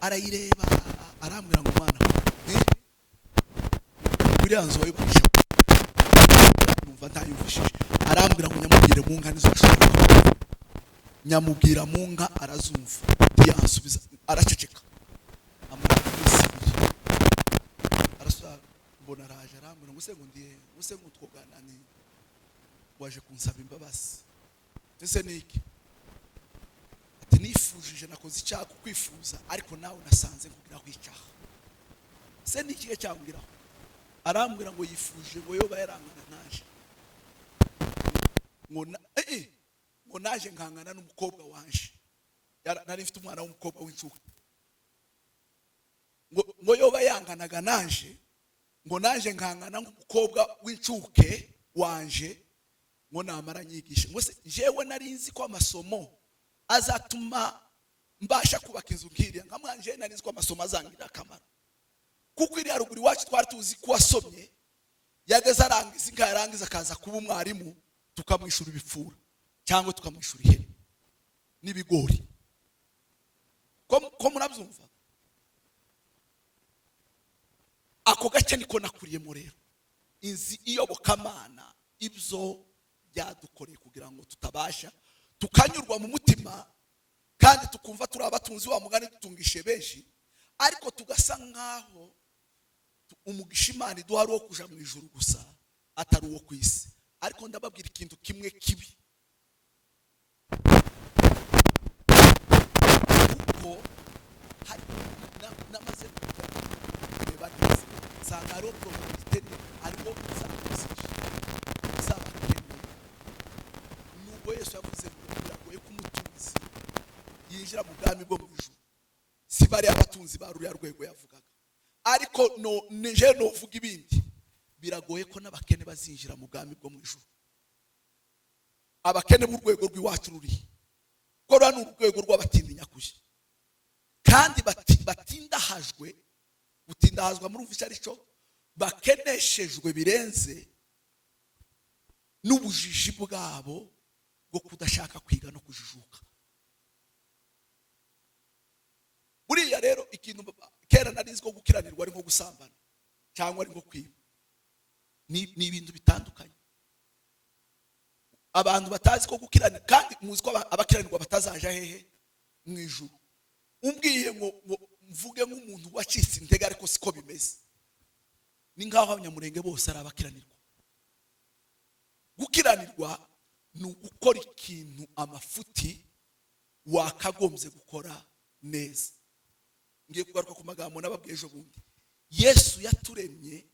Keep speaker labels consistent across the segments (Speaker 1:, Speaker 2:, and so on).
Speaker 1: Arayireba, arambwira ngo: "Mwana, iriya nzu wayubakisha?" Numva ntayumvishije. Arambwira ngo nyamubwire mu nka nizo ashobora kuba. Nyamubwira mu nka, arazumva, ntiyansubiza, araceceka. Amara iminsi 2, arasubira, mbona araje, arambwira ngo: "Se ngo ndiye ngo se ngo twogana ni waje kunsaba imbabazi ese ni iki?" Ati: "Nifujije, nakoze icyaha kukwifuza, ariko nawe nasanze nkugiraho icyaha." Se ni ikihe cyangiraho? Arambwira ngo yifuje ngo yoba yarangana naje ngo ngo naje nkangana n'umukobwa wanje. Nari mfite umwana w'umukobwa w'incuke, ngo yoba yanganaga naje, ngo naje nkangana nk'umukobwa w'incuke wanje, ngo namara nyigishe. Ngo se jewe nari nzi ko amasomo azatuma mbasha kubaka inzu nk'iriya? Nkamwanje nari nzi ko amasomo azangirira akamaro, kuko iriya ruguru iwacu twari tuzi ko wasomye yageze arangiza inka, yarangiza akaza kuba umwarimu, tukamwishyura ibipfura cyangwa tukamwishyura ihene n'ibigori. Ko murabyumva, ako gace niko nakuriyemo. Rero inzi iyobokamana, ibyo byadukoreye kugira ngo tutabasha tukanyurwa mu mutima kandi tukumva turi abatunzi, wa mugani dutungishe benshi, ariko tugasa nk'aho umugisha Imana iduha ari uwo kuja mu ijuru gusa, atari uwo ku isi. Ariko ndababwira ikintu kimwe kibi, kuko hari namaze kureba neza, nsanga hariho probabilité, hariho za z'abakene. Nubwo Yesu yavuze ngo biragoye ko umutunzi yinjira mu bwami bwo mu ijuru, si bariya abatunzi ba ruriya rwego yavugaga, ariko no nije novuga ibindi, biragoye ko n'abakene bazinjira mu bwami bwo mu ijuru. Abakene b'urwego rw'iwacu rurihe? Ko ruriya ni urwego rw'abatindi nyakujya kandi batindahajwe. Gutindahazwa muri icyo ari cyo, bakeneshejwe birenze n'ubujiji bwabo bwo kudashaka kwiga no kujijuka. Buriya rero ikintu kera nari nzi ko gukiranirwa ari nko gusambana cyangwa ari nko kwiba, ni ibintu bitandukanye. Abantu batazi ko gukiranirwa, kandi muzi ko abakiranirwa batazaja hehe? Mu ijuru. Umbwiye ngo mvuge nk'umuntu wacitse intege, ariko siko bimeze, ni nk'aho Abanyamurenge bose ari abakiranirwa. Gukiranirwa ni ugukora ikintu amafuti wakagombye gukora neza. Ngiye kugaruka ku magambo nababwiye ejo bundi. Yesu yaturemye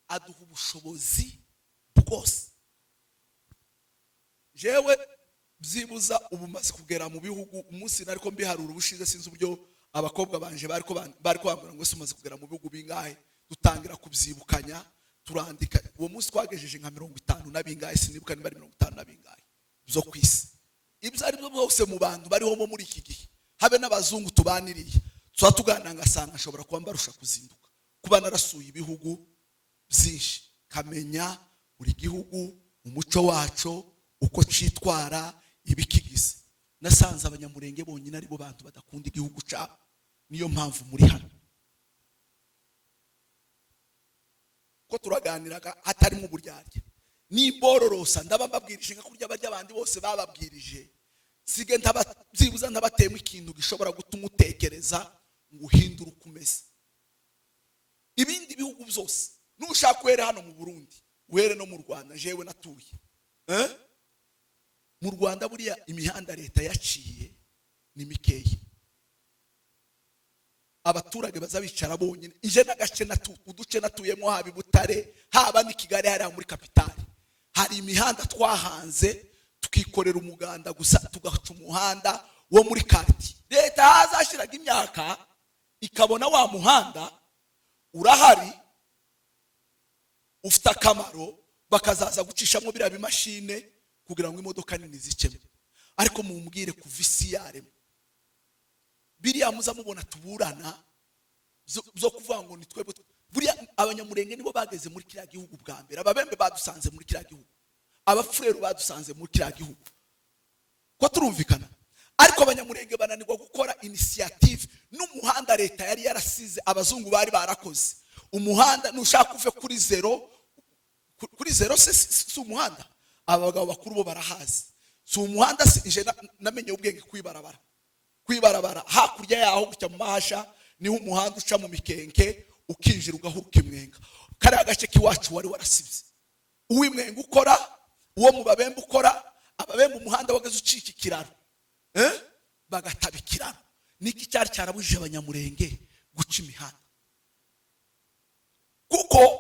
Speaker 1: aduha ubushobozi bwose. Jewe byibuza ubu maze kugera mu bihugu, umunsi nariko mbiharura ubushize, sinzi uburyo abakobwa banje bariko bambwira ngo: "Ese umaze kugera mu bihugu bingahe?" Dutangira kubyibukanya, turandika. Uwo munsi twagejeje nka 50 na bingahe, sinibuka niba ari 50 na bingahe byo ku isi. Ibyo ari byo byose, mu bantu bariho bo muri iki gihe, habe n'abazungu tubaniriye, tuba tuganira ngasanga nshobora kuba mbarusha kuzinduka, kuba narasuye ibihugu byinshi, kamenya buri gihugu, umuco waco, uko citwara, ibikigize. Nasanze Abanyamurenge bonyine aribo bantu badakunda igihugu cyabo. Niyo mpamvu muri hano ko turaganiraga hatarimo uburyarya nimbororosa. Ndaba mbabwirije nka kurya barya abandi bose bababwirije, sige byibuza ntabatemo ikintu gishobora gutuma utekereza ngo uhindure uko umeze. Ibindi bihugu byose, nushaka uhere hano mu Burundi, uhere no mu Rwanda. Jewe natuye, eh? Mu Rwanda buriya imihanda leta yaciye ni mikeya, abaturage baza bicara bonyine. Ije n'agace uduce natuyemo, haba i Butare, haba n'i Kigali hariya muri kapitali, hari imihanda twahanze, tukikorera umuganda gusa, tugaca umuhanda wo muri quartier. Leta hazashyiraga imyaka ikabona wa muhanda urahari, ufite akamaro, bakazaza gucishamo biriya bimashine kugira ngo imodoka nini zicemo. Ariko mumbwire, kuva isi yaremwa, biriya muza mubona tuburana byo kuvuga ngo ni twebwe, buriya Abanyamurenge nibo bageze muri kiriya gihugu bwa mbere. Ababembe badusanze muri kiriya gihugu, Abafurero badusanze muri kiriya gihugu, ko turumvikana. Ariko Abanyamurenge bananirwa gukora initiative n'umuhanda leta yari yarasize, abazungu bari barakoze umuhanda. Nushaka uve kuri zero, kuri zero se si umuhanda? Aba bagabo bakuru bo barahazi. Si umuhanda se? Nje namenye ubwenge kwibarabara, kwibarabara hakurya yaho gutya mu Mahasha, niho umuhanda uca mu Mikenke, ukinjira ugahuruka Imwenga. Kariya gace k'iwacu wari warasibye, uw'Imwenga ukora, uwo mu Babembe ukora. Ababembe umuhanda wageze ucika ikiraro, bagataba ikiraro. Niki cyari cyarabujije Abanyamurenge guca imihanda? Kuko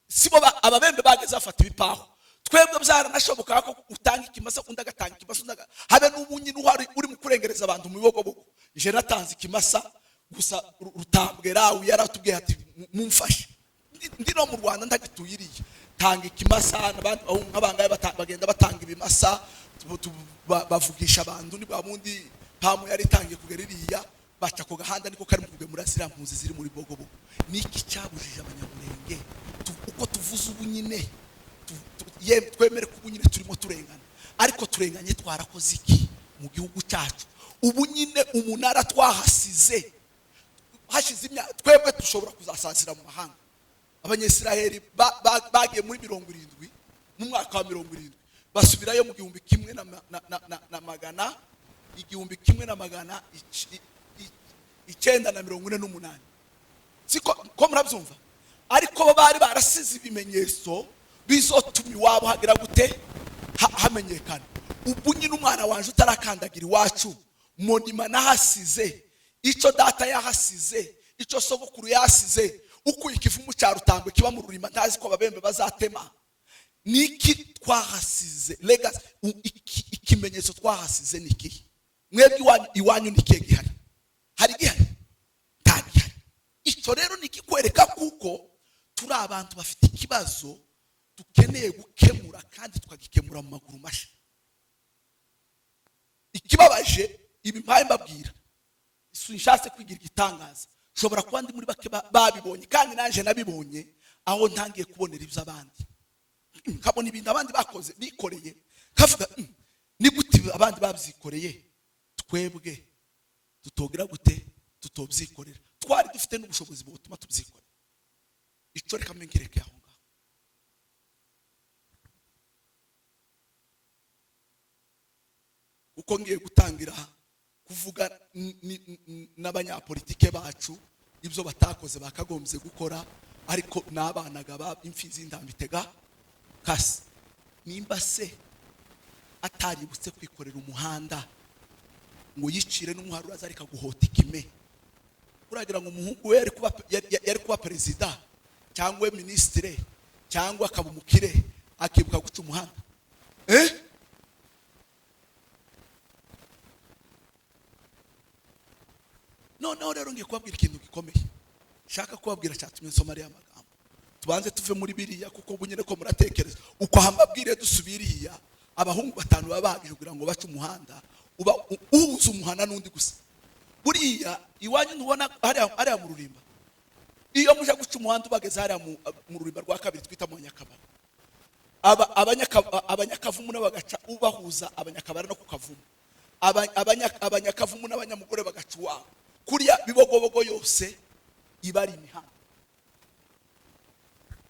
Speaker 1: sibo Ababembe bageze bafata ibipaho. Twebwe byaranashoboka ko utanga ikimasa, undi agatanga ikimasa, undi habe n'ubu nyine uhari uri mu kurengereza abantu mu Bibogobogo. Nje natanze ikimasa gusa. Rutambwe rawe yaratubwiye ati: "Mumfashe." Ndi no mu Rwanda, ndagituye iriya, tanga ikimasa. N'abandi bahungu nk'abangahe bagenda batanga ibimasa, bavugisha abantu. Ni bwa bundi PAM yari itangiye kugera iriya, baca ku gahanda, niko kari mu kugemura ziriya mpunzi ziri muri Bogobogo. Niki cyabujije Abanyamurenge? Uko tuvuze ubu nyine, twemere ko ubu nyine turimo turengana, ariko turenganye twarakoze iki mu gihugu cyacu? Ubu nyine umunara twahasize hashize imyaka, twebwe dushobora kuzasazira mu mahanga. Abanyisiraheli bagiye muri 70, mu mwaka wa 70, basubirayo mu gihumbi kimwe na ma- na- na- na- na magana 1948, siko ko murabyumva? Ariko bo bari barasize ibimenyetso bizotuma iwabo hagira gute? Hamenyekana. Ubu nyine umwana wanje utarakandagira iwacu, monument nahasize, icyo data yahasize, icyo sogokuru yasize, ukuye ikivumu cya Rutambwe kiba mu Rurima, ntazi ko Ababembe bazatema. Niki twahasize? Legacy, ikimenyetso twahasize ni ikihe? Mwebwe iwanyu ni ikihe gihari? Hari gihari? Nta gihari. Icyo rero ni ikikwereka kuko turi abantu bafite ikibazo dukeneye gukemura, kandi tukagikemura mu maguru mashya. Ikibabaje, ibi mpaye mbabwira, sinshatse kwigira igitangaza. Nshobora kuba ndi muri bake babibonye, kandi nanjye nabibonye aho ntangiye kubonera iby'abandi, nkabona ibintu abandi bakoze bikoreye, nkavuga: Ni gute abandi babyikoreye, twebwe tutogira gute, tutobyikorera?" Twari dufite n'ubushobozi butuma tubyikorera. Icyo reka mbe ngireke aho ngaho, kuko ngiye gutangira kuvuga n'abanyapolitike bacu ibyo batakoze bakagombye gukora. Ariko n'abanaga ba imfizi y'intambitega kasi, nimba se ataributse kwikorera umuhanda ngo yicire n'umuharuro, aza areka guhota ikime, uragira ngo umuhungu we yari kuba perezida cyangwa minisitire cyangwa akaba umukire, akibuka guca umuhanda? Noneho rero ngiye kubabwira ikintu gikomeye nshaka kubabwira cyatumye nsoma ariya magambo. Tubanze tuve muri biriya, kuko ubu nyine ko muratekereza uko hambabwire dusubiriya. Abahungu batanu baba bahagije kugira ngo bace umuhanda uba uhuza umuhanda n'undi gusa. Buriya iwanyu ntubona hariya mu Rurimba, iyo muje guca umuhanda ubageze hariya mu Rurimba rwa kabiri twita mu Nyakabara, Abanyakavumu nabo bagaca ubahuza Abanyakabara no ku Kavumu, Abanyakavumu n'Abanyamugore bagaca uwabo. Kuriya Bibogobogo yose iba ari imihanda.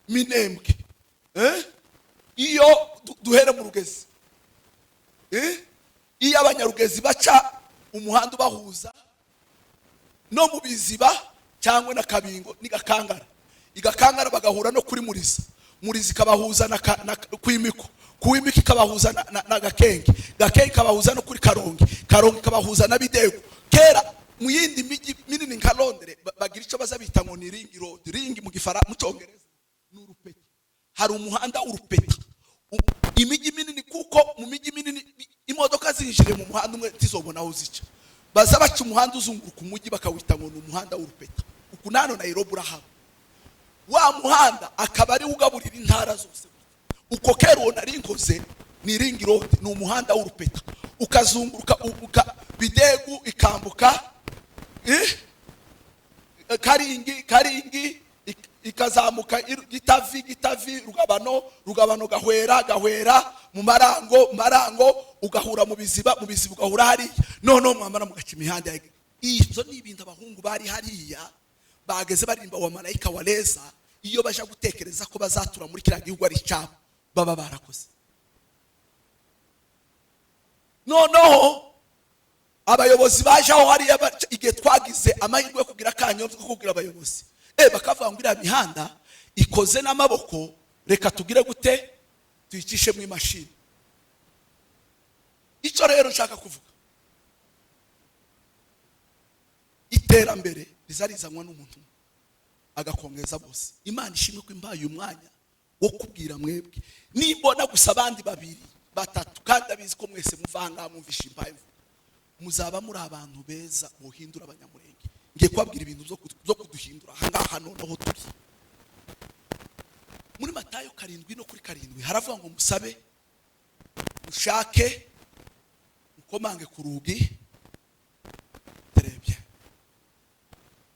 Speaker 1: Minembwe, Iyo duhere mu Rugezi, Iyo Abanyarugezi baca umuhanda ubahuza no mu Biziba cyangwa na Kabingo n'Igakangara, Igakangara bagahura no kuri Muriza, Muriza ikabahuza na Kwimiko, Kuwimiko ikabahuza na Gakenge, Gakenge ikabahuza no kuri Karongi, Karongi ikabahuza na Bidego. Kera mu yindi mijyi minini nka Londres bagira icyo baza bita ngo ni ring road. Ring mu Cyongereza ni urupeta. Hari umuhanda w'urupeta. Imijyi minini, kuko mu mijyi minini imodoka zinjiriye mu muhanda umwe ntizobona aho zica, baza baca umuhanda uzunguruka umujyi, bakawita ngo ni umuhanda w'urupeta. Uku nano Nairobi urahaba wa muhanda, akaba ari ugaburira intara zose. Uko kera uwo nari nkoze ni ring road, ni umuhanda w'urupeta ukazunguruka Bidegu ikambuka, Karingi, Karingi ikazamuka Gitavi, Gitavi, Rugabano, Rugabano, Gahwera, Gahwera, mu Marango, Marango, ugahura mu Biziba, mu Biziba ugahura hariya, noneho mwamara mugaca imihanda. Ibyo ni ibintu abahungu bari hariya bageze baririmba wa Marayika wa Leza. Iyo baje gutekereza ko bazatura muri kiriya gihugu ari icyabo, baba barakoze. Noneho abayobozi baje aho hariya, igihe twagize amahirwe yo kugira akanyo ko kubwira abayobozi, bakavuga ngo iriya mihanda ikoze n'amaboko, reka tugire gute, tuyicishemo imashini. Icyo rero nshaka kuvuga, iterambere rizarizanwa n'umuntu agakongeza bose. Imana ishimwe ko imbaye umwanya wo kubwira mwebwe. Nimbona gusa abandi babiri batatu, kandi abizi ko mwese muvanga mwumvisha impamvu, muzaba muri abantu beza muhindura Abanyamurenge. Ngiye kubabwira ibintu byo kuduhindura ahangaha. Noneho turi muri Matayo 7:7, haravuga ngo musabe, mushake, mukomange ku rugi. Terebye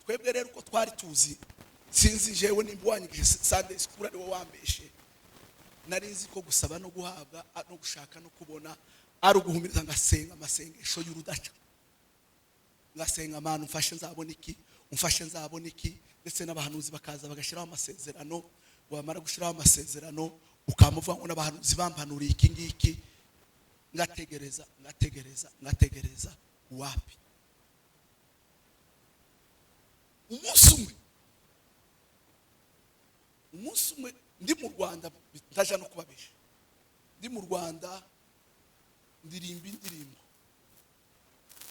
Speaker 1: twebwe rero uko twari tuzi, sinzi jewe nimba wanyigije Sunday school ari wowe wambeshe, nari nzi ko gusaba no guhabwa no gushaka no kubona ari uguhumiriza, ngasenga amasengesho y'urudaca, ngasenga amana umfashe nzabona iki, umfashe nzabona iki, ndetse n'abahanuzi bakaza bagashyiraho amasezerano. Wamara gushyiraho amasezerano ukamuvuga ngo n'abahanuzi bampanuriye iki ngiki, ngategereza, ngategereza, ngategereza, wapi. Umunsi umwe ndi mu Rwanda, ndaja no kubabesha, ndi mu Rwanda ndirimba indirimbo,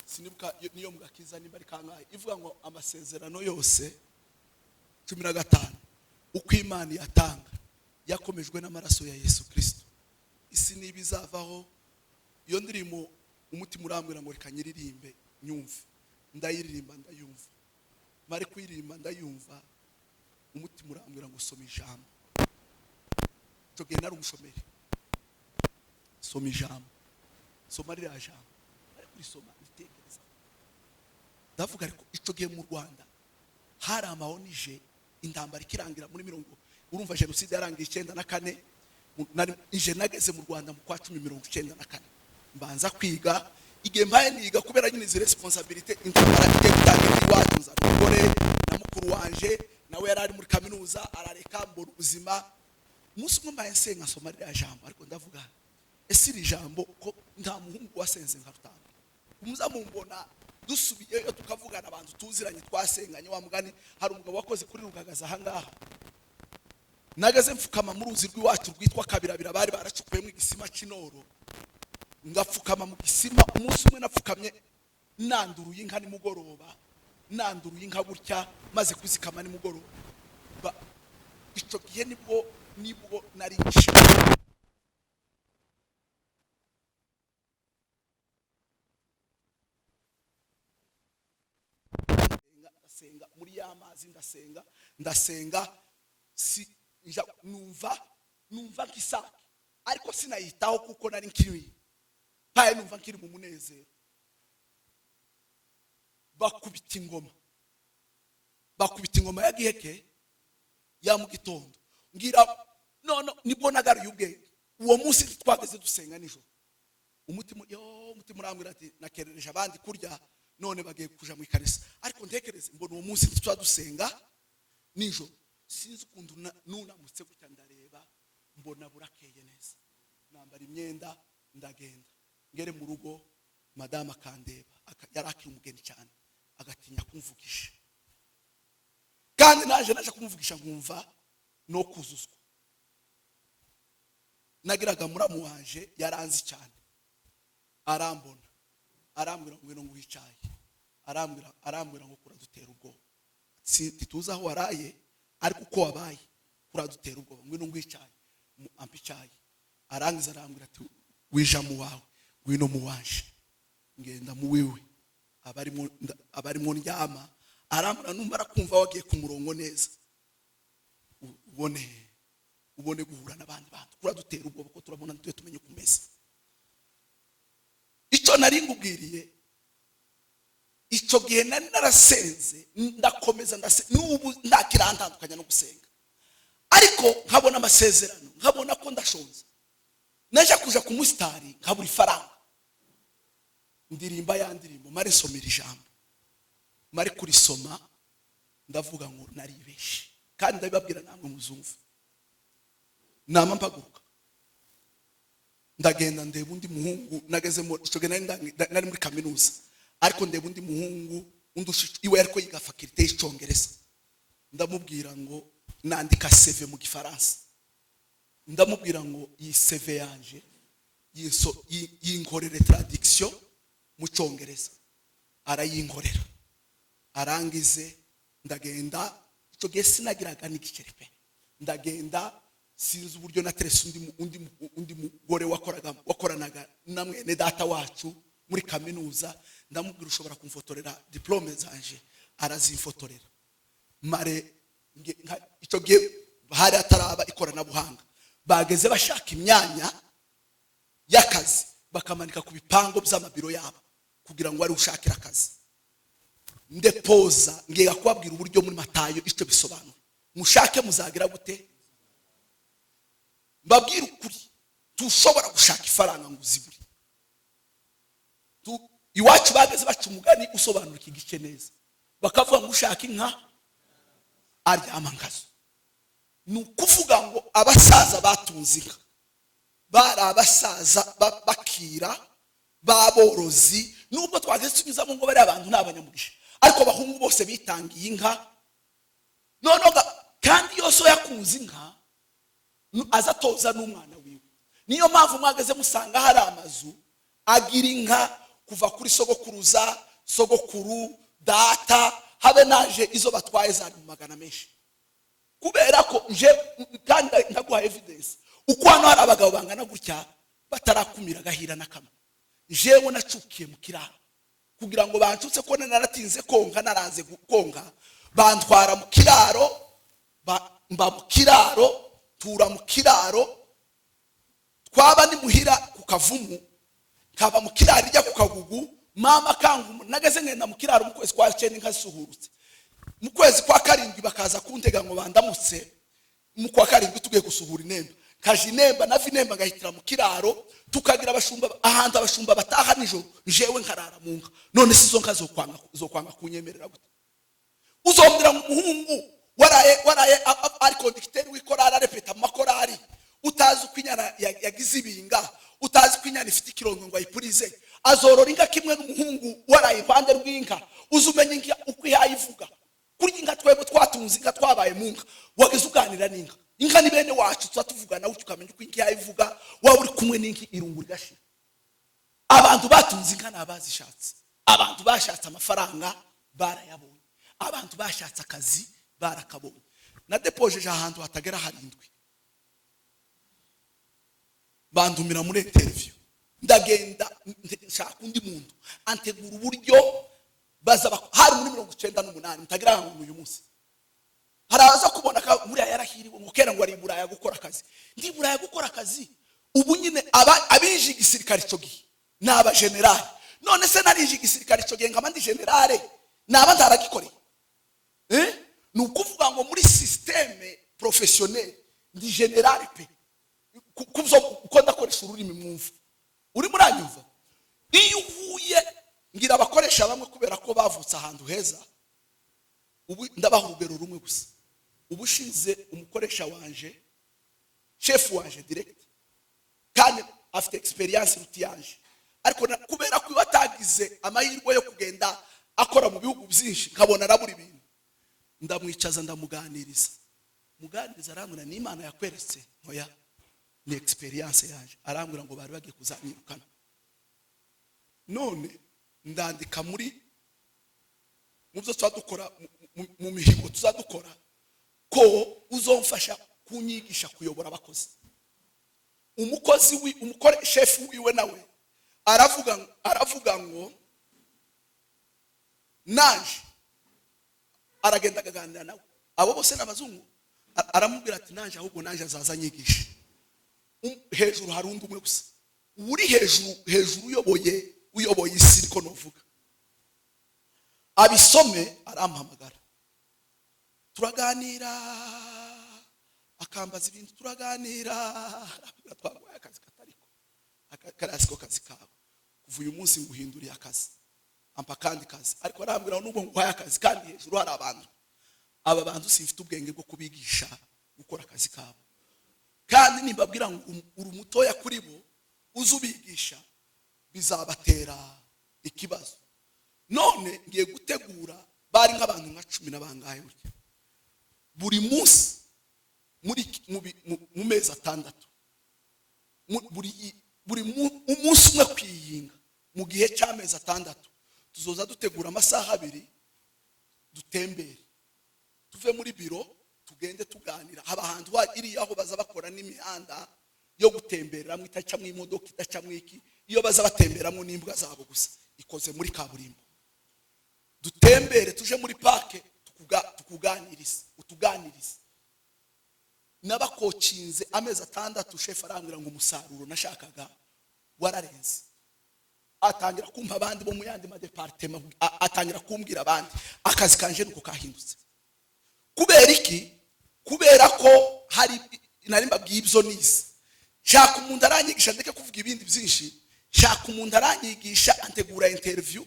Speaker 1: sinibuka niyo mu gakiza nimba ari kangahe, ivuga ngo amasezerano yose 15 uko Imana yatanga yakomejwe n'amaraso ya Yesu Kristo, isi niba izavaho. Iyo ndirimbo umutima urambwira ngo reka nyiririmbe nyumve, ndayiririmba ndayumva, mare kuyiririmba ndayumva, umutima urambwira ngo soma ijambo. Icyo gihe nari umushomeri. Soma ijambo, soma ririya jambo, ari kurisoma nditekereza, ndavuga ariko icyo gihe mu Rwanda hari amahonije, intambara ikirangira muri mirongo, urumva jenoside yarangiye 94, ije nageze mu Rwanda mu kwa 10 94, mbanza kwiga. Igihe mbaye niga, kubera nyine izi responsabilité, intambara igiye gutangira iwacu, nzana umugore na mukuru wanje nawe yari ari muri kaminuza, arareka mbona ubuzima. Umunsi umwe mbaye nsenga, nsoma ririya jambo, ariko ndavuga ese iri jambo ko nta muhungu wasenze nka Rutanga, umuza mumbona dusubiyeyo tukavugana, abantu tuziranye twasenganye, wa mugani hari umugabo wakoze kuri Rugagaza ahangaha, nageze mfukama mu ruzi rw'iwacu rwitwa Kabirabira, bari baracukuyemo igisima cy'inoro, ngapfukama mu gisima. Umunsi umwe napfukamye nanduruye inka nimugoroba, nanduruye inka gutya maze kuzikama nimugoroba, icyo gihe nibwo nari nshimye. Ndasenga muri ya mazi, ndasenga, ndasenga, si nja numva nk'isake, ariko sinayitaho kuko nari nkiri mpaye, numva nkiri mu munezero. Bakubita ingoma, bakubita ingoma ya giheke ya mu gitondo, ngira none nibwo nagaruye ubwenge. Uwo munsi twageze dusenga nijoro, umutima umutima urambwira ati nakerereje abandi kurya none bagiye kuja mu ikanisa, ariko ntekereze mbona uwo munsi tuba dusenga nijoro, sinzi ukuntu nunamutse gutya ndareba mbona burakeye neza, nambara imyenda ndagenda, ngere mu rugo madamu akandeba, yari akiri umugeni cyane, agatinya kumvugisha, kandi naje kumuvugisha nkumva no kuzuzwa. Nagiraga muramu wanje yaranzi cyane, arambona arambwira ngo ngwino nguhe, arambwira ngo kuradutera ubwoba, ntituzi aho waraye ariko uko wabaye kuradutera ubwoba, ngwino nguhe icyayi, ampa icyayi, arangiza arambwira ati wija mu wawe ngwino mu wanje, ngenda mu wiwe abarimo ndyama, arambwira numara kumva wagiye ku murongo neza ubone guhura n'abandi bantu, kuradutera ubwoba ko turabona ntitwe tumenye uko umeze. Icyo nari ngubwiriye, icyo gihe nari narasenze, ndakomeza n'ubu ntakirandura. Kitarantandukanya no gusenga, ariko nkabona amasezerano, nkabona ko ndashonze, naje kuja ku musitari nkabura ifaranga. Ndirimba ya ndirimbo, mare nsomera ijambo, mare kurisoma ndavuga ngo naribeshe. Kandi ndabibabwira namwe muzumva. Nama mpaguruka, ndagenda ndeba undi muhungu. Nageze mu icyo gihe nari muri kaminuza, ariko ndeba undi muhungu undusha iwe, ariko yiga faculté y'Icyongereza. Ndamubwira ngo nandika CV mu Gifaransa, ndamubwira ngo iyi CV yanje yinkorere traduction mu Cyongereza. Arayinkorera, arangize ndagenda. Icyo gihe sinagiraga n'igiceri pe. Ndagenda, sinzi uburyo naterese undi mugore wakoranaga na mwene data wacu muri kaminuza. Ndamubwira: "Ushobora kumfotorera diplôme zanje?" Arazimfotorera. Mare icyo gihe hari hataraba ikoranabuhanga. Bageze bashaka imyanya y'akazi, bakamanika ku bipango by'amabiro yabo kugira ngo ari ushakira akazi. Ndepoza. Ngiye kubabwira uburyo muri Matayo icyo bisobanura: mushake muzagira gute? Mbabwire ukuri, tushobora gushaka ifaranga ngo uzibure. Iwacu bageze baca umugani usobanura iki gice neza, bakavuga ngo ushaka inka aryama nkazo. Ni ukuvuga ngo abasaza batunze inka bari abasaza bakira b'aborozi. Nubwo twageze tunyuzamo ngo bariya abantu ni abanyamugisha, ariko abahungu bose bitangiye inka. Noneho kandi iyo so yakunze inka, aza atoza n'umwana wiwe. Niyo mpamvu mwageze musanga hari amazu agira inka kuva kuri sogokuruza, sogokuru, data, habe naje. Izo batwaye zari mu magana menshi, kubera ko nje kandi ndaguha evidence uko hano hari abagabo bangana gutya batarakumira agahira n'akamwe. Jewe nacukiye mu kiraro kugira ngo bancutse ko naratinze konka, naranze konka, bantwara mu kiraro, mba mu kiraro, tura mu kiraro. Twaba ni muhira ku kavumu, nkaba mu kiraro ijya ku kagugu. Mama kangu nageze ngenda mu kiraro mu kwezi kwa 9, inka zisuhurutse. Mu kwezi kwa 7 bakaza kuntega ngo bandamutse. Mu kwa 7 tugiye gusuhura inemba, kaje inemba, nava inemba ngahitira mu kiraro. Tukagira abashumba, ahantu abashumba bataha nijoro, jewe nkarara mu nka. None si izo nka zokwanga kunyemerera gute? Uzombwira ngo umuhungu waraye ari conducteur w'ikorari, arepeta mu makorari, utazi uko inyana yagize ibinga, utazi ko inyana ifite ikirongo ngo ayipurize, azorora inka kimwe n'umuhungu waraye iruhande rw'inka, uzi umenya inka uko ihaye ivuga? Kurya inka, twebwe twatunze inka, twabaye mu nka, wageze uganira n'inka. Inka ni bene wacu, tuba tuvugana gutyo, ukamenya uko inka ihaye ivuga. Waba uri kumwe n'inka, irungu rigashira. Abantu batunze inka ni abazishatse. Abantu bashatse amafaranga barayabonye, abantu bashatse akazi barakabonye. Nadepojeje ahantu hatagera harindwi, bandumira muri interview. Ndagenda, nshaka undi muntu antegura uburyo baza hari muri 98. Mutagira ngo uyu munsi hari abaza kubona ka buriya yarahiriwe, ngo kera ngo ari i Buraya gukora akazi. Ndi i Buraya gukora akazi. Ubu nyine abinje igisirikare icyo gihe ni abajenerali. None se narije igisirikare icyo gihe nkaba ndi général, naba ntaragikoreye? Eh? Ni ukuvuga ngo muri système professionnel ndi général pe. Kubyo uko ndakoresha ururimi mwumva, urimo uranyumva. Iyo uhuye ngira abakoresha bamwe, kubera ko bavutse ahantu heza. Ubu ndabaha urugero rumwe gusa. Ubu ushize umukoresha wanje, shefu wanje direct, kandi afite expérience iruta iyanje, ariko kubera ko iwe atagize amahirwe yo kugenda akora mu bihugu byinshi, nkabona arabura ibintu, ndamwicaza, ndamuganiriza, muganiriza, arambwira: "N'Imana yakweretse?" Ntoya, ni expérience yaje. Arambwira ngo bari bagiye kuzanyirukana, none ndandika muri mu byo tuba dukora, mu mihigo tuzadukora, ko uzomfasha kunyigisha kuyobora abakozi. Umukozi wi umukore shefu wiwe nawe aravuga ngo naje, aragenda akaganira nawe. Abo bose ni abazungu. Aramubwira ati: "Naje ahubwo naje azaza anyigisha." Hejuru hari undi umwe gusa uri hejuru, hejuru uyoboye isi, niko novuga. Abisome, arampamagara. Turaganira, akambaza ibintu, turaganira, arambwira: "Twaguhaye akazi katariko. Kariya siko kazi kawe. Kuva uyu munsi nguhinduriye akazi." Ampa akandi kazi, ariko arambwira ngo: "Nubwo nguhaye akazi kandi hejuru hari abantu, aba bantu simfite ubwenge bwo kubigisha gukora akazi kabo, kandi nimbabwira ngo uri mutoya kuri bo, uze ubigisha, bizabatera ikibazo. None ngiye gutegura." Bari nk'abantu nka 10 na bangahe gutya. Buri munsi muri mu mezi 6, buri umunsi umwe kwiyinga, mu gihe cy'amezi 6, tuzoza dutegura amasaha 2, dutembere, tuve muri biro, tugende tuganira. Haba ahantu iriya aho baza bakora n'imihanda yo gutembereramo, idacamo imodoka, idacamo iki, iyo baza batemberamo n'imbwa zabo gusa, ikoze muri kaburimbo. Dutembere, tuje muri park, tukuganirize, utuganirize." Nabakocinze amezi 6. Shefu arambwira ngo umusaruro nashakaga wararenze. Atangira kumpa abandi bo mu yandi ma départements, atangira kumbwira abandi. Akazi kanje nuko kahindutse. Kubera iki? Kubera ko hari nari mbabwiye ibyo nize. Shaka umuntu aranyigisha, ndeke kuvuga ibindi byinshi. Shaka umuntu aranyigisha, antegura interview.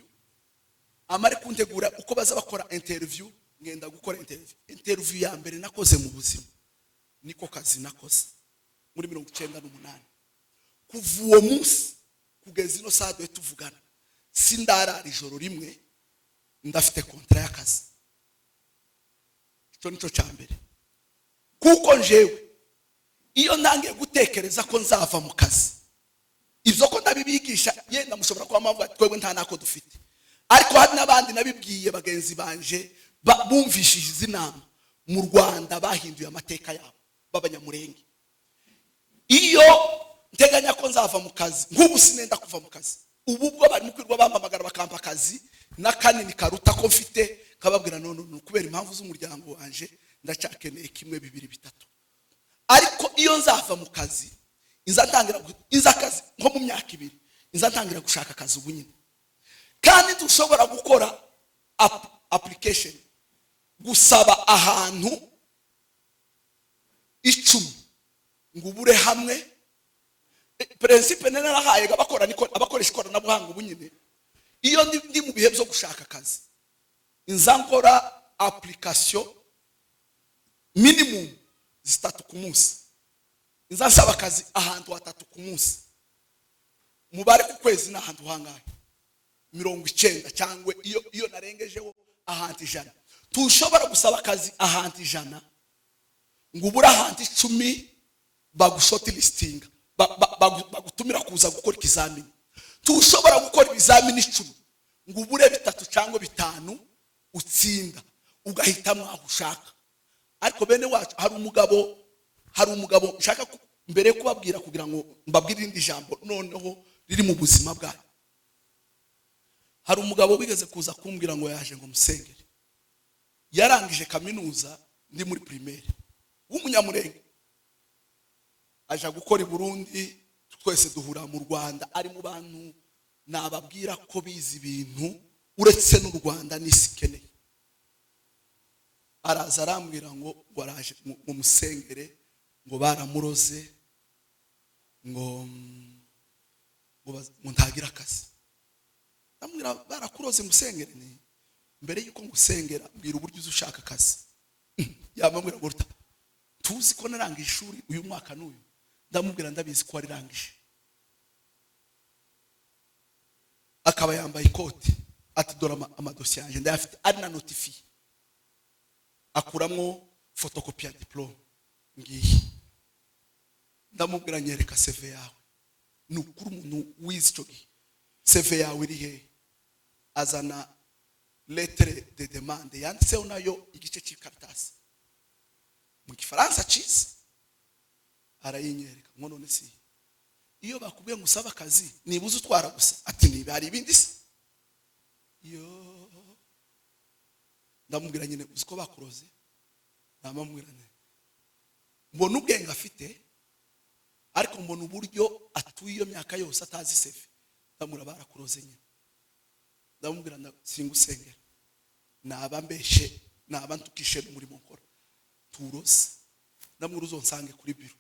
Speaker 1: Amare kuntegura uko baza bakora interview, ngenda gukora interview. Interview ya mbere nakoze mu buzima, niko kazi nakoze muri 98. Kuva uwo munsi kugeza ino saa duhe tuvugana, sindarara ijoro rimwe, ndafite contrat y'akazi. Icyo nicyo cya mbere, kuko njewe iyo ntangiye gutekereza ko nzava mu kazi, ibyo ko ndabibigisha, yenda mushobora kuba muvuga ati: "Twebwe nta nako dufite." Ariko hari n'abandi nabibwiye, bagenzi banje bumvishije izi nama mu Rwanda, bahinduye amateka yabo b'Abanyamurenge. Iyo nteganya ko nzava mu kazi, nk'ubu sinenda kuva mu kazi. Ubu ubwo barimo kwirirwa bampamagara, bakampa akazi n'akanini karuta ko mfite, kababwira: "None ni ukubera impamvu z'umuryango wanje, ndacyakeneye kimwe, bibiri, bitatu." Ariko iyo nzava mu kazi, inza ntangira inza akazi nko mu myaka 2, inza ntangira gushaka akazi ubu nyine. Kandi dushobora gukora application, gusaba ahantu 10 ngo ubure hamwe. Principe narahaye abakora abakoresha ikoranabuhanga ubu nyine: iyo ndi mu bihe byo gushaka akazi, inza nkora application minimum 3 ku munsi. Inza nsaba akazi ahantu hatatu ku munsi. Mubare ku kwezi ni ahantu hangahe? 90, cyangwa iyo narengejeho ahantu 100. Tushobora gusaba akazi ahantu 100 ngo ubure ahantu 10 bagushortlistinga, bagutumira kuza gukora ikizamini. Tushobora gukora ibizamini 10 ngo ubure bitatu cyangwa bitanu utsinda, ugahitamo aho ushaka. Ariko bene wacu, hari umugabo nshaka mbere yo kubabwira, kugira ngo mbabwire irindi jambo noneho riri mu buzima bwayo. Hari umugabo wigeze kuza kumbwira ngo yaje ngo musengere. Yarangije kaminuza ndi muri primaire, w'Umunyamurenge, aja gukora i Burundi, twese duhura mu Rwanda. Ari mu bantu nababwira ko bize ibintu uretse n'u Rwanda n'isi ikeneye. Araza arambwira ngo araje ngo musengere, ngo baramuroze, ngo ntagire akazi. Ndamubwira: "Barakuroze, musengere?" Ni mbere yuko ngusengera, mbwira uburyo uzi ushaka akazi. Yamambwira ngo: "Ruta, tuzi ko narangije ishuri uyu mwaka n'uyu." Ndamubwira: "Ndabizi ko warirangije." Akaba yambaye ikoti, ati: "Dore amadosiye yanjye ndayafite, ari na notifié." Akuramwo photocopie ya diplôme, ngiyi. Ndamubwira: "Nyereka CV yawe." Ni ukuri, umuntu wize icyo gihe, CV yawe iri hehe? Azana lettre de demande yanditseho nayo igice cy'ikaratasi mu Gifaransa cyiza, arayinyereka. Ngo: "None si iyo bakubwiye ngo usabe akazi, nibuze utwara gusa?" Ati: "Niba hari ibindi se?" Yo, ndamubwira nyine: "Uzi ko bakuroze?" Ndamubwira nti mbona ubwenge afite, ariko mbona uburyo atuye iyo myaka yose atazi CV. Ndamubwira: "Barakuroze nyine." Ndamubwira: "Singusengera, naba mbeshe." Naba ntukishe n'umurimo nkora turoze. Ndamubwira: "Uzonsange kuri biro."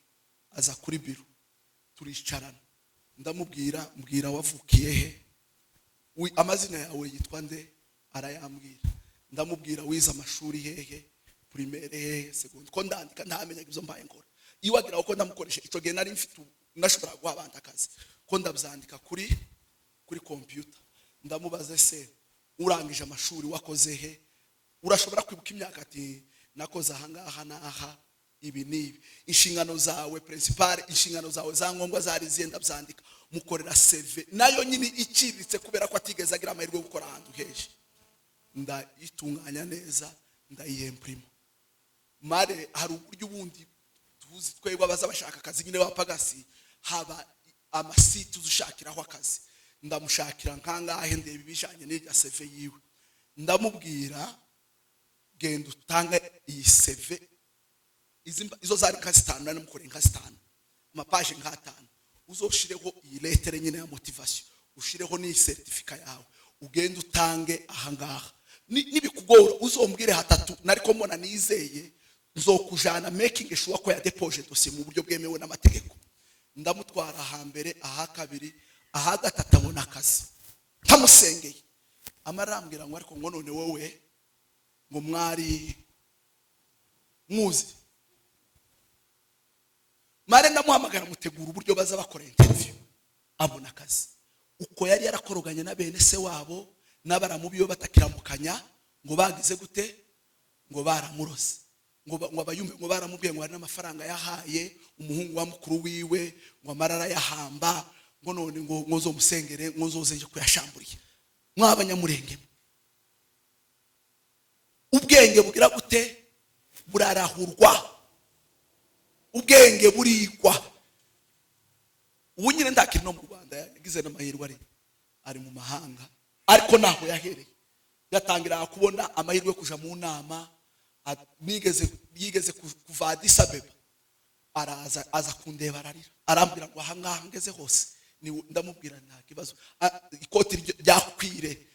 Speaker 1: Aza kuri biro, turicarana, ndamubwira, mbwira: "Wavukiye he? Amazina yawe yitwa nde?" Arayambwira. Ndamubwira: "Wize amashuri hehe? Primaire hehe, secondaire?" Ko ndandika, ntamenyaga ibyo mbaye nkora. Iyo wagira ko ndamukoresha, icyo gihe nari mfite nashobora guha abantu akazi, ko ndabyandika kuri computer. Ndamubaza: "Ese urangije amashuri wakoze he? Urashobora kwibuka imyaka?" Ati: "Nakoze ahangaha n'aha, ibi n'ibi." "Inshingano zawe principale, inshingano zawe za ngombwa zari zihe?" Ndabyandika, mukorera CV nayo nyine iciriritse, kubera ko atigeze agira amahirwe yo gukora ahantu henshi. Ndayitunganya neza, ndayiyempurima. Mare hari uburyo ubundi tuzi twebwe abaza bashaka akazi nyine b'abapagasi, haba amasite ushakiraho akazi. Ndamushakira nkangahe, ndeba ibijyanye n'irya CV yiwe, ndamubwira: "Genda utange iyi CV." Izo zari nka zitanu, nari namukoreye nka zitanu, amapaje nk'atanu. "Uzoshireho iyi lettre nyine ya motivation, ushireho n'iyi certificat yawe, ugende utange ahangaha. Nibikugora uzombwire hatatu, nariko mbona nizeye nzokujana, making sure ko yadepoje dosiye mu buryo bwemewe n'amategeko." Ndamutwara ahambere, aha kabiri, aha gatatu, abona akazi ntamusengeye. Amarambwira ngo: "Ariko ngo none wowe ngo mwari muzi?" Mare ndamuhamagara, mutegura uburyo baza bakora interview, abona akazi. Uko yari yarakoroganye na bene se wabo n'abaramu biwe, batakiramukanya, ngo bagize gute, ngo baramurose, ngo abayumve, ngo baramubwiye ngo hari n'amafaranga yahaye umuhungu wa mukuru wiwe, ngo amarara yahamba, ngo none ngo nzomusengere, ngo nzoze nje kuyashamburiye. Mw'abanyamurenge, ubwenge bugira gute? Burarahurwa, ubwenge burigwa. Ubu nyine ndakiri no mu Rwanda, yagize n'amahirwe ari mu mahanga, ariko naho yahereye yatangira kubona amahirwe yo kuja mu nama. Nigeze yigeze kuva Addis Abeba, araza, aza kundeba, ararira, arambwira ngo: "Ahangaha ngeze hose ni." Ndamubwira: "Nta kibazo." Ikoti ryakwire,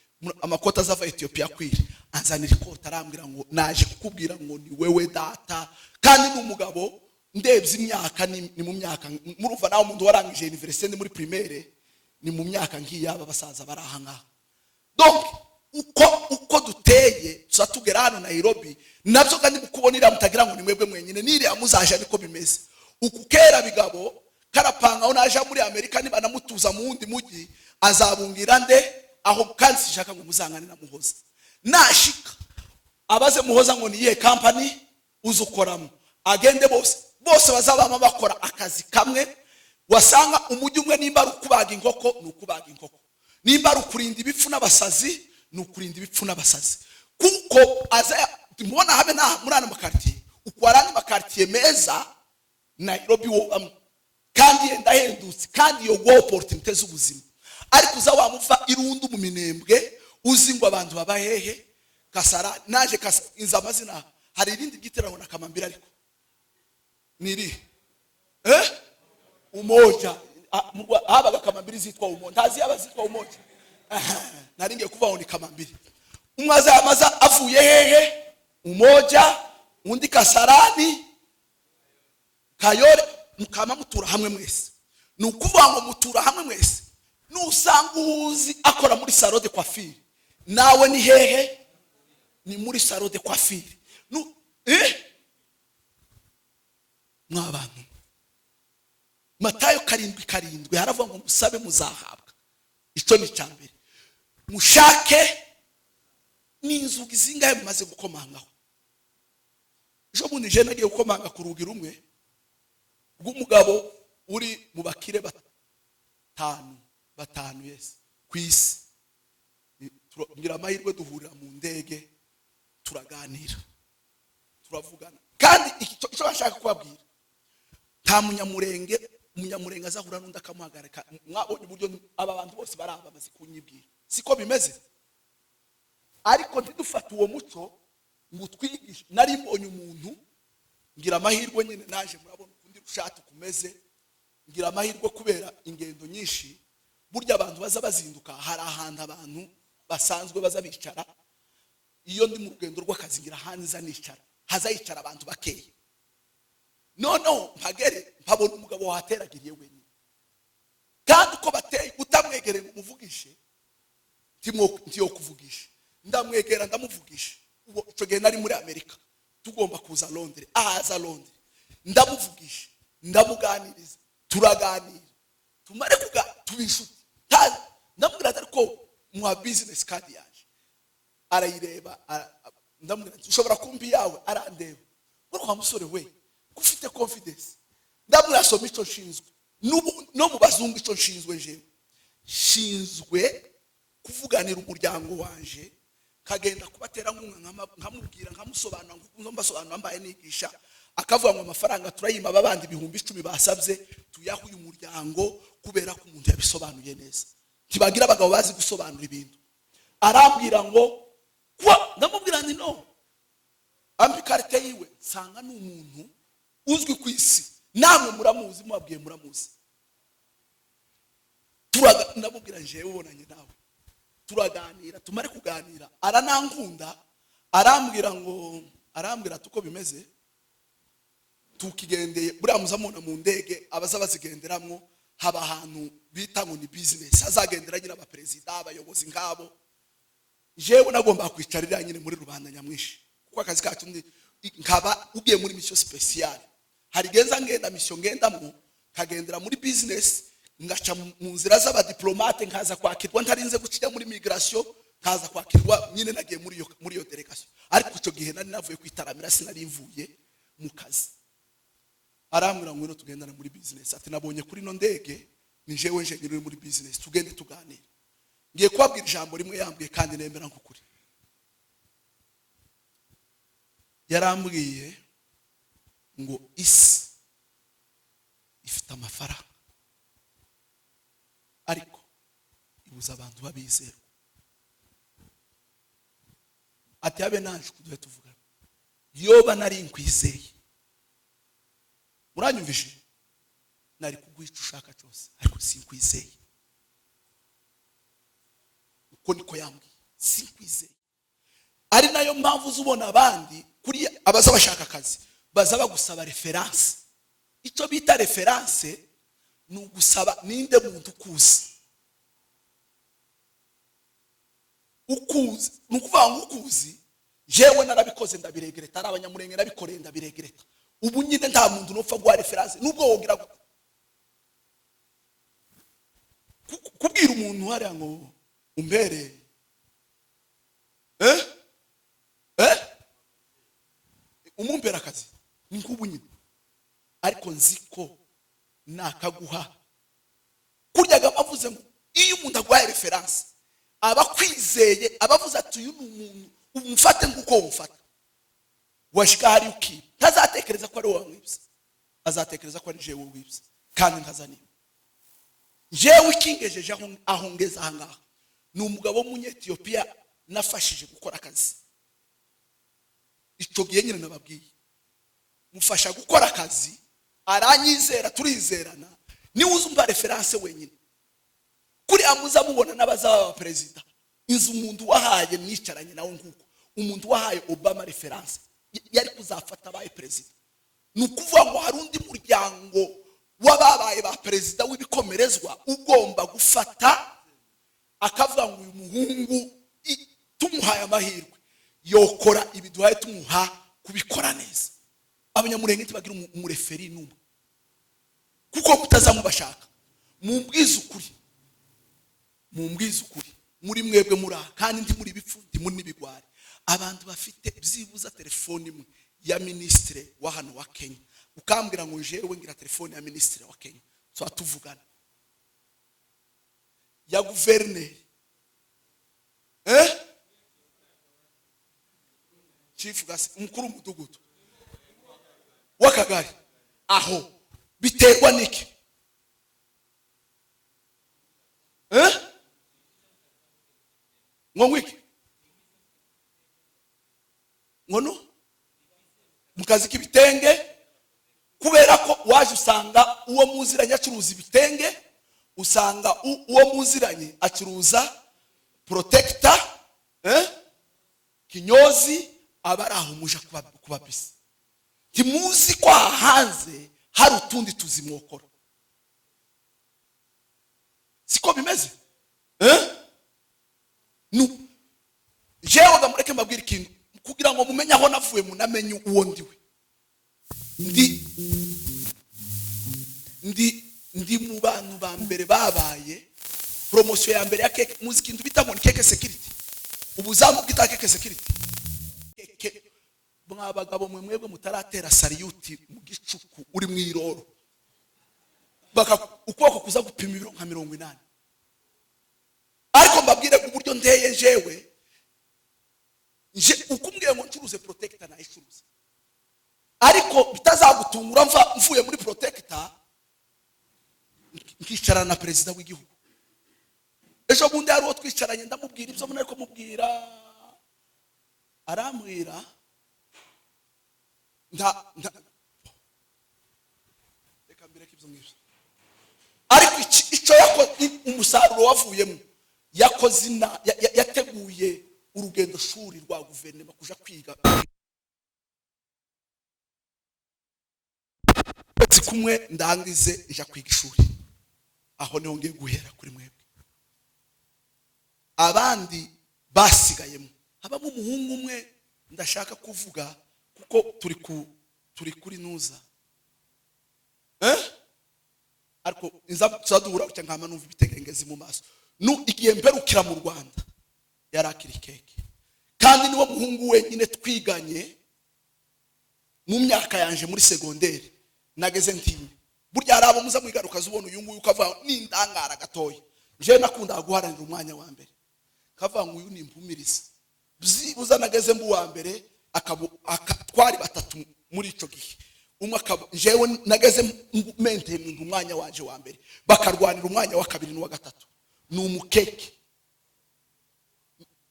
Speaker 1: amakoti azava Etiyopiya akwire, anzanira ikoti, arambwira ngo: "Naje kukubwira ngo ni wewe data." Kandi ni umugabo, ndebye imyaka ni mu myaka, murumva nawe, umuntu warangije université ni muri primaire, ni mu myaka nk'iyaba basaza bari aha ngaha. Donc uko duteye, tuza tugera hano Nairobi nabyo. Kandi mukubona iriya, mutagira ngo ni mwebwe mwenyine, n'iriya muzaje niko bimeze. Uku kera bigabo karapanga aho naje muri Amerika, niba namutuza mu wundi mujyi azabungira nde aho? Kandi sinshaka ngo muzangane na Muhoza. Nashika abaze Muhoza ngo: "Ni iyihe kampani uzi ukoramo?" Agende bose bose bazabama bakora akazi kamwe. Wasanga umujyi umwe, nimba ari ukubaga inkoko ni ukubaga inkoko, nimba ari ukurinda ibipfu n'abasazi ni ukurinda ibipfu n'abasazi, kuko aza mubona habe n'aha muri ano makaritiye, uko hari andi makaritiye meza Nairobi wobamwe, kandi yenda ahendutse, kandi iyo guha opportunité z'ubuzima. Ariko uza wamuva irundu mu Minembwe, uzi ngo abantu baba hehe? Kasara naje kasa inzu amazina, hari irindi ryitiranwa na Kamambiri, ariko ni irihe? Umoja. Habaga Kamambiri zitwa Umoja, ntazi yaba zitwa Umoja. Aha, nari ngiye kuvuga ngo ni Kamambiri. Umwe azamaza avuye hehe? Umoja, undi Kasarani, Kayore, mukaba mutura hamwe mwese. Ni ukuvuga ngo mutura hamwe mwese. Nusanga uwuzi akora muri salon de coiffure, nawe ni hehe? Ni muri salon de coiffure. Mwabantu, Matayo 7:7 haravuga ngo: "Musabe muzahabwa." Icyo ni icya mbere. Mushake. Ni inzugi zingahe mumaze gukomangaho? Ejo bundi je nagiye gukomanga ku rugi rumwe rw'umugabo uri mu bakire batanu, batanu, yes, ku isi. Ngira amahirwe duhurira mu ndege, turaganira, turavugana. Kandi icyo bashaka kubabwira, nta munyamurenge, umunyamurenge azahura n'undi akamuhagarika. Mwabonye uburyo aba bantu bose bari aha bamaze kunyibwira, siko bimeze? Ariko ntidufate uwo muco ngo utwigishe. Nari mbonye umuntu, ngira amahirwe nyine, naje murabona ukundi rushati kumeze. Ngira amahirwe kubera ingendo nyinshi, burya abantu baza bazinduka, hari ahantu abantu basanzwe baza bicara. Iyo ndi mu rugendo rw'akazi, ngira hanze nicara, haza yicara abantu bakeya. Noneho mpagere, mpabona umugabo wahateragiriye wenyine, kandi uko bateye, utamwegereye ngo umuvugishe ntiyo kuvugisha. Ndamwegera, ndamuvugisha. Ubwo icyo gihe nari muri Amerika, tugomba kuza Londres. Ahaza Londres, ndamuvugisha, ndamuganiriza, turaganira, tumare kuga tuba inshuti. Ndamubwira ati: "Ariko muha business card yanjye." Arayireba, ndamubwira ati: "Ushobora kumpa iyawe?" Arandeba ngo: "Wa musore we, ko ufite confidence?" Ndamubwira: "Soma icyo nshinzwe." No mu bazungu, icyo nshinzwe, jewe nshinzwe kuvuganira umuryango wanje, kagenda kubatera nkunga, nkamubwira, nkamusobanura nkuko mbasobanura mbaye nigisha. Akavuga ngo amafaranga turayima aba bandi 10,000 basabye, tuyahe uyu muryango, kubera ko umuntu yabisobanuye neza. Ntibagira abagabo bazi gusobanura ibintu. Arambwira ngo kuba, ndamubwira nti no ampa ikarite yiwe, nsanga ni umuntu uzwi ku isi. Namwe muramuzi, mubabwiye muramuzi. Ndamubwira, njewe ubonanye nawe, turaganira. Tumare kuganira, aranankunda, arambwira ngo, arambwira ati: "Uko bimeze, tukigendeye buriya muzamubona mu ndege, abaza bazigenderamwo, haba ahantu bita ngo ni business, hazagendera nyine abaperezida, abayobozi nk'abo. Jewe nagomba kwicarira nyine muri rubanda nyamwinshi, kuko akazi kacu ni nkaba ugiye muri mission spéciale. Hari genza ngenda mission ngendamwo, kagendera muri business, ngaca mu nzira z'abadiplomate, nkaza kwakirwa ntarinze gucija muri migration, nkaza kwakirwa nyine nagiye muri iyo délégation. Ariko icyo gihe nari navuye kwitaramira, sinari mvuye mu kazi. Arambwira ngo: 'Ngwino tugendane muri business.' Ati: 'Nabonye kuri ino ndege ni jewe nje uri muri business, tugende tuganire.' Ngiye kubabwira ijambo rimwe yambwiye kandi nemera nk'ukuri. Yarambwiye ngo isi ifite amafaranga, ariko ibuza abantu babizerwa. Ati: 'Habe naje kuduhe tuvugana, yoba nari nkwizeye, muranyumvise, nari kuguha icyo ushaka cyose, ariko sinkwizeye.' Uko niko yambwiye: 'Sinkwizeye.' Ari nayo mpamvu uzubona abandi kuri abaza bashaka akazi, baza bagusaba référence. Icyo bita référence ni ugusaba ninde muntu ukuzi. Ukuzi ni ukuvuga ngo ukuzi. Jewe narabikoze, ndabiregreta. Ari Abanyamurenge nabikoreye, ndabiregreta. Ubu nyine nta muntu nupfa guha référence, nubwo wogira gute. Kubwira umuntu hariya ngo umbere, eh eh umumbere akazi, ni nk'ubu nyine. Ariko nzi ko nakaguha kuryaga avuze ngo iyo umuntu aguhaye référence, aba akwizeye, aba avuze ati: 'Uyu ni umuntu umufate nk'uko wumufata.' Washika hari ukiba, ntazatekereza ko ari wowe wamwibye, azatekereza ko ari jewe wibye, kandi ntazaniba. Jewe ikingejeje aho ngeze aha ngaha ni umugabo w'Umunyetiyopiya nafashije gukora akazi. Icyo gihe nyine nababwiye, mufasha gukora akazi, aranyizera, turizerana. Niwe uzumva référence wenyine. Kuriya muza mubona n'abazaba abaperezida, inzu umuntu wahaye, mwicaranye nawe, nguko umuntu wahaye Obama référence yari kuzafata abaye perezida. Ni ukuvuga ngo hari undi muryango w'ababaye ba perezida w'ibikomerezwa ugomba gufata, akavuga ngo uyu muhungu tumuhaye amahirwe yokora ibi, duhaye tumuha kubikora neza. Abanyamurenge ntibagira umureferi n'umwe, kuko mutazamubashaka. Mumbwize ukuri, mumbwize ukuri, muri mwebwe muri aha, kandi ndi muri bipfu, ndi muri n'ibigwari, abantu bafite byibuza telefone imwe ya minisitiri wa hano wa Kenya, ukambwira ngo jewe ngira telefone ya minisitiri wa Kenya, tuba tuvugana, ya guverineri, chief gasi, umukuru w'umudugudu w'akagari aho, biterwa n'iki? Ngo ngwiki, ngo no mu kazi k'ibitenge, kubera ko waje usanga uwo muziranye acuruza ibitenge, usanga uwo muziranye acuruza protector. Kinyozi aba ari aho muja kuba bisi. Ntimuzi ko aha hanze hari utundi tuzi mwokora, siko bimeze, eh? Nu jewe ga mureke mbabwire ikintu kugira ngo mumenye aho navuye, munamenye uwo ndiwe. Ndi mu bantu ba mbere babaye promotion ya mbere ya KK. Muzi ikintu bita ngo ni KK Security, ubuzamu bwita KK Security. KK, mwa bagabo mwe, mwebwe mutaratera salute mu gicuku uri mu iroro, baka ukuboko kuza gupima ibiro nka 80. Ariko mbabwire uburyo nteye jewe. Nje ukumbwiye ngo ncuruze protector, nayicuruza, ariko bitazagutungura mva mvuye muri protector nkicarana na perezida w'igihugu. Ejo bundi hari uwo twicaranye, ndamubwira ibyo mbona, ariko mubwira arambwira nta nta reka mbireke ibyo ngibyo. Ariko icyo umusaruro wavuyemo, yakoze yateguye urugendo shuri rwa guverinoma kuja kwiga kwezi kumwe, ndangize nja kwiga ishuri. Aho niho ngiye guhera kuri mwebwe. Abandi basigayemo, habamo umuhungu umwe ndashaka kuvuga kuko turi kuri nuza, eh? Ariko inza tuzaduhura gutya nkama numva ibitegengezi mu maso. Nu igihe mperukira mu Rwanda yari akiri KK, kandi niwo muhungu wenyine twiganye mu myaka yanje muri segonderi nageze ntinye. Burya hari abo muza mwigaruka ubona uyu nguyu ukavuga n'indangara gatoya. Jewe nakundaga guharanira umwanya wa mbere, kavuga ngo uyu ni impumiriza. Byibuza nageze mbu wa mbere, twari batatu muri ico gihe, umwe akaba jewe. Nageze maintain umwanya wanje wa mbere, bakarwanira umwanya wa kabiri n'uwa gatatu. Ni umukeke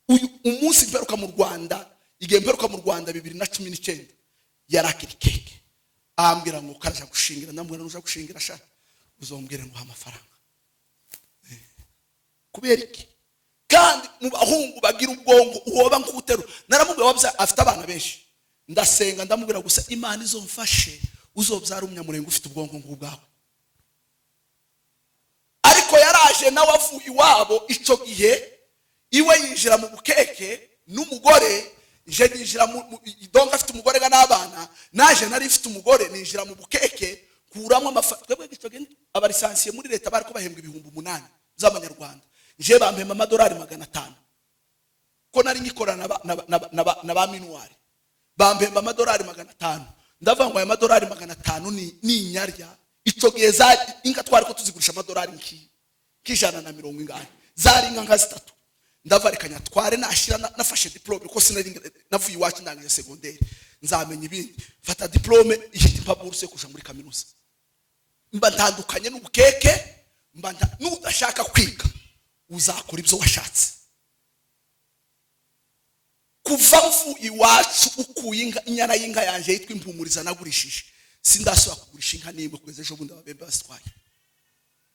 Speaker 1: uyu. Umunsi mperuka mu Rwanda, igihe mperuka mu Rwanda 2019, yari akiri KK. Ambwira ngo karaja gushingira, ndamubwira nuja gushingira sha uzombwire ngo amafaranga. Kubera iki? Kandi mu bahungu bagira ubwonko uwoba nk'uteru. Naramubwira wabya afite abana benshi, ndasenga ndamubwira gusa Imana izomfashe uzobyara umunyamurenge ufite ubwonko nk'ubwawe. Ariko yaraje nawe avuye iwabo icyo gihe, iwe yinjira mu bukeke n'umugore, nje ninjira mu donc afite umugore ga n'abana, naje nari mfite umugore, ninjira mu bukeke kuramo amafaranga. Twebwe icyo gihe aba licenciés muri leta bari ko bahembwa 8000 z'amanyarwanda, nje bampemba amadolari 500 ko nari ngikorana na ba minuwari. Bampemba amadolari 500, ndavuga ngo aya madolari 500 ni inyarya. Icyo gihe inka twari ko tuzigurisha amadolari nk'150 ingahe, zari inka nka zitatu. Ndavuga reka nyatware, nashira nafashe diplôme, ko sinari navuye iwacu ndangije segonderi, nzamenya ibindi. Mfata diplôme, ihita impa bourse yo kuja muri kaminuza, mba ntandukanye n'ubukeke. Mba nudashaka kwiga uzakora ibyo washatse. Kuva mvuye iwacu, ukuye inka, inyana y'inka yanjye yitwa Impumuriza nagurishije, sindasubira kugurisha inka n'imwe kugeza ejo bundi ababembe bazitwaye.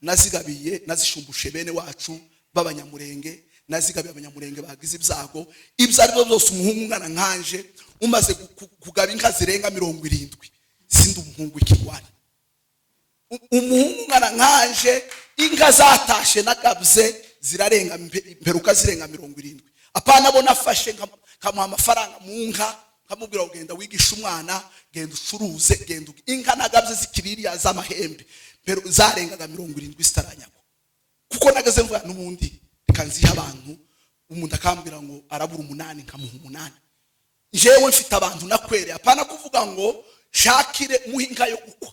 Speaker 1: Nazigabiye, nazishumbushe bene wacu b'Abanyamurenge, nazigabiye Abanyamurenge bagize ibyago ibyo ari byo byose. Umuhungu ungana nkanje umaze kugaba inka zirenga 70, sindi umuhungu w'ikigwari. Umuhungu ungana nkanje, inka zatashe nagabye zirarenga mperuka zirenga 70. Apana bo nafashe nkamuha amafaranga mu nka, nkamubwira ngo genda wigishe umwana, genda ucuruze, genda inka nagabye zikiririya z'amahembe zarengaga 70 zitaranyagwa, kuko nageze mvuga n'ubundi reka nzihe abantu. Umuntu akambwira ngo arabura umunani, nkamuha umunani. Jewe mfite abantu nakwereye, apana kuvuga ngo shakire muhe inka yo gukwa.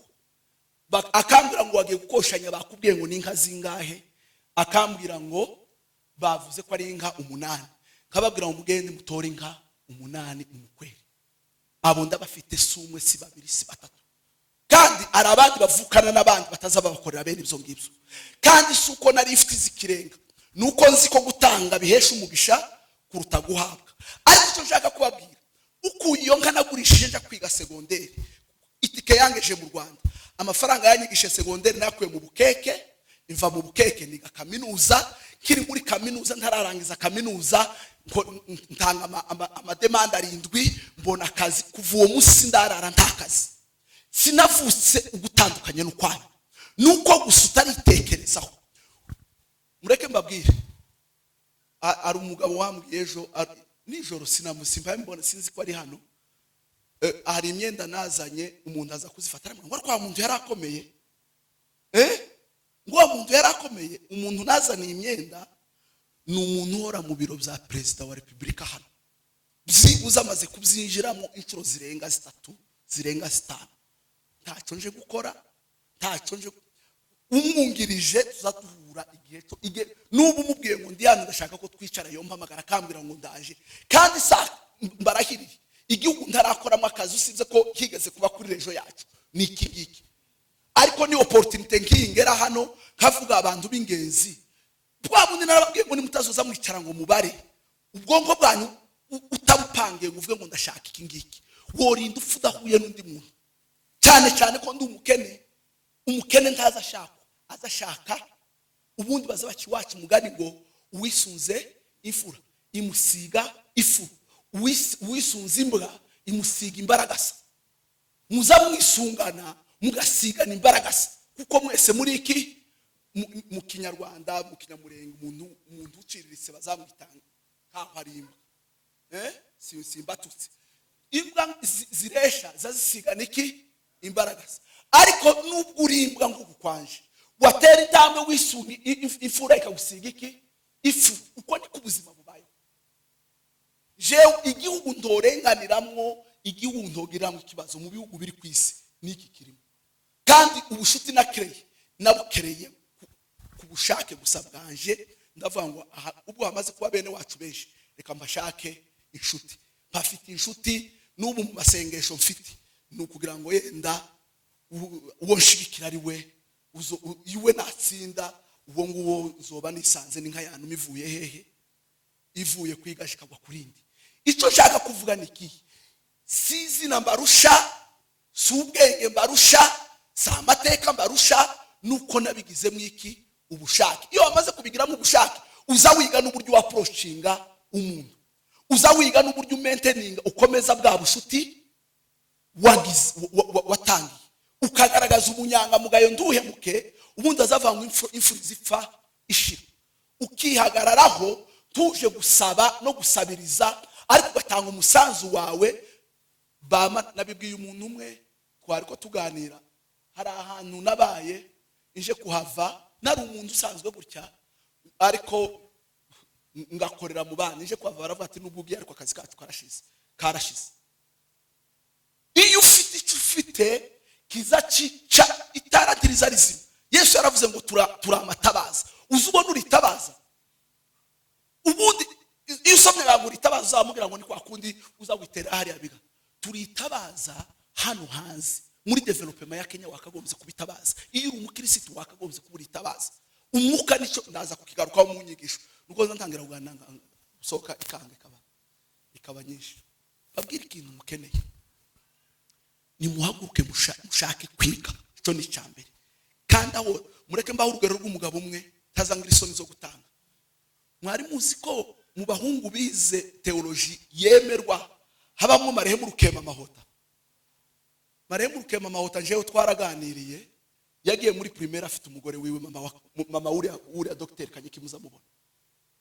Speaker 1: Akambwira ngo wagiye gukoshanya, bakubwiye ngo ni inka zingahe? Akambwira ngo bavuze ko ari inka umunani, nkababwira ngo mugende mutore inka umunani umukwere. Abo ndabafite, si umwe, si babiri, si batatu. Kandi hari abandi bavukana n'abandi bataza babakorera bene ibyo ngibyo. Kandi si uko nari ifite izikirenga, ni uko nzi ko gutanga bihesha umugisha kuruta guhabwa. Ariko icyo nshaka kubabwira, ukuye iyo nka nagurishije nja kwiga segonderi, itike yangeje mu Rwanda, amafaranga yanyigishe segonderi nayakuye mu bukeke. Imva mu bukeke niga kaminuza. Nkiri muri kaminuza, ntararangiza kaminuza, ntanga ama demandes 7, mbona akazi. Kuva uwo munsi ndarara nta kazi. Sinavutse ugutandukanye n'ukwanyu, nuko gusa utaritekerezaho. Mureke mbabwire, hari umugabo wambwiye ejo nijoro, sinamusimba mbona, sinzi ko ari hano. Hari imyenda nazanye, umuntu aza kuzifata, aramubwira ngo ariko wa muntu yari akomeye, ngo wa muntu yari akomeye. Umuntu nazaniye imyenda ni umuntu uhora mu biro bya perezida wa repubulika hano, byibuze amaze kubyinjiramo inshuro zirenga 3, zirenga 5. Ntacyo nje gukora, ntacyo nje. Umwungirije tuzaduhura igihe cyo igihe. N'ubu umubwiye ngo ndi hano, ndashaka ko twicara, yo mpamagara akambwira ngo ndaje. Kandi sa mbarahiriye, igihugu ntarakoramo akazi, usibye ko higeze kuba kuri région yacu, ni iki ngiki. Ariko ni opportunité nk'iyi ngera hano nkavuga abantu b'ingenzi. Bwa bundi narababwiye ngo nimutazoza mwicara ngo mubare ubwonko bwanyu, utabupangiye ngo uvuge ngo ndashaka iki ngiki, worinda upfa udahuye n'undi muntu. Cyane cyane ko ndi umukene. Umukene ntaza ashaka, aza ashaka. Ubundi baza baca iwacu umugani ngo uwisunze imfura imusiga ifu, uwisunze imbwa imusiga imbaragasa. Muza mwisungana mugasigana imbaragasa, kuko mwese muri iki mu Kinyarwanda, mu Kinyamurenge, umuntu uciriritse bazamwitanga nkaho ari imbwa. Simbatutse. Imbwa ziresha zisigana iki? Imbaragasa. Ariko nubwo uri imbwa nk'uku kwanje, watera intambwe wisunga imfura, ikagusiga iki? Ifu. Uko niko ubuzima bubayeho. Jewe igihugu ntorenganiramwo, igihugu ntogiramwo ikibazo mu bihugu biri ku isi n'iki kirimo. Kandi ubushuti na kereye nabukereye ku bushake gusa bwanje. Ndavuga ngo aha ubwo hamaze kuba bene wacu benshi, reka mbashake inshuti. Mpafite inshuti. N'ubu mu masengesho mfite ni ukugira ngo yenda uwo nshigikira ari we iwe natsinda, uwo nguwo nzoba nisanze ni nka yanuma ivuye hehe, ivuye kwiga ikagwa ku rindi. Icyo nshaka kuvuga ni ikihe? Si izina mbarusha, si ubwenge mbarusha, si amateka mbarusha, nuko nabigizemo iki? Ubushake. Iyo wamaze kubigiramo ubushake, uza wiga n'uburyo wa-approachinga umuntu, uza wiga n'uburyo u-maintaininga, ukomeza bwa bushuti wagize, watangiye, ukagaragaza ubunyangamugayo, nduhemuke. Ubundi azavuga ngo imfura zipfa ishira, ukihagararaho. Tuje gusaba no gusabiriza, ariko ugatanga umusanzu wawe. Bama nabibwiye umuntu umwe twari ko tuganira, hari ahantu nabaye nje kuhava, nari umuntu usanzwe gutya, ariko ngakorera mu bana. Nje kuhava baravuga ati nubwo ugiye, ariko akazi kacu karashize, karashize. Iyo ufite icyo ufite kiza cica itara, ntiriza rizima. Yesu yaravuze ngo turi amatabaza. Uzi ubona uritabaza? Ubundi iyo usomye ngo uritabaza, uzamubwira ngo ni kwa kundi uza witera hariya biga. Turitabaza hano hanze muri développement ya Kenya, wakagombye kubitabaza. Iyo uri umukirisitu, wakagombye kuba uritabaza. Umwuka nicyo ndaza kukigarukaho mu nyigisho, nuko ntangira kuganira gusohoka ikanga ikaba nyinshi. Babwire ikintu mukeneye: nimuhaguruke mushake kwiga. Icyo ni icya mbere. Kandi aho mureke mbaho urugero rw'umugabo umwe ntazangira isoni zo gutanga. Mwari muzi ko mu bahungu bize théologie yemerwa habamo marehemu Rukema Mahota? Marehemu Rukema Mahota, njyewe twaraganiriye. Yagiye muri primaire afite umugore wiwe, mama uriya dogiteri Kanyiki muzamubona.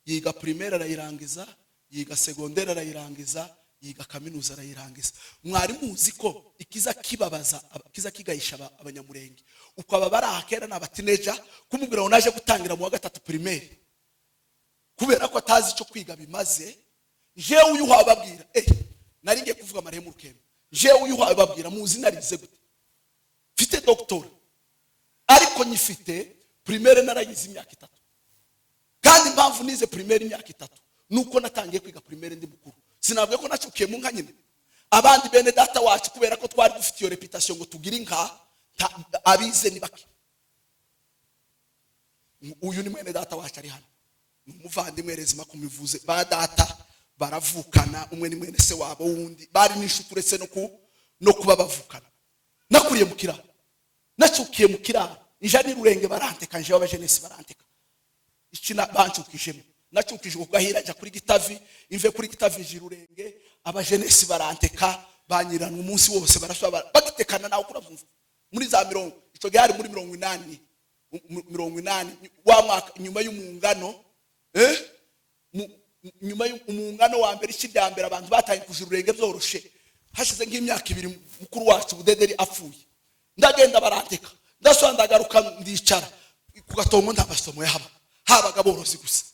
Speaker 1: Yiga primaire arayirangiza, yiga secondaire arayirangiza, yiga kaminuza arayirangiza. Mwari muzi ko ikiza kibabaza, kiza kigayisha Abanyamurenge, uko aba bari aha kera ni aba teenager, kumubwira ngo naje gutangira mu wa gatatu primaire kubera ko atazi icyo kwiga bimaze? Jewe uyu wababwira, nari ngiye kuvuga marehemu Rukema. Jewe uyu wababwira, muzi narize gute? Mfite doctorat, ariko nyifite primaire narayize imyaka 3. Kandi impamvu nize primaire imyaka 3 nuko natangiye kwiga primaire ndi mukuru. Sinavuye ko nacukiye mu nka nyine. Abandi bene data wacu, kubera ko twari dufite iyo réputation ngo tugire inka, abize ni bake. Uyu ni mwene data wacu ari hano, ni umuvandimwe rezima kumivuze. Ba data baravukana, umwe ni mwene se wabo wundi, bari n'inshuti uretse no kuba bavukana. Nakuriye mu kiraro, nacukiye mu kiraro, nja n'irurenge baranteka, nje w'abajenesi baranteka. Iki bancukijemo, nacukije ku Gahira, njya kuri Gitavi, imve kuri Gitavi nja Irurenge. Abajenesi baranteka, banyiranwa umunsi wose, barasaba bagitekana. Nawe kuravuga muri za mirongo, icyo gihe hari muri 80, 80 wa mwaka nyuma y'umungano, nyuma y'umungano wa mbere, iki rya mbere, abantu batangiye kuja Ururenge byoroshe. Hashize nk'imyaka 2 mukuru wacu Budederi apfuye. Ndagenda baranteka, ndasubira ndagaruka, ndicara ku Gatongo. Nta masomo yahaba, habaga aborozi gusa.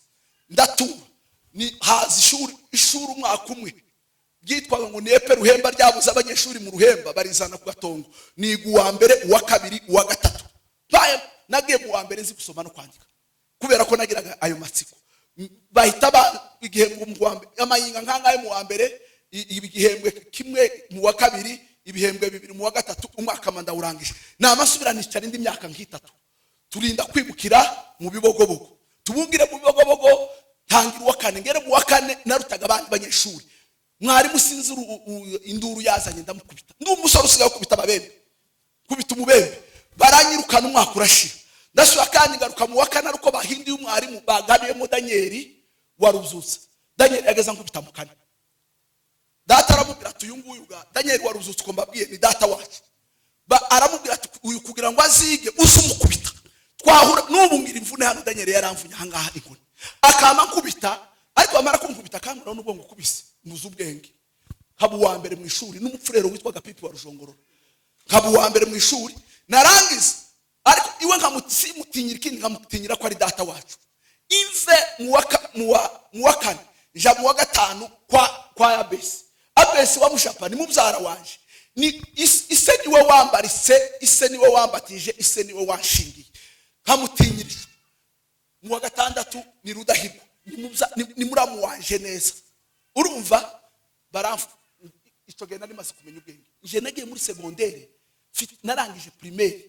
Speaker 1: Ndatura, ni haza ishuri umwaka umwe ryitwaga ngo ni EP Ruhemba, ryabuze abanyeshuri mu Ruhemba, barizana ku Gatongo. Niga uwa mbere, uwa kabiri, uwa gatatu. Baye nagiye mu wa mbere nzi gusoma no kwandika, kubera ko nagiraga ayo matsiko. Bahita ba igihembwe mu wa mbere, amayinga nkangahe mu wa mbere, igihembwe kimwe mu wa kabiri, ibihembwe 2 mu wa gatatu. Umwaka manda ndawurangije, namasubira nicara indi myaka nk'itatu. Turinda kwimukira mu Bibogobogo, tubungire mu Bibogobogo, tangira uwa kane, ngere mu wa kane narutaga abandi banyeshuri. Mwarimu sinzi induru yazanye, ndamukubita. Ndi umusore usigaye ukubita ababembe, kubita umubembe, baranyirukana. Umwaka urashira, ndasubira kandi ngaruka mu wa kane, ariko bahinduye umwarimu, baganiyemo Daniel Waruzutse. Daniel yageze ankubita mu kane. Data aramubwira ati: "Uyu nguyu ga Daniel Waruzutse, uko mbabwiye ni data wacu." Aramubwira ati: "Uyu kugira ngo azige uze umukubita." Twahura n'ubu ngira imvune hano. Daniel yaramvunye ahangaha inkoni, akama nkubita, ariko bamara kunkubita akambwira n'ubwo ngo ukubise muzi ubwenge. Nkaba uwa mbere mu ishuri n'umupfurero witwaga Pipi wa Rujongororo. Nkaba uwa mbere mu ishuri, narangiza ariko iwe nkamutinyira ikindi, nkamutinyira ko ari data wacu. Imve mu wa kane nja mu wa gatanu kwa Abesi. Abesi wa Mushapa ni mubyara wanje, ni ise niwe wambaritse, ise niwe wambatije, ise niwe wanshingiye, nkamutinyirije. Mu wa gatandatu ni Rudahigwa, ni muramu wanje neza. Urumva baramfu icyo gihe nari maze kumenya ubwenge. Nje nagiye muri segondere, narangije primaire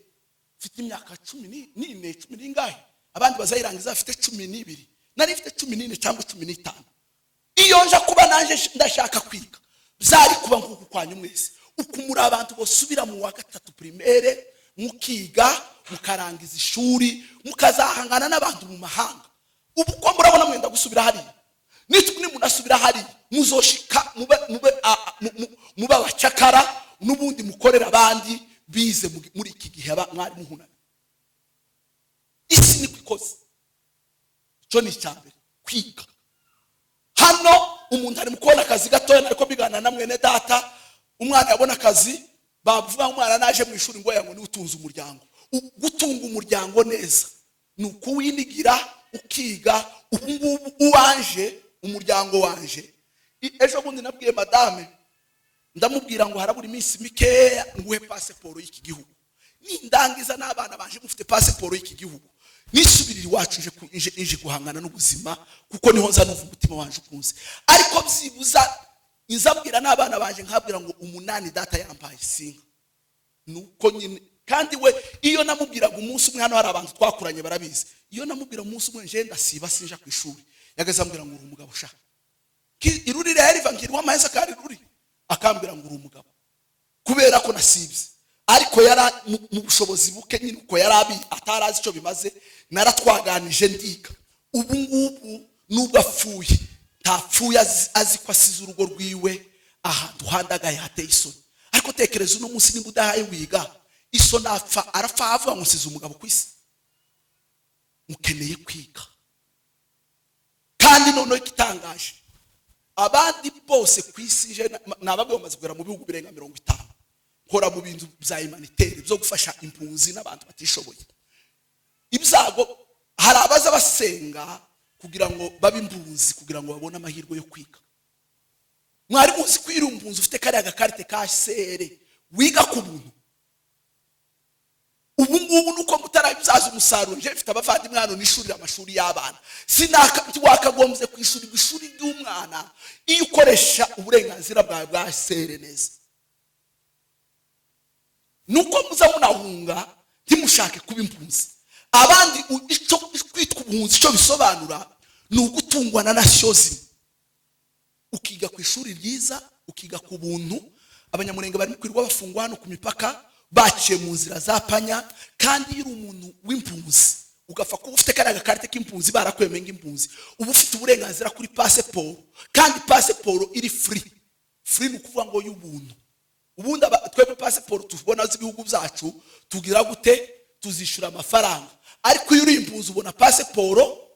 Speaker 1: mfite imyaka 14, cumi n'ingahe. Abandi bazayirangiza bafite 12, nari mfite 14 cyangwa 15. Iyo nja kuba naje ndashaka kwiga, byari kuba nk'uku kwanyu mwese, uku muri abantu bosubira mu wa gatatu primaire, mukiga, mukarangiza ishuri, mukazahangana n'abantu mu mahanga. Ubu ko murabona mwenda gusubira hariya, nimunasubira hariya muzoshika mube abacakara n'ubundi, mukorera abandi bize muri iki gihe mwari muhunamye. Isi niko ikoze. Icyo ni icya mbere, kwiga. Hano umuntu ari mu kubona akazi gatoya, ariko bigana na mwene data, umwana yabona akazi, bavuga umwana naje mu ishuri ngo ngo niwe utunze umuryango. Gutunga umuryango neza ni ukuwinigira ukiga. Ubu ngubu uwanje, umuryango wanje, ejo bundi nabwiye madame, ndamubwira ngo harabura iminsi mikeya nguhe pasiporo y'iki gihugu. Nindangiza n'abana banje mufite pasiporo y'iki gihugu, nisubirira iwacu, nje guhangana n'ubuzima, kuko niho nza numva umutima wanje ukunze. Ariko byibuza nzabwira n'abana banje, nkabwira ngo umunani data yampaye sinka nuko nyine. Kandi we iyo namubwiraga umunsi umwe, hano hari abantu twakuranye barabizi, iyo namubwira umunsi umwe nje ndasiba, sinja ku ishuri, yageze ambwira ngo: "Uri umugabo sha." Iruri rero riva ngirwa amaheza kandi ruri, akambwira ngo: "Uri umugabo," kubera ko nasibye. Ariko yari mu bushobozi buke nyine, uko yari abi atarazi icyo bimaze. Naratwaganije, ndiga. Ubu ngubu nubwo apfuye, ntapfuye azi ko asize urugo rwiwe ahantu handagaye hateye isoni. Ariko tekereza uno munsi nimba udahaye wiga, iso napfa, arapfa avuga ngo: "Nsize umugabo ku isi." Mukeneye kwiga. Kandi noneho igitangaje, abandi bose ku isi, nababwiye bamaze kugera mu bihugu birenga 50, nkora mu bintu bya humanitaire byo gufasha impunzi n'abantu batishoboye. Ibyago, hari abaza basenga kugira ngo babe impunzi, kugira ngo babone amahirwe yo kwiga. Mwari muzi ko iyo uri impunzi ufite kariya gakarite ka sere, wiga ku buntu? Ubu ngubu nuko mutarabibyaza umusaruro. Nje mfite abavandimwe hano nishurira amashuri y'abana. Sinaka wakagombye kwishyurirwa ishuri ry'umwana iyo ukoresha uburenganzira bwawe bwa sere neza. Nuko muza munahunga, ntimushake kuba impunzi. Abandi icyo kwitwa ubuhunzi, icyo bisobanura ni ugutungwa na nation zimwe, ukiga ku ishuri ryiza, ukiga ku buntu. Abanyamurenge barimo kwirirwa bafungwa hano ku mipaka, baciye mu nzira za panya. Kandi iyo uri umuntu w'impunzi Ugapfa kuba ufite kariya gakarite k'impunzi, barakwemeye nk'impunzi, uba ufite uburenganzira kuri pasiporo, kandi pasiporo iri free. Free ni ukuvuga ngo y'ubuntu. Ubundi twebwe pasiporo tubona z'ibihugu byacu tugira gute? Tuzishyura amafaranga. Ariko iyo uri impunzi ubona pasiporo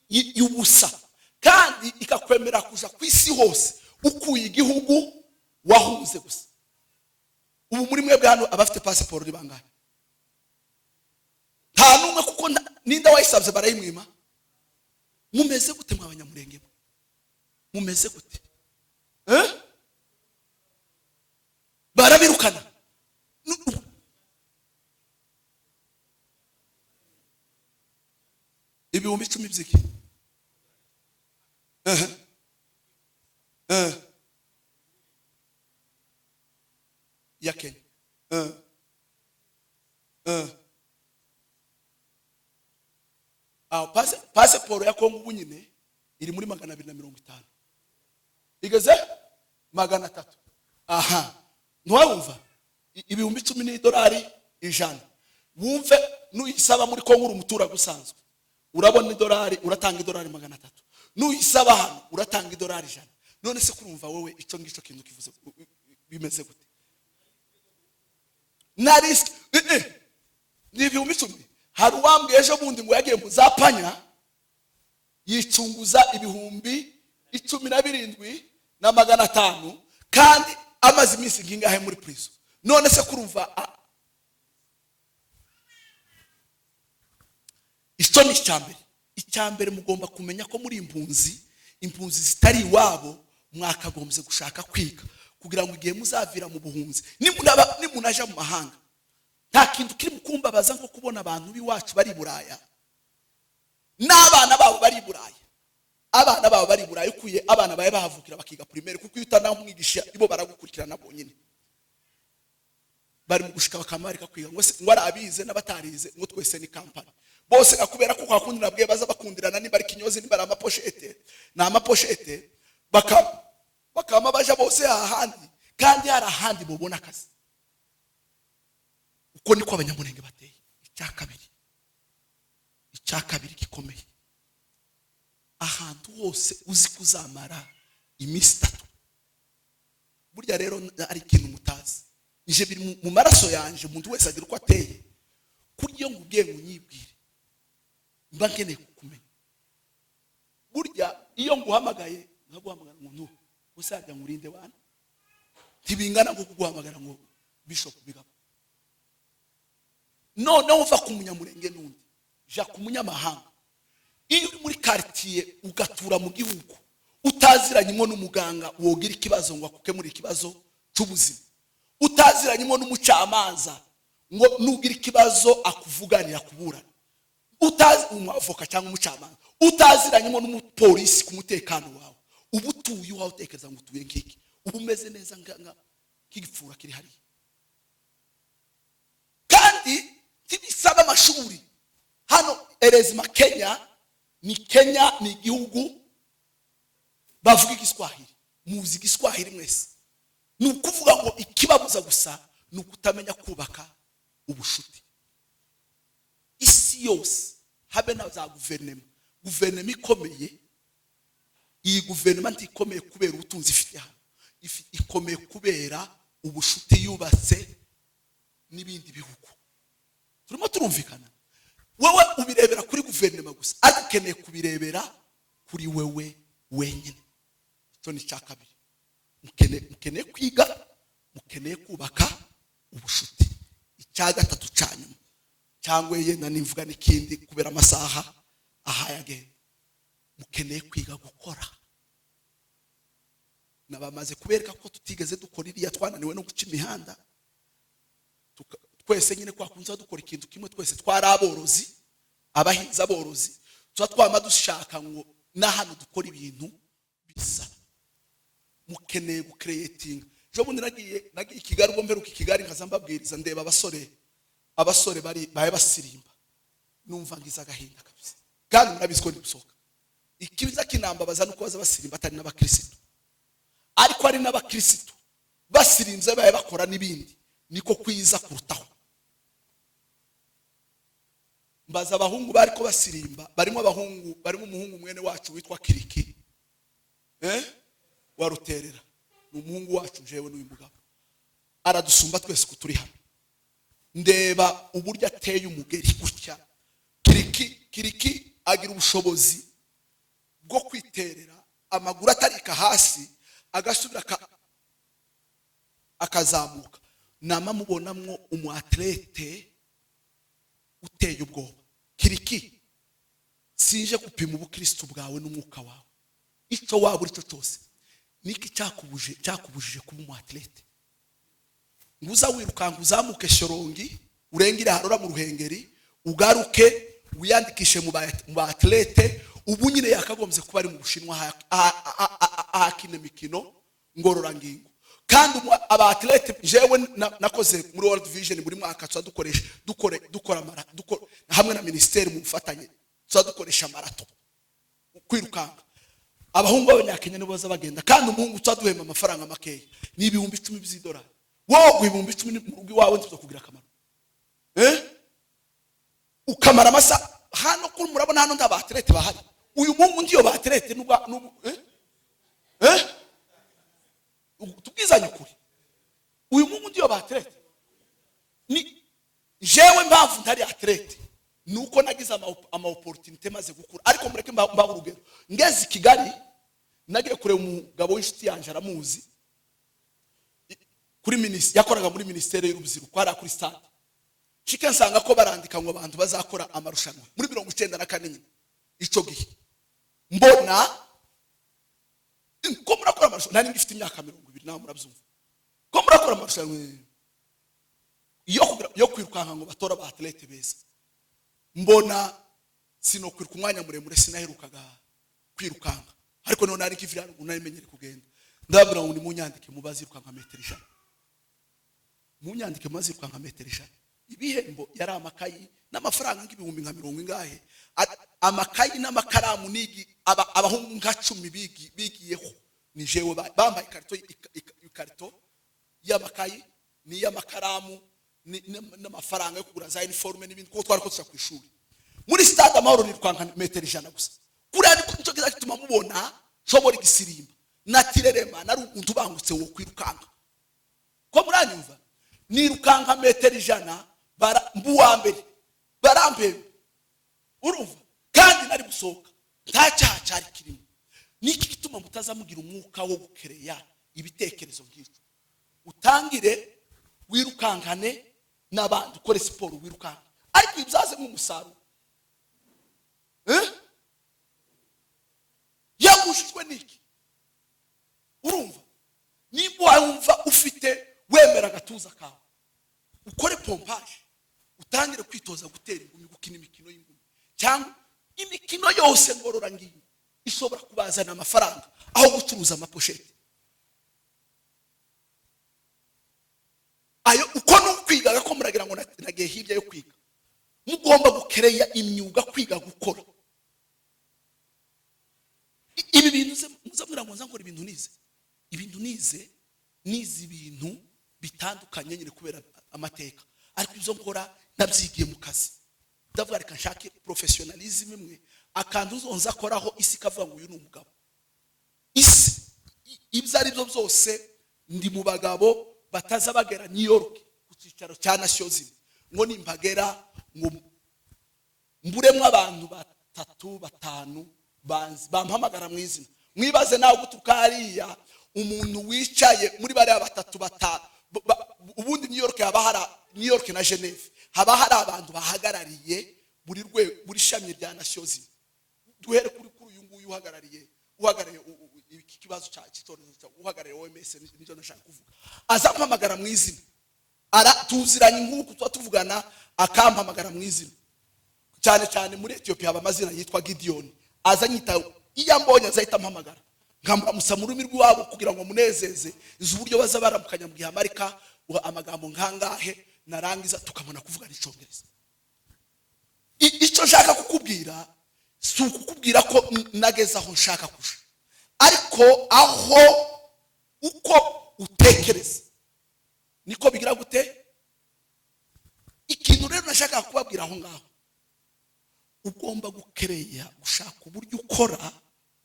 Speaker 1: y'ubusa, kandi ikakwemera kuja ku isi hose ukuye igihugu wahunze gusa. Ubu muri mwebwe hano abafite pasiporo ni bangahe? Nta n'umwe, kuko ninde wayisabye barayimwima. Mumeze gute mwa Banyamurenge mwe? Mumeze gute? Eh? Barabirukana. 10,000 by'iki? Ehe. Eh. Ya Kenya. Eh. Eh. Aho pasiporo ya Kongo ubu nyine iri muri 250, igeze 300. Aha ntiwawumva 10,000 ni idolari 100. Wumve, nuyisaba muri Kongo uri umuturage usanzwe urabona idolari, uratanga idolari 300. Nuyisaba hano uratanga idolari 100. None se kurumva wowe icyo ngicyo kintu kivuze bimeze gute? Na risk ni 10,000. Hari uwambwiye ejo bundi ngo yagiye mu za Panya yicunguza 17,500, kandi amaze iminsi ngingahe muri prison. None se kurumva icyo ni icya mbere. Icya mbere mugomba kumenya ko muri impunzi, impunzi zitari iwabo, mwakagombye gushaka kwiga kugira ngo igihe muzavira mu buhunzi, nimunaja mu mahanga. Nta kintu kiri mu kumbabaza nko kubona abantu b'iwacu bari i Buraya n'abana babo bari i Buraya. Abana babo bari i Buraya, ukuye abana bawe bahavukira bakiga primaire, kuko iyo utanamwigisha ibo baragukurikirana bonyine. Bari mu gushika bakamarika kwiga ngo se ngo arabize n'abatarize, ngo twese ni company bose, kubera ko kwa kundi nabwiye baza bakundirana, niba ari kinyozi, niba ari amaposhete, ni amaposhete, bakama baja bose hahandi, kandi hari ahandi mubona akazi. Uko niko Abanyamurenge bateye. Icya kabiri gikomeye, ahantu hose uzi kuzamara iminsi 3. Burya rero ari ikintu mutazi, nje biri mu maraso yanje. Umuntu wese agira uko ateye. Kurya iyo ngubwiye ngo unyibwire, mba nkeneye kukumenya. Burya iyo nguhamagaye nkaguhamagara ngo ntu usajya ngo urinde wana, ntibingana nko kuguhamagara ngo Bishop Bigabo. Noneho uva ku Munyamurenge n'undi ja ku munyamahanga. Iyo uri muri quartier ugatura mu gihugu utaziranyemo n'umuganga wogira ikibazo ngo akukemure ikibazo cy'ubuzima, utaziranyemo n'umucamanza ngo nugira ikibazo akuvuganira kuburana, utazi umwavoka cyangwa umucamanza, utaziranyemo n'umupolisi ku mutekano wawe, uba utuye iwawe utekereza ngo utuye nk'iki, uba umeze neza nk'igipfura kiri hariya. Kandi ntibisaba amashuri. Hano erezima Kenya ni Kenya, ni igihugu bavuga Igiswahili, muzi Igiswahili mwese. Ni ukuvuga ngo ikibabuza gusa ni ukutamenya kubaka ubushuti. Isi yose, habe na za guverinoma, guverinoma ikomeye, iyi guverinoma ntikomeye kubera ubutunzi ifite hano, ikomeye kubera ubushuti yubatse n'ibindi bihugu. Turimo turumvikana? Wowe ubirebera kuri guverinoma gusa, ariko ukeneye kubirebera kuri wewe wenyine. Icyo ni icya kabiri. Mukeneye kwiga, mukeneye kubaka ubushuti. Icya gatatu cya nyuma, cyangwa yenda nimvuga n'ikindi kubera amasaha ahayagenda, mukeneye kwiga gukora. Nabamaze kubereka ko tutigeze dukora iriya, twananiwe no guca imihanda. Twese nyine twakunze dukora ikintu kimwe, twese twari aborozi, abahinzi, aborozi. Tuba twama dushaka ngo na hano dukora ibintu bisa. Mukeneye gucreatinga. Ejo bundi nagiye i Kigali, ubwo mperuka i Kigali nkaza mbabwiriza, ndeba abasore bari baye basirimba, numva ngize agahinda kabisa. Kandi murabizi ko ndi gusohoka. Ikiza kinambabaza nuko baza basirimba atari n'abakirisitu, ariko ari n'abakirisitu basirinze baye bakora n'ibindi, niko kwiza kurutaho. Mbaza abahungu bariko basirimba, barimo abahungu, barimo umuhungu mwene wacu witwa Kiriki, wa Ruterera. Ni umuhungu wacu, jewe n'uyu mugabo aradusumba twese ko turi hano. Ndeba uburyo ateye umugeri gutya. Kiriki, Kiriki agira ubushobozi bwo kwiterera amaguru atarika hasi, agasubira akazamuka. Nama mubonamwo umu athlète uteye ubwoba. Kiriki, sinje gupima ubukristo bwawe n'umwuka wawe, icyo waba uri cyo cyose. Niki cyakubujije kuba umu athlète, ngo uza wirukanka, uzamuke Shyorongi, urengere harora mu Ruhengeri, ugaruke wiyandikishe mu ba athlète? Ubu nyine yakagombye kuba ari mu Bushinwa ahakina imikino ngororangingo. Kandi aba athlète, jewe nakoze muri World Vision, buri mwaka tuba dukoresha dukore dukora mara hamwe na minisiteri mu bufatanye, tuba dukoresha marathon, kwirukanka. Abahungu b'Abanyakenya nibo baza bagenda, kandi umuhungu tuba duhemba amafaranga makeya, ni 10,000 by'idolari. Wowe 10,000 mu rugo iwawe ntibiza kugira akamaro, Ukamara amasa hano. Ko murabona hano nta ba athlète bahari? Uyu muhungu ndiyo ba athlète n'ubwa n'ubu, Tubwizanye ukuri, uyu muhungu ndiyo ba athlète. Ni jewe mpamvu ntari athlète ni uko nagize ama opportunité maze gukura. Ariko mureke mbahe urugero. Ngeze i Kigali, nagiye kureba umugabo w'inshuti yanjye, aramuzi, kuri minisiteri, yakoraga muri minisiteri y'urubyiruko hariya kuri stade. Nshike nsanga ko barandika ngo abantu bazakora amarushanwa muri 94 nyine. Icyo gihe mbona ko murakora amarushanwa, nari ngifite imyaka 20, nawe murabyumva ko murakora amarushanwa yo kwirukanka ngo batore aba athlète beza. Mbona sinokwiruka umwanya muremure, sinaherukaga kwirukanka, ariko none nari nkivira haruguru, nari menyere kugenda. Ndababwira ngo nimunyandike mu bazirukanka metero 100, munyandike mu bazirukanka metero 100. Ibihembo yari amakayi n'amafaranga nk'ibihumbi nka mirongo ingahe. Amakayi n'amakaramu nigi abahungu nka 10 bigiyeho ni jewe bambaye ikarito, ikarito y'amakayi n'iy'amakaramu n'amafaranga yo kugura za uniforme n'ibindi, kuko twari ko tuja ku ishuri. Muri Stade Amahoro nirukanka metero 100 gusa. Kuriya niko nicyo kiza gituma mubona nshobora igisirimba na tirerema, nari umuntu ubangutse wo kwirukanka. Ko muranyumva? Nirukanka metero 100, mba uwa mbere, barampemba. Urumva, kandi nari gusohoka nta cyaha cyari kirimo. Niki gituma mutazamugira umwuka wo gukereya ibitekerezo nk'icyo? Utangire wirukankane n'abandi, ukore siporo, wirukanka, ariko ibyaze nk'umusaruro. Yagushijwe n'iki? Urumva, nimba wumva ufite wemera agatuza kawe, ukore pompage, utangire kwitoza gutera ingumi, gukina imikino y'ingumi cyangwa imikino yose ngororangingo ishobora kubazana amafaranga aho gucuruza ama pochette. Ayo uko ni ukwiga ko muragira ngo nagiye hirya yo kwiga. Mugomba gukereya imyuga, kwiga gukora ibi bintu. Muze mwira ngo nza nkora ibintu nize, ibintu nize, nize ibintu bitandukanye nyine kubera amateka, ariko ibyo nkora nabyigiye mu kazi. Ndavuga reka nshake professionalism imwe, akantu uzonza akoraho isi ikavuga ngo uyu ni umugabo. Isi ibyo ari byo byose, ndi mu bagabo bataza bagera New York ku cyicaro cya Nations Unies ngo nimpagera ngo mburemo abantu batatu, batanu bampamagara mu izina. Mwibaze nawe guturuka hariya, umuntu wicaye muri bariya batatu, batanu. Ubundi New York haba hari, New York na Geneve, haba hari abantu bahagarariye buri rwego, buri shami rya Nations Unies. Duhere kuri uyu nguyu uhagarariye iki kibazo cya cy'icyorezo, uhagarariye OMS, nicyo ndashaka kuvuga. Aza ampamagara mu izina, ara tuziranye nk'uku tuba tuvugana, akampamagara mu izina. Cyane cyane muri Etiyopiya haba amazina yitwa Gideon, aza anyita. Iyo ambonye azahita ampamagara, nkamuramutsa mu rurimi rw'iwabo kugira ngo munezeze. Izi uburyo baza baramukanya mu gihe amarika amagambo nkangahe, narangiza tukabona kuvuga n'icyongereza. Icyo nshaka kukubwira si ukukubwira ko nageze aho nshaka kuja, ariko aho uko utekereza niko bigira gute. Ikintu rero nashakaga kubabwira aho ngaho. Ugomba gukereya, gushaka uburyo ukora,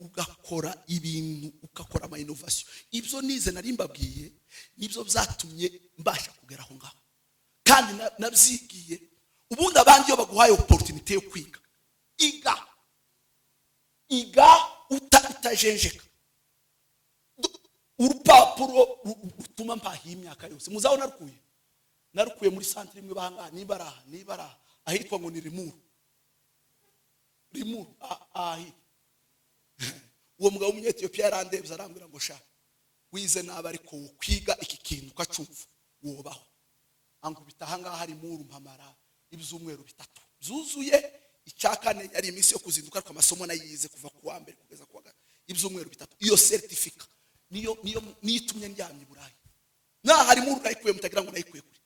Speaker 1: ugakora ibintu, ugakora ama innovation. Ibyo nize nari mbabwiye nibyo byatumye mbasha kugera aho ngaho, kandi nabyigiye. Ubundi abandi iyo baguhaye opportunity yo kwiga, iga, iga utajenjeka. Urupapuro rutuma mpahiye imyaka yose, muzaho narukuye muri centre imwe bahangaha, niba ari aha, niba ari aha, ahitwa ngo ni Limuru. Limuru ahitwa. Uwo mugabo w'Umunyetiyopiya yarandebye, arambwira ngo: "Sha, wize nabi, ariko kwiga iki kintu ukacumva wobaho." Ankubita ahangaha Limuru, mpamara ibyumweru 3 byuzuye. Icya kane yari iminsi yo kuzinduka, ariko amasomo nayize kuva ku wa mbere kugeza ku wa gatatu, ibyumweru 3. Iyo certificat niyo itumye ndyamye i Burayi. Naha Limuru nayikuye, mutagira ngo nayikuye kure.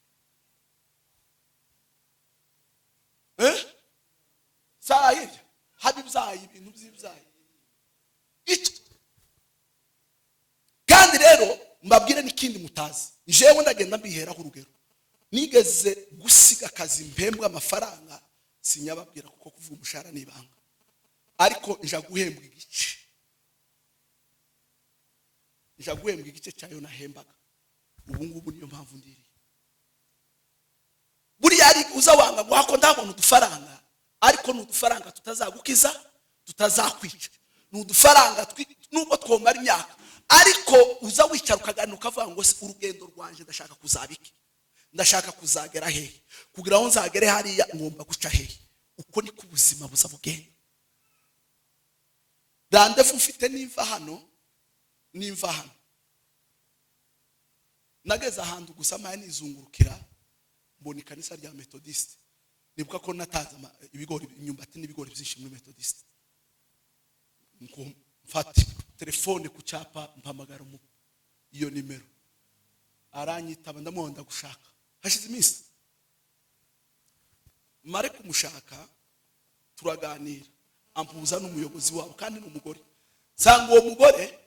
Speaker 1: Saa hirya haba ibyayi, ibintu by'ibyayi. Kandi rero mbabwire n'ikindi mutazi, jewe ndagenda mbiheraho urugero. Nigeze gusiga akazi mpembwa amafaranga, sinyababwira kuko kuvuga umushahara ni ibanga, ariko nja guhembwa igice, nja guhembwa igice cyayo nahembaga. Ubu ngubu niyo mpamvu ndiriye. Buriya ari uza wanga ngo hako ndabona udufaranga, ariko ni udufaranga tutazagukiza, tutazakwica, ni udufaranga nubwo twomara imyaka. Ariko uza wicara ukaganira, ukavuga ngo: "Se urugendo rwanje ndashaka kuzaba iki? Ndashaka kuzagera hehe? Kugira ngo nzagere hariya ngomba guca hehe?" Uko niko ubuzima buza bugenda. Rendez-vous mfite nimva hano, nageze ahantu gusa mpaye nizungurukira, mbona ikanisa rya Methodiste. Nibuka ko natanze ibigori, imyumbati n'ibigori byinshi muri Methodiste. Ngo mfata telefone ku cyapa, mpamagara iyo nimero, aranyitaba. Ndamubona, ndagushaka hashize iminsi. Mare kumushaka, turaganira, ampuza n'umuyobozi wabo, kandi ni umugore. Nsanga uwo mugore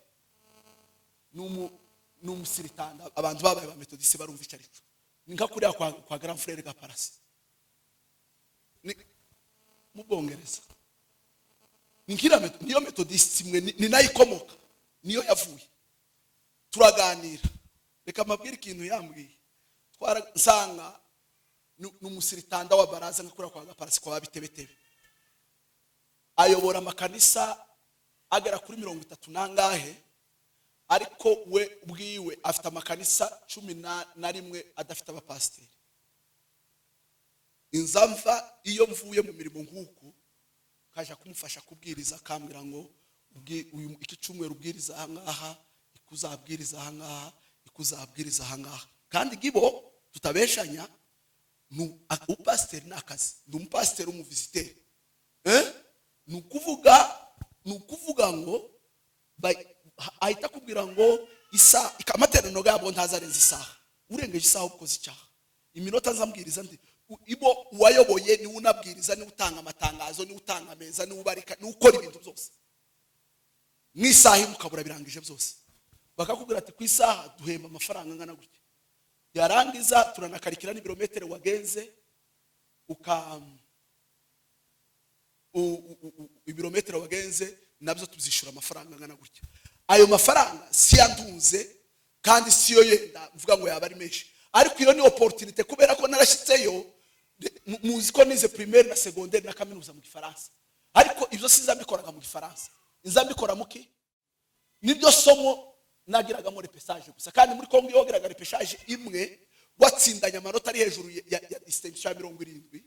Speaker 1: ni umusiritanda. Abantu babaye ba Methodiste barumva icyo aricyo. Ni nka kuriya kwa grand frère Gaparasi. Ni mu Bwongereza, ni nk'iriya niyo Methodiste imwe, ni nayo ikomoka, niyo yavuye. Turaganira, reka mbabwire ikintu yambwiye. Nsanga ni umusiritanda wa baraza, nka kuriya kwa Gaparasi kwa Bitebetebe. Ayobora amakanisa agera kuri 30 n'angahe, ariko we ubwiwe afite amakanisa 11 adafite abapasiteri. Inzamva iyo mvuye mu mirimo nk'uku kaja kumufasha kubwiriza, akambwira ngo: "Uyu iki cyumweru ubwiriza ahangaha, ikuzabwiriza ahangaha, ikuzabwiriza ahangaha." Kandi gibo tutabeshanya, upasiteri ni akazi, ni umupasiteri w'umuvisiteri. Ni ukuvuga ngo ahita akubwira ngo amateraniro yabo ntazarenza isaha, urengeje isaha ukoze icyaha. Iminota nzambwiriza ndi ibo, uwayoboye niwe unabwiriza, niwe utanga amatangazo, niwe utanga ameza, niwe ubarika, niwe ukora ibintu byose. Mu isaha imwe ukabura birangije byose. Bakakubwira ati: "Ku isaha duhemba amafaranga angana gutya." Yarangiza turanakarikira n'ibirometero wagenze, uka ibirometero wagenze nabyo tuzishyura amafaranga angana gutya. Ayo mafaranga si yantunze, kandi siyo yenda mvuga ngo yaba ari menshi, ariko iyo ni opportunité kubera ko narashyitseyo. Muzi ko nize primaire na secondaire na kaminuza mu Gifaransa, ariko ibyo sinza mbikoraga mu Gifaransa, nza mbikora muki nibyo somo nagiragamo repêchage gusa. Kandi muri Kongo iyo wagiraga repêchage imwe, watsindanye amanota ari hejuru ya distinction ya 70,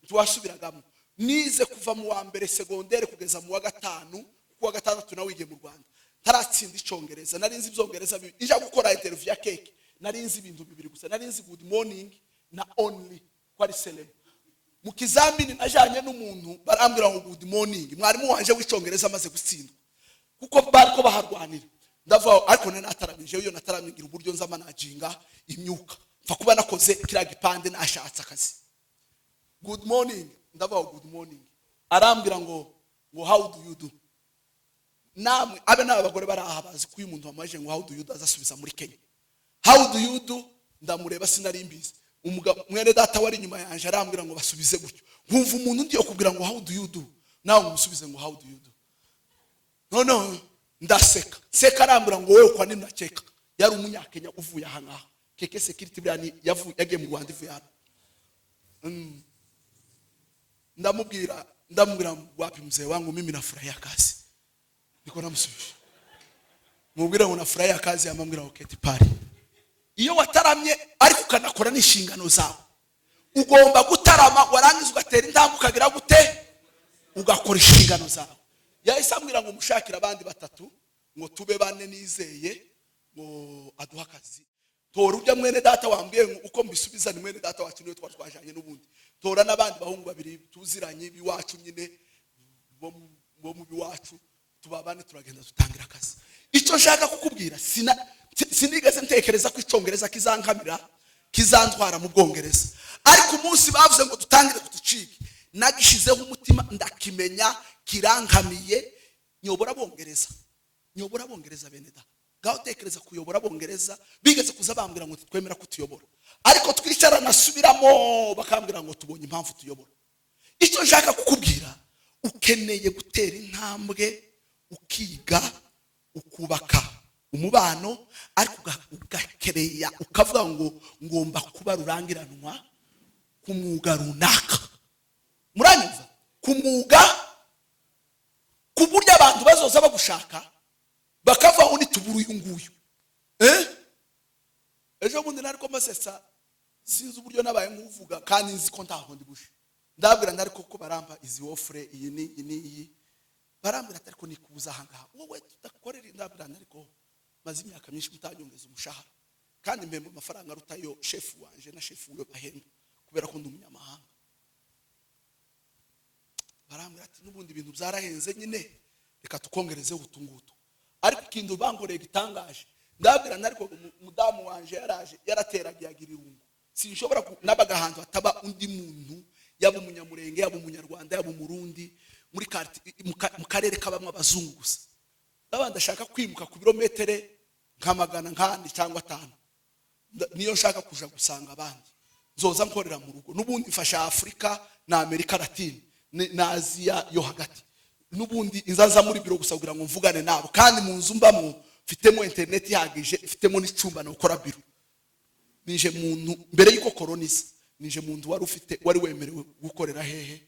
Speaker 1: ntiwasubiragamo. Nize kuva mu wa mbere secondaire kugeza mu wa gatanu, kuko wa gatandatu nawe wigiye mu Rwanda, ntaratsinda Icyongereza. Nari nzi Ibyongereza bibiri. Ija gukora interview ya KEC, nari nzi ibintu bibiri gusa: nari nzi "good morning" na "only" ko ari seulement. Mu kizamini najanye n'umuntu, barambwira ngo "good morning". Mwarimu wanje w'Icyongereza amaze gutsindwa kuko bariko baharwanira. Ndava, ariko nari nataramije. Iyo nataramye ngira uburyo nza managinga imyuka, mfa kuba nakoze kiriya gipande, nashatse akazi. "Good morning", ndavuga "good morning", arambwira ngo "How do you do?" Namwe abe n'aba bagore bari aha bazi ko uyu muntu wamubajije ngo "How do you do?" azasubiza muri Kenya. "How do you do?" Ndamureba, sinari mbizi. Umugabo mwene data wari inyuma yanjye arambwira ngo basubize gutyo. Nkumva umuntu undi yo kubwira ngo "How do you do?", nawe umusubize ngo "How do you do?" No, ndaseka seka. Arambwira ngo "Wewe, kwa nini unacheka?" Yari Umunyakenya uvuye aha ngaha, keke security buriya ni yagiye mu Rwanda ivuye hano. Ndamubwira "Wapi, mzee wangu, mimi nafurahia kazi." Niko namusubije, mubwira ngo nafurahia kazi. Amambwira ngo "Keti pale." Iyo wataramye ariko ukanakora n'inshingano zawe, ugomba gutarama, warangiza ugatera intambwe, ukagira gute? Ugakora inshingano zawe. Yahise ambwira ngo mushakire abandi batatu, ngo tube bane, nizeye ngo aduhe akazi. Tora ujya mwene data wambwiye ngo uko mbisubiza ni mwene data wacu, niwe twari twajanye n'ubundi. Tora n'abandi bahungu babiri tuziranye b'iwacu nyine, bo mu biwacu, tubabane. Turagenda, dutangira akazi. Icyo nshaka kukubwira, sinigeze ntekereza ko Icyongereza kizankamira, kizantwara mu Bwongereza. Ariko umunsi bavuze ngo dutangire kutucike, nagishizeho umutima, ndakimenya, kirankamiye. Nyobora Abongereza, nyobora Abongereza. Bene da, ngaho tekereza kuyobora Abongereza. Bigeze kuza bambwira ngo twemera ko tuyobora, ariko twicara nasubiramo, bakambwira ngo tubonye impamvu tuyobora. Icyo nshaka kukubwira, ukeneye gutera intambwe, ukiga, ukubaka umubano, ariko ugakereya, ukavuga ngo ngomba kuba rurangiranwa ku mwuga runaka. Muranyumva? Ku mwuga, ku buryo abantu bazoza bagushaka bakavuga ngo nitubura uyu nguyu. Eh? Ejo bundi nari ko mbasetsa, sinzi uburyo nabaye nk'uvuga, kandi nzi ko ntaho ndi buje. Ndabwira ndari koko barampa izi offre, iyi ni iyi ni iyi. Barambwira ati "Ariko nikubuza aha ngaha wowe tudakorera." Ndabwira nti "Ariko maze imyaka myinshi mutanyongeza umushahara, kandi mpemba amafaranga arutayo shefu wanje na shefu wiwe bahemba, kubera ko ndi umunyamahanga." Barambwira ati "N'ubundi ibintu byarahenze nyine, reka tukongerezeho utu ngutu." Ariko ikintu bangoreye gitangaje, ndabwira nti ariko umudamu wanje yaraje yarateragiye agira irungu, sinshobora nabaga ahantu hataba undi muntu, yaba Umunyamurenge, yaba Umunyarwanda, yaba Umurundi, muri mu karere kabamwe abazungu gusa. Ndaba ndashaka kwimuka ku birometere nka magana nk'ane cyangwa atanu. Niyo nshaka kuja gusanga abandi, nzoza nkorera mu rugo. N'ubundi mfasha Afurika na Amerika Latine na Aziya yo hagati. N'ubundi inzaza muri biro gusa kugira ngo mvugane nabo, kandi mu nzu mbamo mfitemo interineti ihagije, mfitemo n'icyumba nokora biro. Nije muntu mbere y'uko korona iza, nije muntu wari ufite, wari wemerewe gukorera hehe?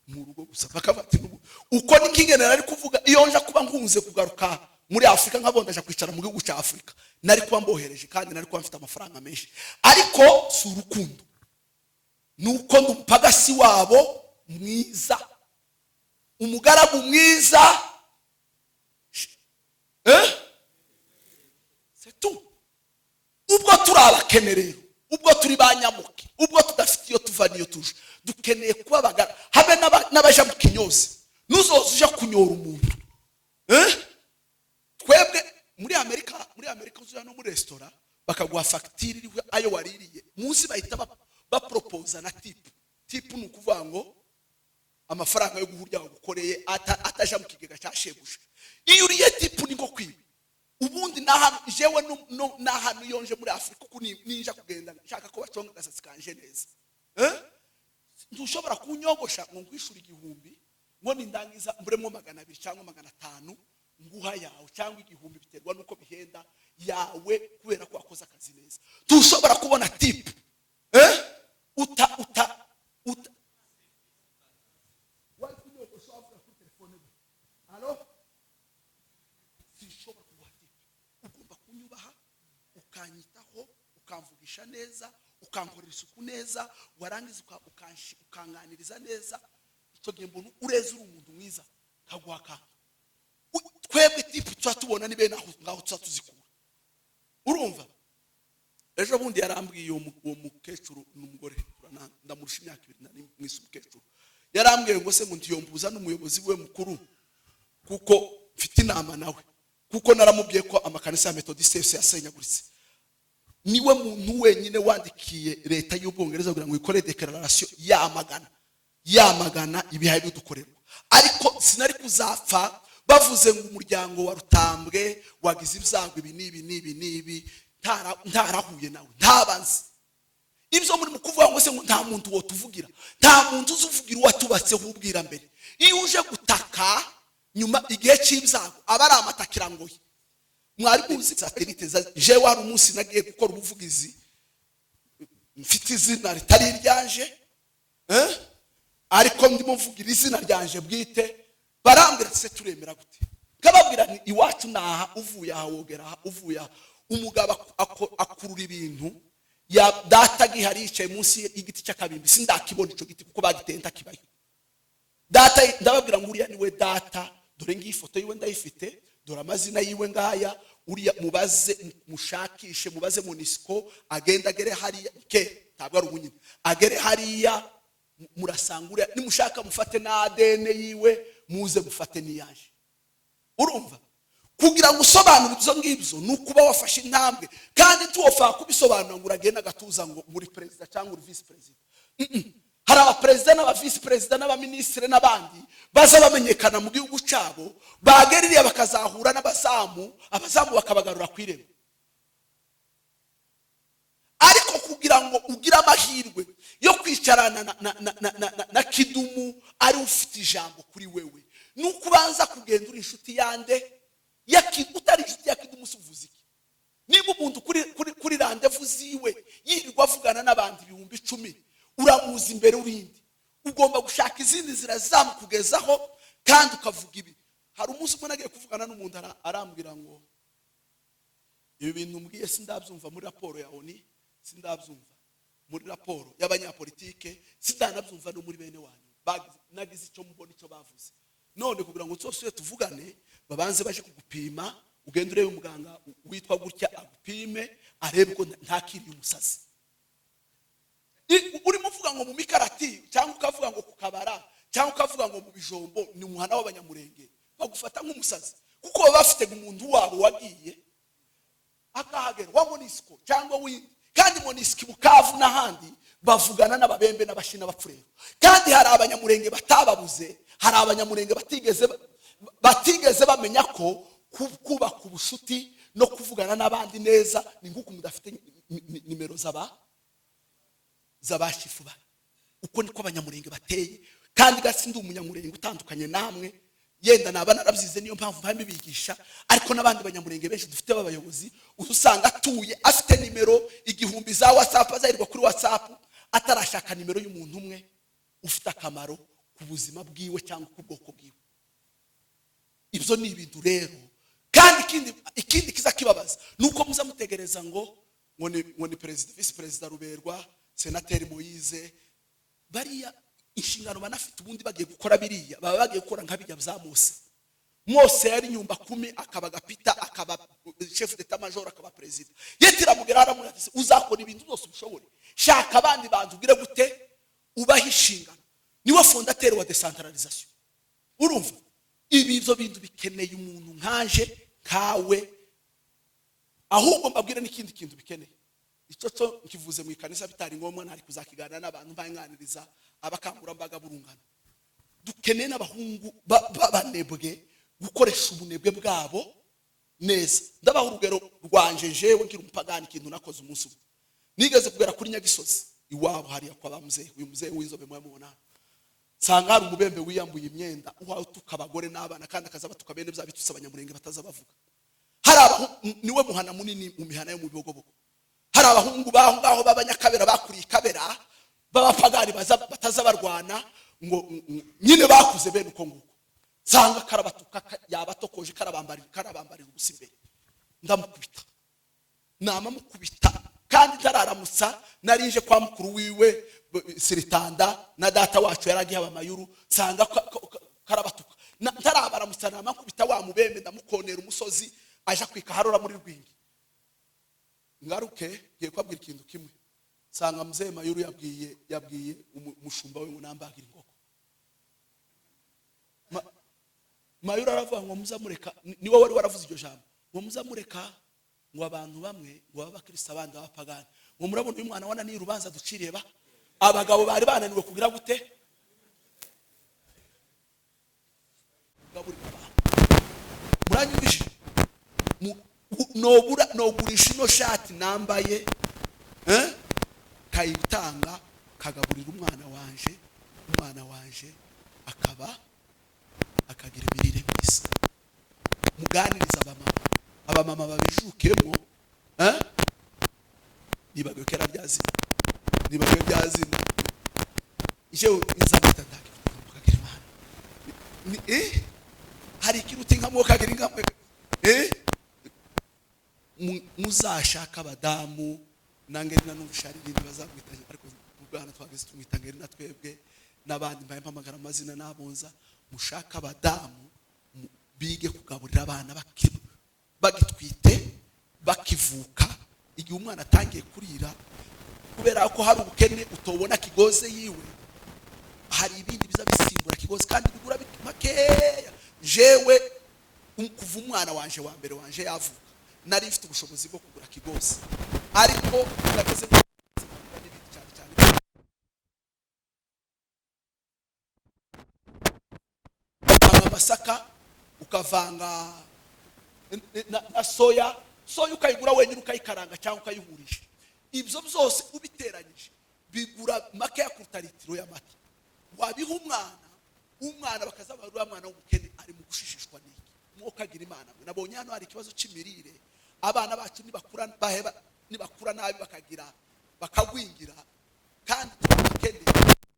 Speaker 1: Mu rugo gusa. Bakavuga ati uko ni nk'ingenera ari kuvuga, iyo nja kuba nkunze kugaruka muri Afurika, nkabona ndaja kwicara mu gihugu cya Afurika, nari kuba mbohereje kandi nari kuba mfite amafaranga menshi. Ariko si urukundo, ni uko ndi umupagasi wabo mwiza, umugaragu mwiza. Eh? C'est tout. Ubwo turi abakene rero, ubwo turi ba nyamuke, ubwo tudafite iyo tuva n'iyo tuje, dukeneye kuba abagara habe n'abaja mu kinyozi. Nuzoza uja kunyora umuntu. Eh? Twebwe muri Amerika uzuya no muri resitora, bakaguha fagitire iriho ayo waririye munsi, bahita baporopoza na tip. Tip ni ukuvuga ngo amafaranga yo guhurya wagukoreye ataja mu kigega cya shebuja. Iyo uriye tip ni nko kwiba. Ubundi n'ahantu jewe n'ahantu iyo nje muri Afurika, uku ninja kugenda nshaka ko baconga agasatsi kanje neza. Eh? Ntushobora kunyogosha ngo nkwishyure 1000, ngo nindangiza mburemo 200 cyangwa 500 nguha yawe, cyangwa 1000, biterwa n'uko bihenda yawe, kubera ko wakoze akazi neza. Tushobora kubona tip. Eh? Uta uta uta wari kunyogosha wavuga kuri telefone gute? Allo, sinshobora kuguha tip. Ugomba kunyubaha, ukanyitaho, ukamvugisha neza, ukankorera isuku neza, warangiza ukanganiriza neza. Icyo gihe mbona ureza, uri umuntu mwiza, kaguha akantu. Twebwe tip tuba tubona ni bene aho ngaho tuba tuzikura. Urumva, ejo bundi yarambwiye, uwo mukecuru ni umugore, ndamurusha imyaka 2, nari mwise umukecuru. Yarambwiye ngo se ngo ntiyombuza n'umuyobozi we mukuru, kuko mfite inama nawe, kuko naramubwiye ko amakanisa ya Methodiste yose yasenyaguritse. Niwe muntu wenyine wandikiye leta y'Ubwongereza kugira ngo ikore déclaration yamagana ibihaye bidukorerwa. Ariko sinari kuzapfa bavuze ngo umuryango wa Rutambwe wagize ibyago ibi n'ibi n'ibi n'ibi, ntarahuye nawe, ntabanzi. Ibyo muri mu kuvuga ngo se ngo nta muntu wotuvugira, nta muntu uzuvugira uwatubatseho ubwira mbere. Iyo uje gutaka nyuma igihe cy'ibyago aba ari amatakirangoyi. Mwari muzi satellite jewe hari umunsi nagiye gukora ubuvugizi mfite izina ritari iryanje, ariko ndimo mvugira izina ryanje bwite, barambwira ati se turemera gute? Nkababwira nti iwacu naha, uvuye aha wogera aha, uvuye aha. Umugabo akurura ibintu ya data gihari, yicaye munsi y'igiti cy'akabimbi. Sindakibona icyo giti kuko bagiteye ntakibayo. Data, ndababwira ngo uriya niwe data, dore ngiyi ifoto yiwe ndayifite, dore amazina yiwe ngaya, uriya mubaze, mushakishe, mubaze MONUSCO, agenda agere hariya ke, ntabwo ari ubunyine, agere hariya murasanga uriya. Nimushaka mufate na ADN yiwe, muze mufate n'iyaje. Urumva, kugira ngo usobanure ibyo ngibyo ni ukuba wafashe intambwe, kandi tuwopfa kubisobanura ngo uragenda agatuza ngo uri perezida cyangwa uri visi perezida. Hari abaperezida n'aba visi perezida n'abaminisitiri n'abandi baza bamenyekana mu gihugu cyabo, bagera iriya bakazahura n'abazamu, abazamu bakabagarura ku irembo. Ariko kugira ngo ugire amahirwe yo kwicarana na Kidumu ari ufite ijambo kuri wewe, ni uko ubanza kugenda uri inshuti yande? Utari inshuti ya Kidumu se uvuze iki? Niba umuntu kuri rendez-vous ziwe yirirwa avugana n'abandi 10,000, uramuza imbere urindi, ugomba gushaka izindi nzira zamukugezaho kandi ukavuga ibi. Hari umunsi umwe nagiye kuvugana n'umuntu, arambwira ngo ibi bintu mbwiye sindabyumva muri raporo ya ONU, sindabyumva muri raporo y'abanyapolitike, sindanabyumva no muri bene wanyu. Nagize icyo mubona icyo bavuze. None kugira ngo twose tuvugane, babanze baje kugupima, ugende urebe umuganga witwa gutya agupime, arebe ko ntakiriye umusazi. Urimo uvuga ngo mu Mikarati, cyangwa ukavuga ngo ku Kabara, cyangwa ukavuga ngo mu Bijombo ni umuhana w'Abanyamurenge, bagufata nk'umusazi, kuko baba bafite umuntu wabo wagiye akahagera wa MONUSCO cyangwa windi. Kandi MONUSCO i Bukavu n'ahandi bavugana n'Ababembe n'Abashi n'Abapfurero. Kandi hari Abanyamurenge batababuze, hari Abanyamurenge batigeze bamenya ko kubaka ubushuti no kuvugana n'abandi neza ni nk'uko mudafite nimero z'abashifu ba. Uko niko Abanyamurenge bateye. Kandi gasi ndi Umunyamurenge utandukanye namwe, yenda naba narabyize, niyo mpamvu mpamvu bigisha. Ariko n'abandi Banyamurenge benshi dufite b'abayobozi, usanga atuye afite nimero 1000 za WhatsApp, azarirwa kuri WhatsApp, atarashaka nimero y'umuntu umwe ufite akamaro ku buzima bwiwe cyangwa ku bwoko bwiwe. Ibyo ni ibintu rero. Kandi ikindi kiza kibabaza ni uko muza mutegereza ngo ni perezida, visi perezida Ruberwa, senateri Moyize, bariya inshingano banafite. Ubundi bagiye gukora biriya, baba bagiye gukora nka bijya bya Mose. Mose yari nyumba kumi, akaba gapita, akaba chef d'état major, akaba perezida. Yetiramugera aramubwira ati uzakora ibintu byose ubishobore, shaka abandi bantu ugire gute, ubahe inshingano. Niwe fondateur wa décentralisation. Urumva, ibi ibyo bintu bikeneye umuntu nkaje nkawe. Ahubwo mbabwire n'ikindi kintu bikeneye, icyo cyo nkivuze mu ikanisa bitari ngombwa, ntari kuzakiganira n'abantu mbanganiriza abakangurambaga b'urungano. Dukeneye n'abahungu b'abanebwe gukoresha ubunebwe bwabo neza. Ndabaha urugero rwanje jewe nkiri umupagani, ikintu nakoze umunsi umwe. Nigeze kugera kuri Nyagisozi iwabo hariya kwa ba muzehe, uyu muzehe w'inzobe muyamubona, nsanga hari umubembe wiyambuye imyenda, uhawe utuka abagore n'abana, kandi akaza batuka bene bya bitutsi Abanyamurenge bataza bavuga. Hari niwe muhana munini mu mihana yo mu Bibogobogo. Hari abahungu baho ngaho b'Abanyakabera bakuriye ikabera b'abapagani bataza barwana ngo nyine bakuze bene uko nguko. Nsanga karabatuka, yabatokoje, karabambarira ubusa imbere. Ndamukubita, nama mukubita kandi ntararamutsa. Narije kwa mukuru wiwe Siritanda na data wacu yaragiye abamayuru, nsanga karabatuka. Ntarabaramutsa, nama nkubita wa mubembe, ndamukonera umusozi aja kwika harora muri Rwingi. Ngaruke ngiye kubabwira ikintu kimwe. Nsanga mzee Mayuru yabwiye umushumba we ngo nambagire inkoko. Mayuru aravuga ngo muzamureka, niwe wari waravuze iryo jambo ngo muzamureka ngo abantu bamwe ngo babe abakristo, abandi b'abapagani, ngo murabona uyu mwana wananiye urubanza duciriye ba abagabo bari bananiwe kugira gute kugaburira abantu. Muranyumvise? Nobura nogurisha ino shati nambaye, eh? Kayitanga kagaburira umwana wanje, umwana wanje akaba akagira imirire myiza. Muganiriza abamama, abamama babijukemo, eh? Nibagiwe kera byazina, nibagiwe byazina. Jewe inzamata ndakagira Imana. Ni hari ikiruta inka mwokagira inka mwe? Eh? Muzashaka abadamu nange na numvisha hari ibindi bazamwita, ariko ubwana twageze tumwita ngeri na twebwe n'abandi mbaye mpamagara amazina n'abonza. Mushaka abadamu bige kugaburira abana bagitwite, bakivuka. Igihe umwana atangiye kurira, kubera ko hari ubukene utobona kigoze yiwe, hari ibindi biza bisimbura kigoze kandi bigura makeya. Jewe kuva umwana wanje wa mbere wanje yavuka, nari mfite ubushobozi bwo kugura kigozi, ariko nageze n'ibindi cyane cyane ukavanga amasaka, ukavanga na soya. Soya ukayigura wenyine ukayikaranga cyangwa ukayihurisha. Ibyo byose ubiteranyije bigura makeya kuruta litiro y'amata wabiha umwana. Umwana bakazaba uriya mwana w'umukene ari mu gushishishwa n'iki? Mwokagira Imana mwe, nabonye hano hari ikibazo cy'imirire. Abana bacu nibakura baheba, nibakura nabi, bakagira bakagwingira, kandi tubakene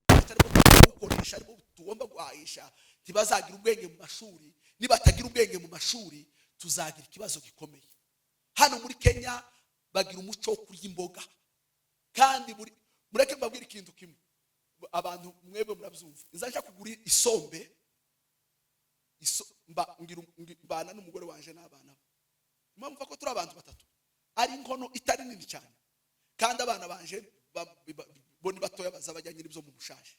Speaker 1: ariko tugukoresha, ariko tugomba guhahisha. Ntibazagira ubwenge mu mashuri. Nibatagira ubwenge mu mashuri, tuzagira ikibazo gikomeye. Hano muri Kenya bagira umuco wo kurya imboga, kandi buri mureke mbabwire ikintu kimwe, abantu mwebwe murabyumva. Nzaja kugura isombe, mbana n'umugore wanje n'abana be. Mpamvu ko turi abantu batatu, ari inkono itari nini cyane, kandi abana banje bo ni batoya, baza bajya nyiri byo mu bushaje.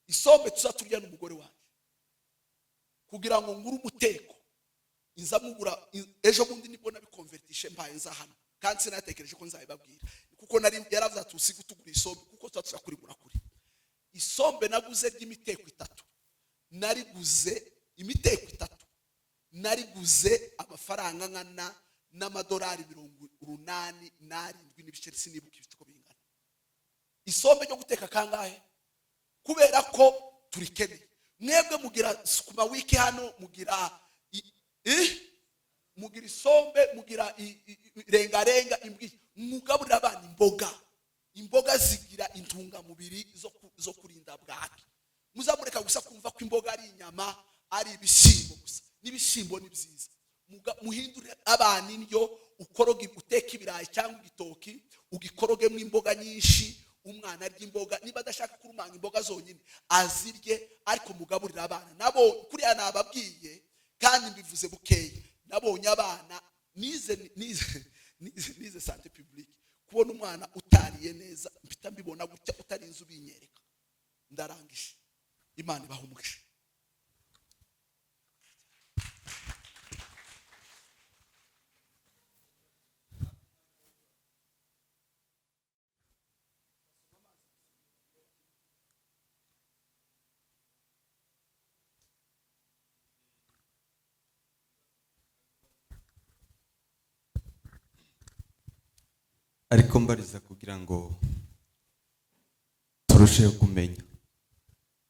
Speaker 1: Isombe tuza turya n'umugore wanje kugira ngo ngure umuteko, inza mugura ejo bundi nibwo nabikonvertishe mbaye nza hano, kandi sinatekereje ko nzabibabwira, kuko nari yaravuze ati usige utugura isombe, kuko tuba tushaka kurigura kure. Isombe naguze ry'imiteko itatu, nariguze imiteko itatu, nariguze amafaranga angana n'amadolari 87 n'ibice, sinibuka ibice uko bingana. Isombe ryo guteka kangahe? Kubera ko turikeneye. Mwebwe mugira sukuma wiki hano, mugira mugira isombe, mugira rengarenga, imbwi. Mugaburira abana imboga. Imboga zigira intungamubiri zo kurinda bwaki. Muzamureka gusa kumva ko imboga ari inyama, ari ibishyimbo gusa. N'ibishyimbo ni byiza. Muhindure abana indyo, ukoroge, uteke ibirayi cyangwa igitoki, ugikorogemo imboga nyinshi. Umwana arya imboga, niba adashaka kurumanga imboga zonyine azirye, ariko mugaburire abana nabo. Kuriya nababwiye kandi mbivuze bukeye, nabonye abana nize nize nize nize santé publique, kubona umwana utariye neza mpita mbibona gutya, utarinze ubinyereka. Ndarangije, Imana ibaha umugisha.
Speaker 2: Ariko mbariza kugira ngo turusheho kumenya.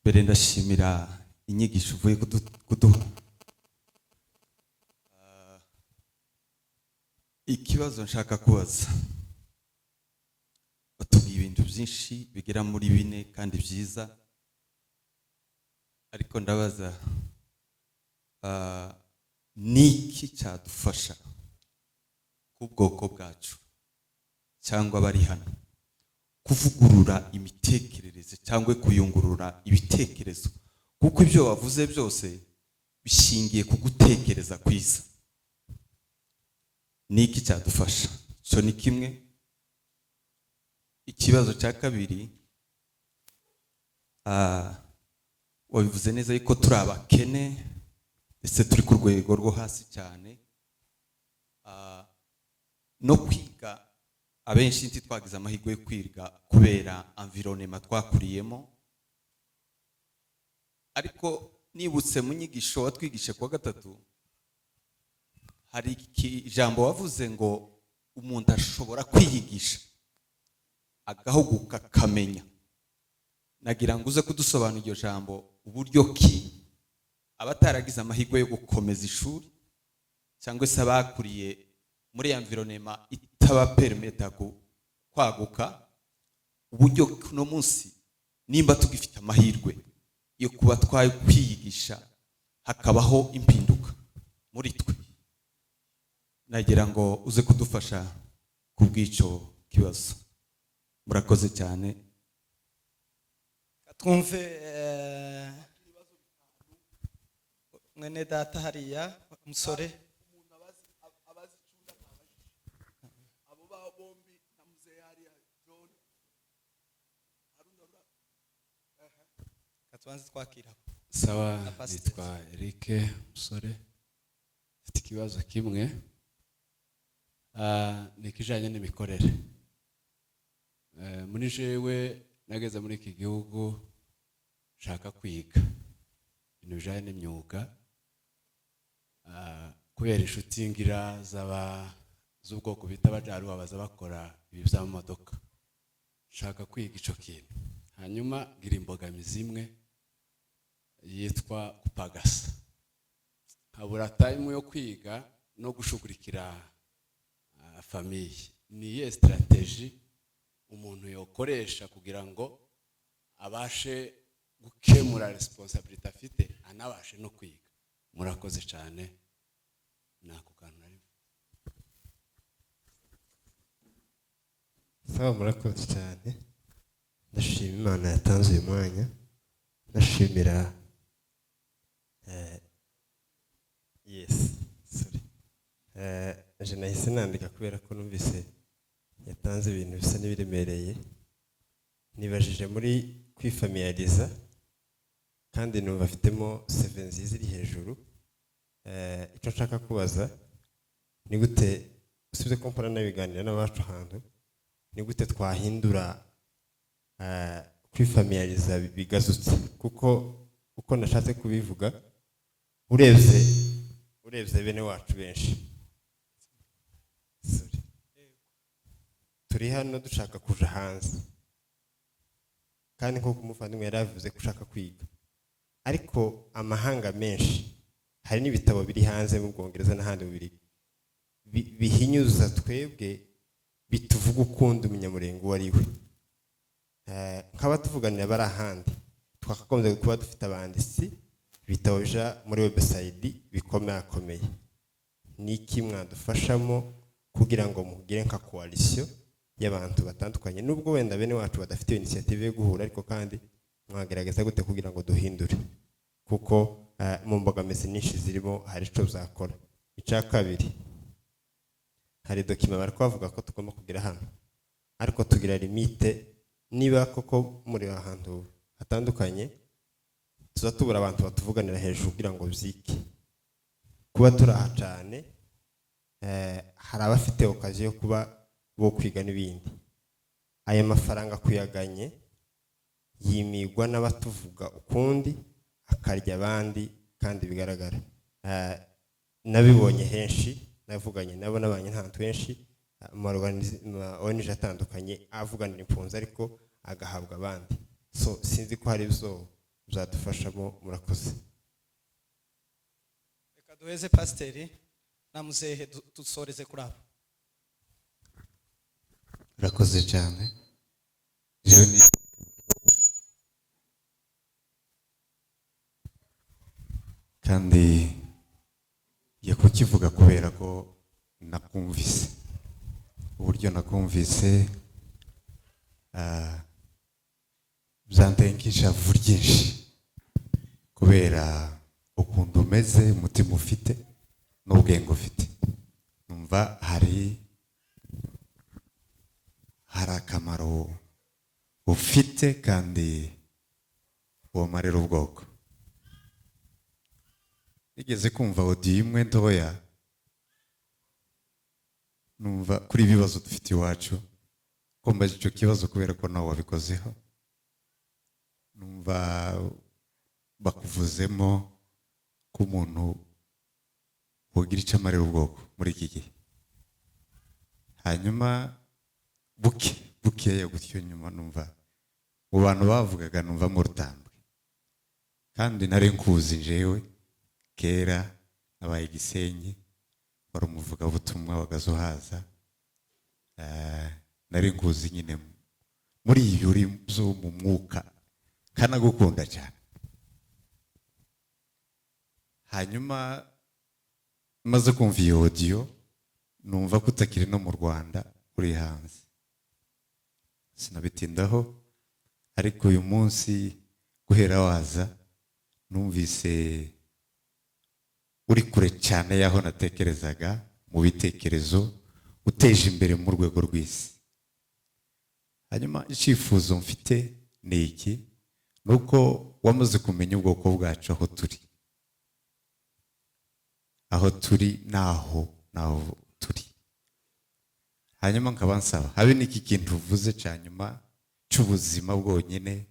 Speaker 2: Mbere ndashimira inyigisho uvuye kuduha. Ikibazo nshaka kubaza, batubwiye ibintu byinshi bigera muri bine kandi byiza, ariko ndabaza, niki cyadufasha ku bwoko bwacu cyangwa abari hano kuvugurura imitekerereze cyangwa kuyungurura ibitekerezo, kuko ibyo wavuze byose bishingiye ku gutekereza kwiza? Niki cyadufasha? Icyo ni kimwe. Ikibazo cya kabiri, wabivuze neza yuko turi abakene, ndetse turi ku rwego rwo hasi cyane, no kwiga abenshi ntitwagize amahirwe yo kwiga kubera environnement twakuriyemo. Ariko nibutse mu nyigisho watwigishe kuwa gatatu, hari ijambo wavuze ngo umuntu ashobora kwiyigisha Agahuguka akamenya. Nagira ngo uze kudusobanura iryo jambo, uburyo ki abataragize amahirwe yo gukomeza ishuri cyangwa se abakuriye muri environnement itabapermeta kwaguka, uburyo kuno munsi nimba tugifite amahirwe yo kuba twakwiyigisha hakabaho impinduka muri twe. Nagira ngo uze kudufasha ku bw'icyo kibazo. Murakoze cyane.
Speaker 3: Twumve mwene data hariya umusore.
Speaker 1: Umuntu abazi icunda ntabajije abo ba bombi na muzehe hariya John Haruna.
Speaker 3: Reka tubanze twakira
Speaker 4: Sawa.
Speaker 3: Na Pasiteri.
Speaker 4: Nitwa Eric musore, mfite ikibazo kimwe. Ni ikijyanye n'imikorere. Muri jewe nageze muri iki gihugu nshaka kwiga ibintu bijyanye n'imyuga. Kubera inshuti ngira z'aba z'ubwoko bita abajaruwa baza bakora ibi by'amamodoka, nshaka kwiga ico kintu, hanyuma ngira imbogamizi imwe yitwa gupagasa, nkabura time yo kwiga no gushugurikira famille. Ni iyihe stratégie umuntu yokoresha kugira ngo abashe gukemura responsabilité afite, anabashe no kwiga? Murakoze cyane, ni ako kantu nari.
Speaker 5: Sawa, murakoze cyane. Ndashima Imana yatanze uyu mwanya, ndashimira yes, sorry, je nahise nandika kubera ko numvise yatanze ibintu bisa n'ibiremereye. Nibajije muri kwifamiyariza kandi numva afitemo CV nziza iri hejuru. Icyo nshaka kubaza ni gute, usibye ko mpora nabiganira n'abacu ahantu, ni gute twahindura kwifamiyariza bigazutse? Kuko uko nashatse kubivuga, urebye bene wacu benshi, sorry, turi hano dushaka kuja hanze, kandi nk'uko umuvandimwe yari abivuze ko ushaka kwiga, ariko amahanga menshi hari n'ibitabo biri hanze mu Bwongereza n'ahandi mu Bubiligi bihinyuza twebwe, bituvuga ukundi Umunyamurenge uwo ari we. Nk'abatuvuganira bari ahandi, twakagombye kuba dufite abanditsi, ibitabo bija muri website bikomakomeye. Ni iki mwadufashamo kugira ngo mugire nka coalition y'abantu batandukanye, nubwo wenda bene wacu badafite initiative yo guhura, ariko kandi mwagerageza gute kugira ngo duhindure? Kuko mu mbogamizi nyinshi zirimo hari icyo zakora. Icya kabiri, hari document bari kubavuga ko tugomba kugira hano, ariko tugira limite. Niba koko muri ahantu hatandukanye, tuza tubura abantu batuvuganira hejuru kugira ngo byike. Kuba turi aha cyane, hari abafite occasion yo kuba bo kwiga n'ibindi. Aya mafaranga kuyaganye yimigwa n'abatuvuga ukundi, akarya abandi, kandi bigaragara. Nabibonye henshi, navuganye nabo n'abanye n'ahantu henshi mu ma ONG atandukanye avuganira impunzi, ariko agahabwa abandi. So sinzi ko hari ibyo byadufashamo. Murakoze.
Speaker 3: Reka duheze pasiteri na muzehe, dusoreze kuri abo.
Speaker 6: Urakoze cyane. Jewe ni kandi ngiye kukivuga kubera ko nakumvise, uburyo nakumvise byanteye nk'ishavu ryinshi kubera ukuntu umeze, umutima ufite n'ubwenge ufite. Numva hari akamaro ufite kandi womarira ubwoko. Nigeze kumva audio imwe ntoya, numva kuri ibibazo dufite iwacu, ko mbaza icyo kibazo kubera ko nawe wabikozeho, numva bakuvuzemo ko umuntu wogira icyo amarira ubwoko muri iki gihe, hanyuma buke Bukeya gutyo, nyuma numva mu bantu bavugaga, numva mu Rutambwe, kandi nari nkuzi njewe kera nabaye Gisenyi, wari umuvugabutumwa wagazuhaza. Nari nkuzi nyine muri ibyo uri byo mu mwuka, kanagukunda cyane. Hanyuma maze kumva iyo audio, numva ko utakiri no mu Rwanda, uri hanze. Sinabitindaho, ariko uyu munsi guhera waza numvise uri kure cyane y'aho natekerezaga mu bitekerezo, uteje imbere mu rwego rw'isi. Hanyuma icyifuzo mfite ni iki: ni uko wamaze kumenya ubwoko bwacu, aho turi, aho turi naho turi. Hanyuma nkaba nsaba habe n'iki kintu uvuze cya nyuma cy'ubuzima bwonyine,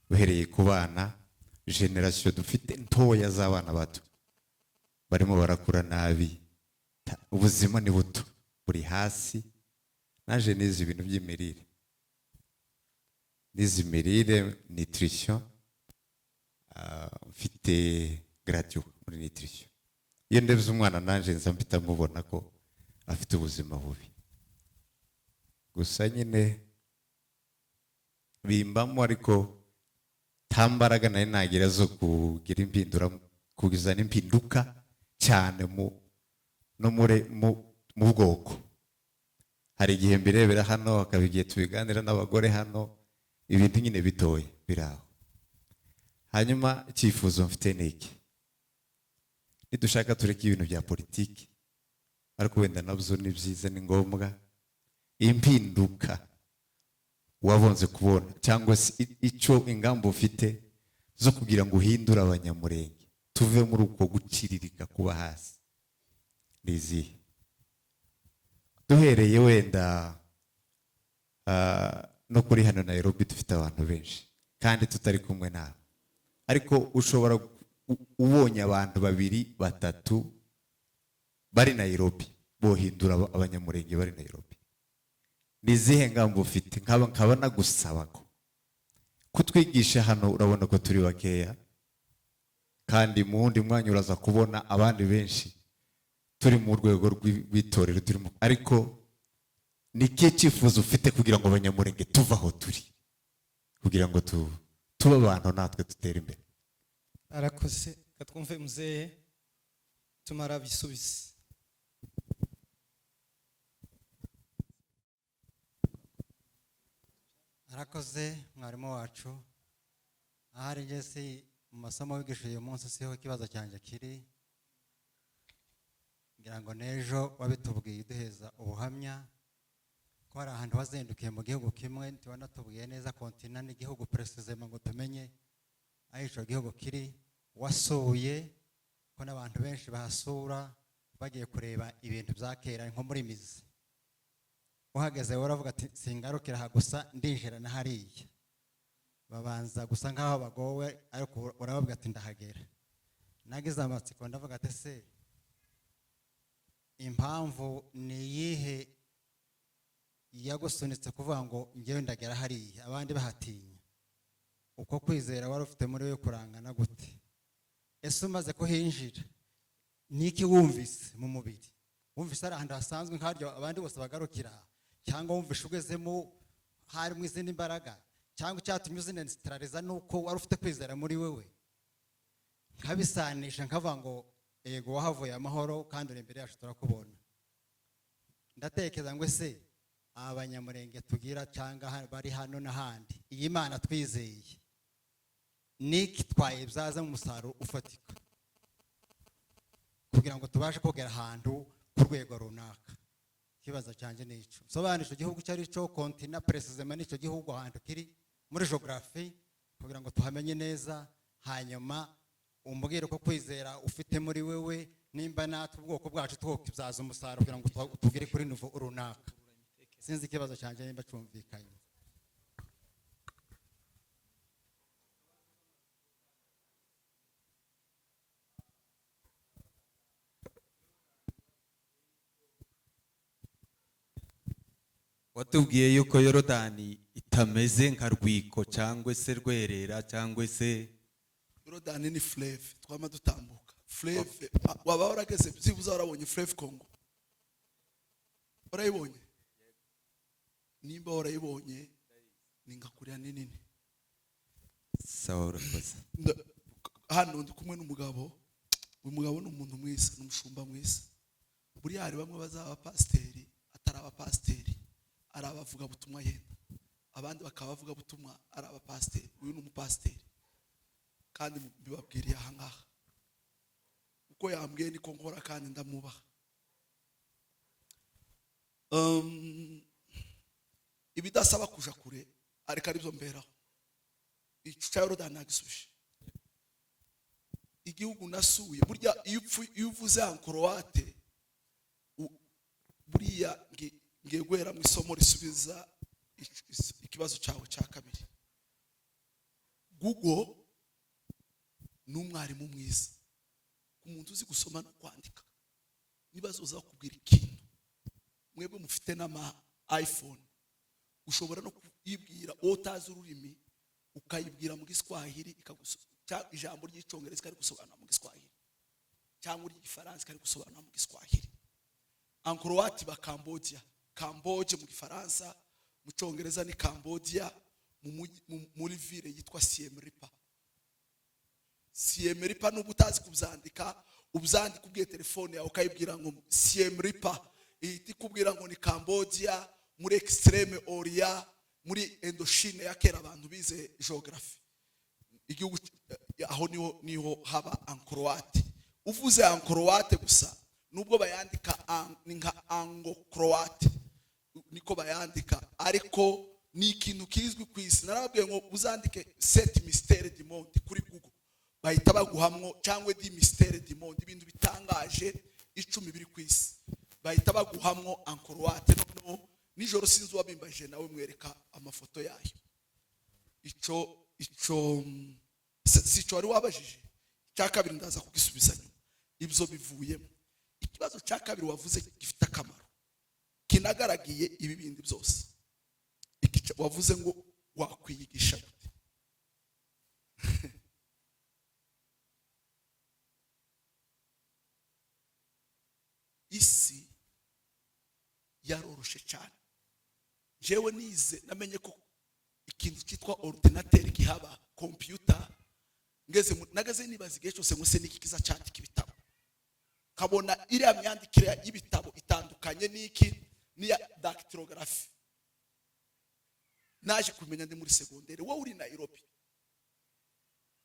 Speaker 6: uhereye ku bana, génération dufite ntoya z'abana bato barimo barakura nabi. Ubuzima ni buto, buri hasi. Naje nize ibintu by'imirire, nize imirire, nutrition, mfite graduate muri nutrition. Iyo ndebye umwana nanje nza mpita mubona ko afite ubuzima bubi. Gusa nyine bimbamo, ariko nta mbaraga nari nagira zo kugira impindura, kuzana impinduka cyane mu no muri mu bwoko. Hari igihe mbirebera hano, hakaba igihe tubiganira n'abagore hano, ibintu nyine bitoya biri aho. Hanyuma icyifuzo mfite ni iki: nidushaka tureke ibintu bya politiki, ariko wenda nabyo ni byiza, ni ngombwa. Impinduka wabonze kubona, cyangwa se icyo ingamba ufite zo kugira ngo uhindure Abanyamurenge, tuve muri uko guciririka kuba hasi, ni izihe? Duhereye wenda no kuri hano Nairobi, dufite abantu benshi kandi tutari kumwe nawe, ariko ushobora ubonye abantu babiri, batatu bari Nairobi bohindura Abanyamurenge bari Nairobi. Ni izihe ngamba ufite? Nkaba nagusaba ko kutwigisha hano. Urabona ko turi bakeya, kandi mu wundi mwanya uraza kubona abandi benshi turi mu rwego rw'itorero turimo. Ariko ni ikihe cyifuzo ufite kugira ngo Abanyamurenge tuve aho turi, kugira ngo tube abantu natwe dutere imbere?
Speaker 3: Arakoze. Reka twumve muzehe, tumara bisubize.
Speaker 7: Arakoze mwarimu wacu. Ahari njye si mu masomo wigishije uyu munsi, siho ikibazo cyanjye kiri. Ngira ngo n'ejo wabitubwiye, uduheza ubuhamya ko hari ahantu wazindukiye mu gihugu kimwe. Ntiwanatubwiye neza continent n'igihugu précisément ngo tumenye aho icyo gihugu kiri wasuye, ko n'abantu benshi bahasura bagiye kureba ibintu bya kera nko muri musée. Uhageze wowe uravuga ati: "Singarukira aha gusa, ndinjira na hariya." Babanza gusa nk'aho bagowe, ariko urababwira ati: "Ndahagera." Nagize amatsiko, ndavuga ati: "Se impamvu ni iyihe yagusunitse kuvuga ngo ngewe ndagera hariya, abandi bahatinya?" Uko kwizera wari ufite muri we kurangana gute? Ese umaze kuhinjira niki wumvise mu mubiri? Wumvise ari ahantu hasanzwe nk'aryo abandi bose bagarukira, cyangwa wumvise ugezemo harimo izindi mbaraga, cyangwa icyatumye uzinesitarariza ni uko wari ufite kwizera muri wewe? Nkabisanisha, nkavuga ngo yego, wahavuye amahoro kandi uri imbere yacu turakubona. Ndatekereza ngo ese Abanyamurenge tugira cyangwa bari hano n'ahandi, iyi Mana twizeye niki twayibyaza umusaruro ufatika kugira ngo tubashe kugera ahantu ku rwego runaka? Ikibazo cyanjye ni icyo: sobanura icyo gihugu icyo ari cyo, continent précisément n'icyo gihugu ahantu kiri muri géographie, kugira ngo tuhamenye neza. Hanyuma umbwire ko kwizera ufite muri wewe, nimba natwe ubwoko bwacu twokibyaza umusaruro kugira ngo tugere kuri niveau runaka. Sinzi ikibazo cyanjye nimba cyumvikanye.
Speaker 2: Watubwiye yuko Yorodani itameze nka Rwiko cyangwa se Rwerera cyangwa se
Speaker 1: Yorodani ni fleuve twama dutambuka. Fleuve, waba warageze byibuze warabonye fleuve Congo? Warayibonye? Nimba warayibonye, ni nka kuriya, ni nini.
Speaker 2: Sawa, urakoze.
Speaker 1: Hano ndi kumwe n'umugabo. Uyu mugabo ni umuntu mwiza, ni umushumba mwiza. Buriya hari bamwe bazaba abapasiteri atari abapasiteri, ari abavugabutumwa, yenda abandi bakaba abavugabutumwa ari abapasiteri. Uyu ni umupasiteri, kandi bibabwiriye aha ngaha. Uko yambwiye niko nkora, kandi ndamubaha. Ibidasaba kuja kure, ariko aribyo mberaho. Ico cya Yorodani nagisubije. Igihugu nasuye, burya iyo uvuze Angkor Wat, buriya ngiye guhera mu isomo risubiza ikibazo cyawe cya kabiri. Google ni umwarimu mwiza ku muntu uzi gusoma no kwandika. Niba zoza bakubwira ikintu, mwebwe mufite n'ama iPhone, ushobora no kuyibwira uwo utazi ururimi, ukayibwira mu Giswahili, ijambo ry'Icyongereza ikari gusobanura mu Giswahili, cyangwa iry'Igifaransa ikari gusobanura mu Giswahili. Angkor Wat ba Cambodia, Cambodia mu Gifaransa, mu Cyongereza ni Cambodia, muri ville yitwa Siem Reap. Siem Reap, n'ubu utazi kubyandika, ubyandika ubwiye telefone yawe, ukayibwira ngo Siem Reap, ihita ikubwira ngo ni Cambodia, muri Extrême Orient, muri Indochine ya kera. Abantu bize geography, igihugu aho niho haba Angkor Wat. Uvuze Angkor Wat gusa, nubwo bayandika ni nka Angkor Wat, niko bayandika, ariko ni ikintu kizwi ku isi. Narababwiye ngo uzandike "sept mystères du monde" kuri Google, bahita baguhamwo, cyangwa "dix mystères du monde", ibintu bitangaje 10 biri ku isi, bahita baguhamwo Angkor Wat. Noneho nijoro sinzi uwabimbajije, nawe mwereka amafoto yayo. Ico si ico wari wabajije. Icya kabiri ndaza kugisubiza nyuma. Ibyo bivuyemo, ikibazo cya kabiri wavuze gifite akamaro kinagaragiye ibi bindi byose. Wavuze ngo wakwiyigisha gute? Isi yaroroshe cyane. Jewe nize, namenye ko ikintu cyitwa ordinateur gihaba, computer, ngeze nageze nibaza igihe cyose ngo se niki kiza cyandika ibitabo, kabona iriya myandikire y'ibitabo itandukanye n'iki, n'iya dactylography. Naje kumenya ndi muri segondere. Wowe uri Nairobi,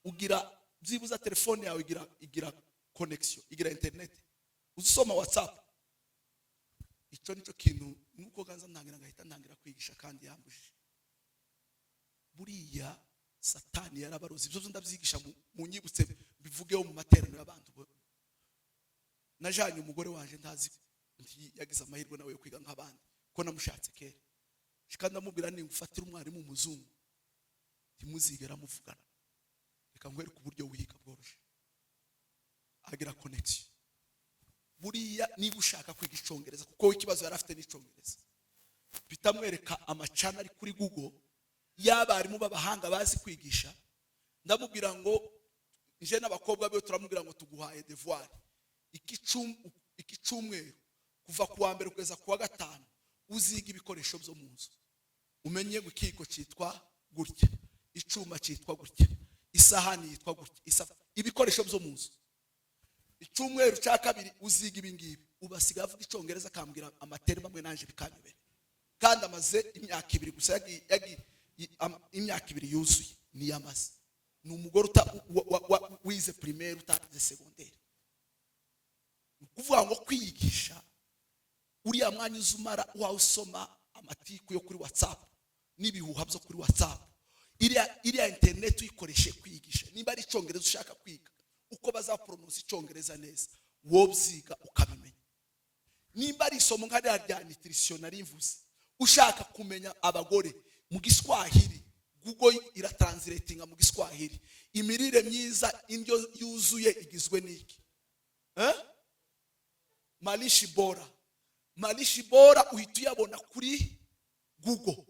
Speaker 1: ugira byibuza telefone yawe igira connection, igira internet, uzisoma WhatsApp. Icyo nicyo kintu nuko ganza ntangira, ngahita ntangira kwigisha kandi yambujije. Buriya Satani yarabarozi. Ibyo byo ndabyigisha, mu nyibutse bivugeho mu materaniro y'abantu. Najanye umugore wanje ntazi, nti yagize amahirwe nawe yo kwiga nk'abandi, ko namushatse kera. Shika ndamubwira, ni ngufatira umwarimu umuzungu, ntimuzigera muvugana, reka nkwereke uburyo wiga bworoshye. Agira connection. Buriya niba ushaka kwiga Icyongereza, kuko we ikibazo yari afite n'Icyongereza, bitamwereka amacana ari kuri Google y'abarimu b'abahanga bazi kwigisha. Ndamubwira ngo nje n'abakobwa be, turamubwira ngo tuguhaye devoir iki cyumweru, kuva ku wa mbere kugeza ku wa gatanu, uziga ibikoresho byo mu nzu, umenye ngo ikiyiko cyitwa gutya, icyuma cyitwa gutya, isahani yitwa gutya, ibikoresho byo mu nzu. Icyumweru cya kabiri uziga ibi ngibi. Ubu asigaye avuga Icyongereza, akambwira amatermes amwe nanje bikanyobera, kandi amaze imyaka 2 gusa. Imyaka 2 yuzuye niyo amaze. Ni umugore wize primaire, utagize secondaire. Ni ukuvuga ngo kwiyigisha, uriya mwanya uza umara wawusoma amatiku yo kuri WhatsApp n'ibihuha byo kuri WhatsApp, iriya internet uyikoreshe kwiyigisha. Niba ari Icyongereza ushaka kwiga, uko bazaporonosa Icyongereza neza, wobyiga ukabimenya. Nimba ari isomo nka ririya rya nutrition nari mvuze, ushaka kumenya abagore mu Giswahili, Google iratranslatinga mu Giswahili: imirire myiza, indyo yuzuye igizwe n'iki? Eh? Malishi bora, malishi bora, uhita uyabona kuri. Google.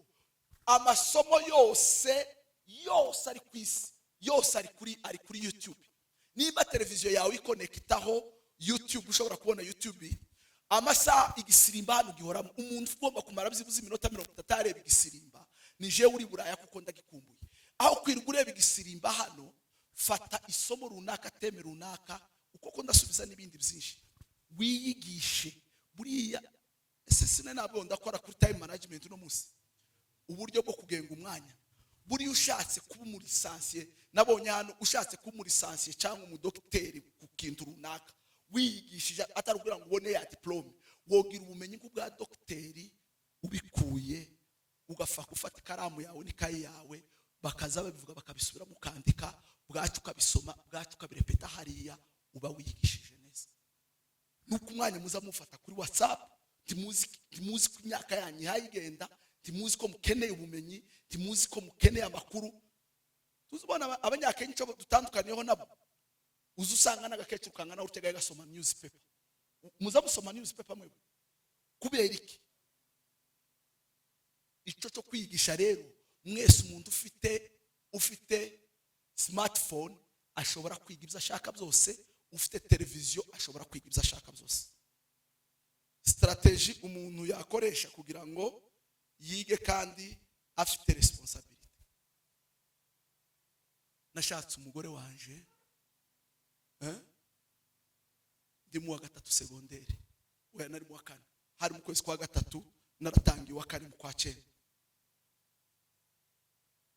Speaker 1: Amasomo yose yose ari ku isi, yose ari kuri YouTube. Niba televiziyo yawe ikonekitaho YouTube, ushobora kubona YouTube amasaha. Igisirimba hano gihoramo. Umuntu ugomba kumara byibuze iminota 30 areba igisirimba ni jewe uri Buraya, kuko ndagikumbuye. Aho kwirirwa ureba igisirimba hano, fata isomo runaka, thème runaka, uko ko ndasubiza n'ibindi byinshi, wiyigishe. Buriya ese sina ntabwo ndakora kuri time management uno munsi, uburyo bwo kugenga umwanya. Buriya ushatse kuba umu licencié, nabonye hano, ushatse kuba umu licencié cyangwa umudogiteri ku kintu runaka, wiyigishije, atari ukugira ngo ubone ya diplôme, wogira ubumenyi nk'ubwa dogiteri ubikuye, ugafa gufata ikaramu yawe n'ikayi yawe, bakaza babivuga bakabisubiramo, ukandika bwacu, ukabisoma bwacu, ukabirepeta hariya, uba wiyigishije neza. Nuko umwanya muza mufata kuri WhatsApp, ntimuzi ko imyaka yanyu ihaye igenda, ntimuzi ko mukeneye ubumenyi, ntimuzi ko mukeneye amakuru. Tuzibona Abanyakenya icyo dutandukaniyeho nabo, uza usanga n'agakecuru kangana gutya gasoma newspaper. Muza musoma newspaper mwebwe kubera iki? Icyo cyo kwigisha rero, mwese umuntu ufite smartphone ashobora kwiga ibyo ashaka byose, ufite televiziyo ashobora kwiga ibyo ashaka byose. Stratégie umuntu yakoresha kugira ngo yige kandi afite responsabilité: nashatse umugore wanje, ndi mu wa gatatu segonderi, oya, nari mu wa kane, hari mu kwezi kwa gatatu, naratangiye uwa kane mu kwa cyenda.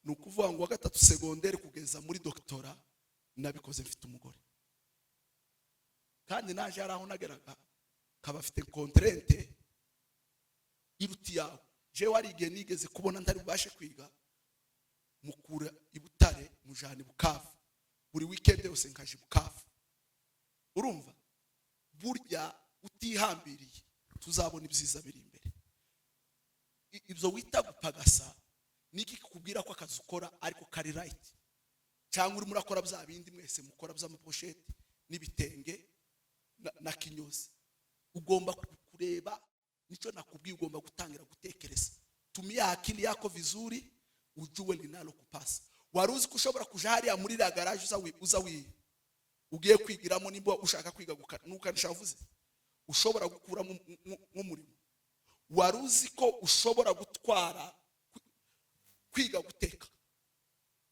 Speaker 1: Ni ukuvuga ngo uwa gatatu segonderi kugeza muri doctorat nabikoze mfite umugore. Kandi naje hari aho nageraga kaba afite contrainte iruta iyawe. Jewe hari igihe nigeze kubona ntari bubashe kwiga, mukura i Butare mujana i Bukavu, buri weekend yose nkaje i Bukavu. Urumva burya utihambiriye, tuzabona ibyiza biri imbere. Ibyo wita gupagasa, niki kikubwira ko akazi ukora ariko kari right, cyangwa urimo urakora bya bindi mwese mukora by'ama pochettes n'ibitenge na kinyozi? Ugomba kureba, nicyo nakubwiye, ugomba gutangira gutekereza. Tumia akili yako vizuri, ujue linalo kupasa. Wari uzi ko ushobora kuja hariya muri iriya garaje uza ugiye kwigiramo, nimba ushaka kwiga nukanisha wavuze, ushobora gukuramo nk'umurimo? Wari uzi ko ushobora gutwara kwiga guteka,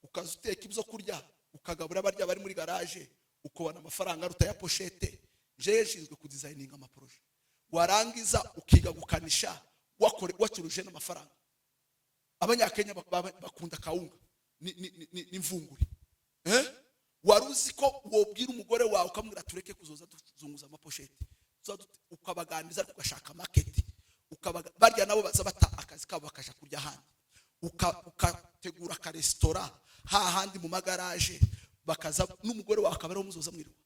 Speaker 1: ukaza uteka ibyo kurya, ukagabura barya bari muri garaje, ukabona amafaranga aruta ya pochette? Jewe nshinzwe kudizayininga ama projets. Warangiza ukiga gukanisha, wacuruje n'amafaranga. Abanyakenya bakunda kawunga n'imvungure, eh? Wari uzi ko wobwira umugore wawe ukamubwira, tureke kuzoza tuzunguza ama pochettes, ukabaganiriza, ariko ugashaka market, barya nabo baza bata akazi kabo bakaja kurya ahandi, ukategura akaresitora hahandi mu magaraje, bakaza n'umugore wawe akaba ariho muzoza mwirirwa,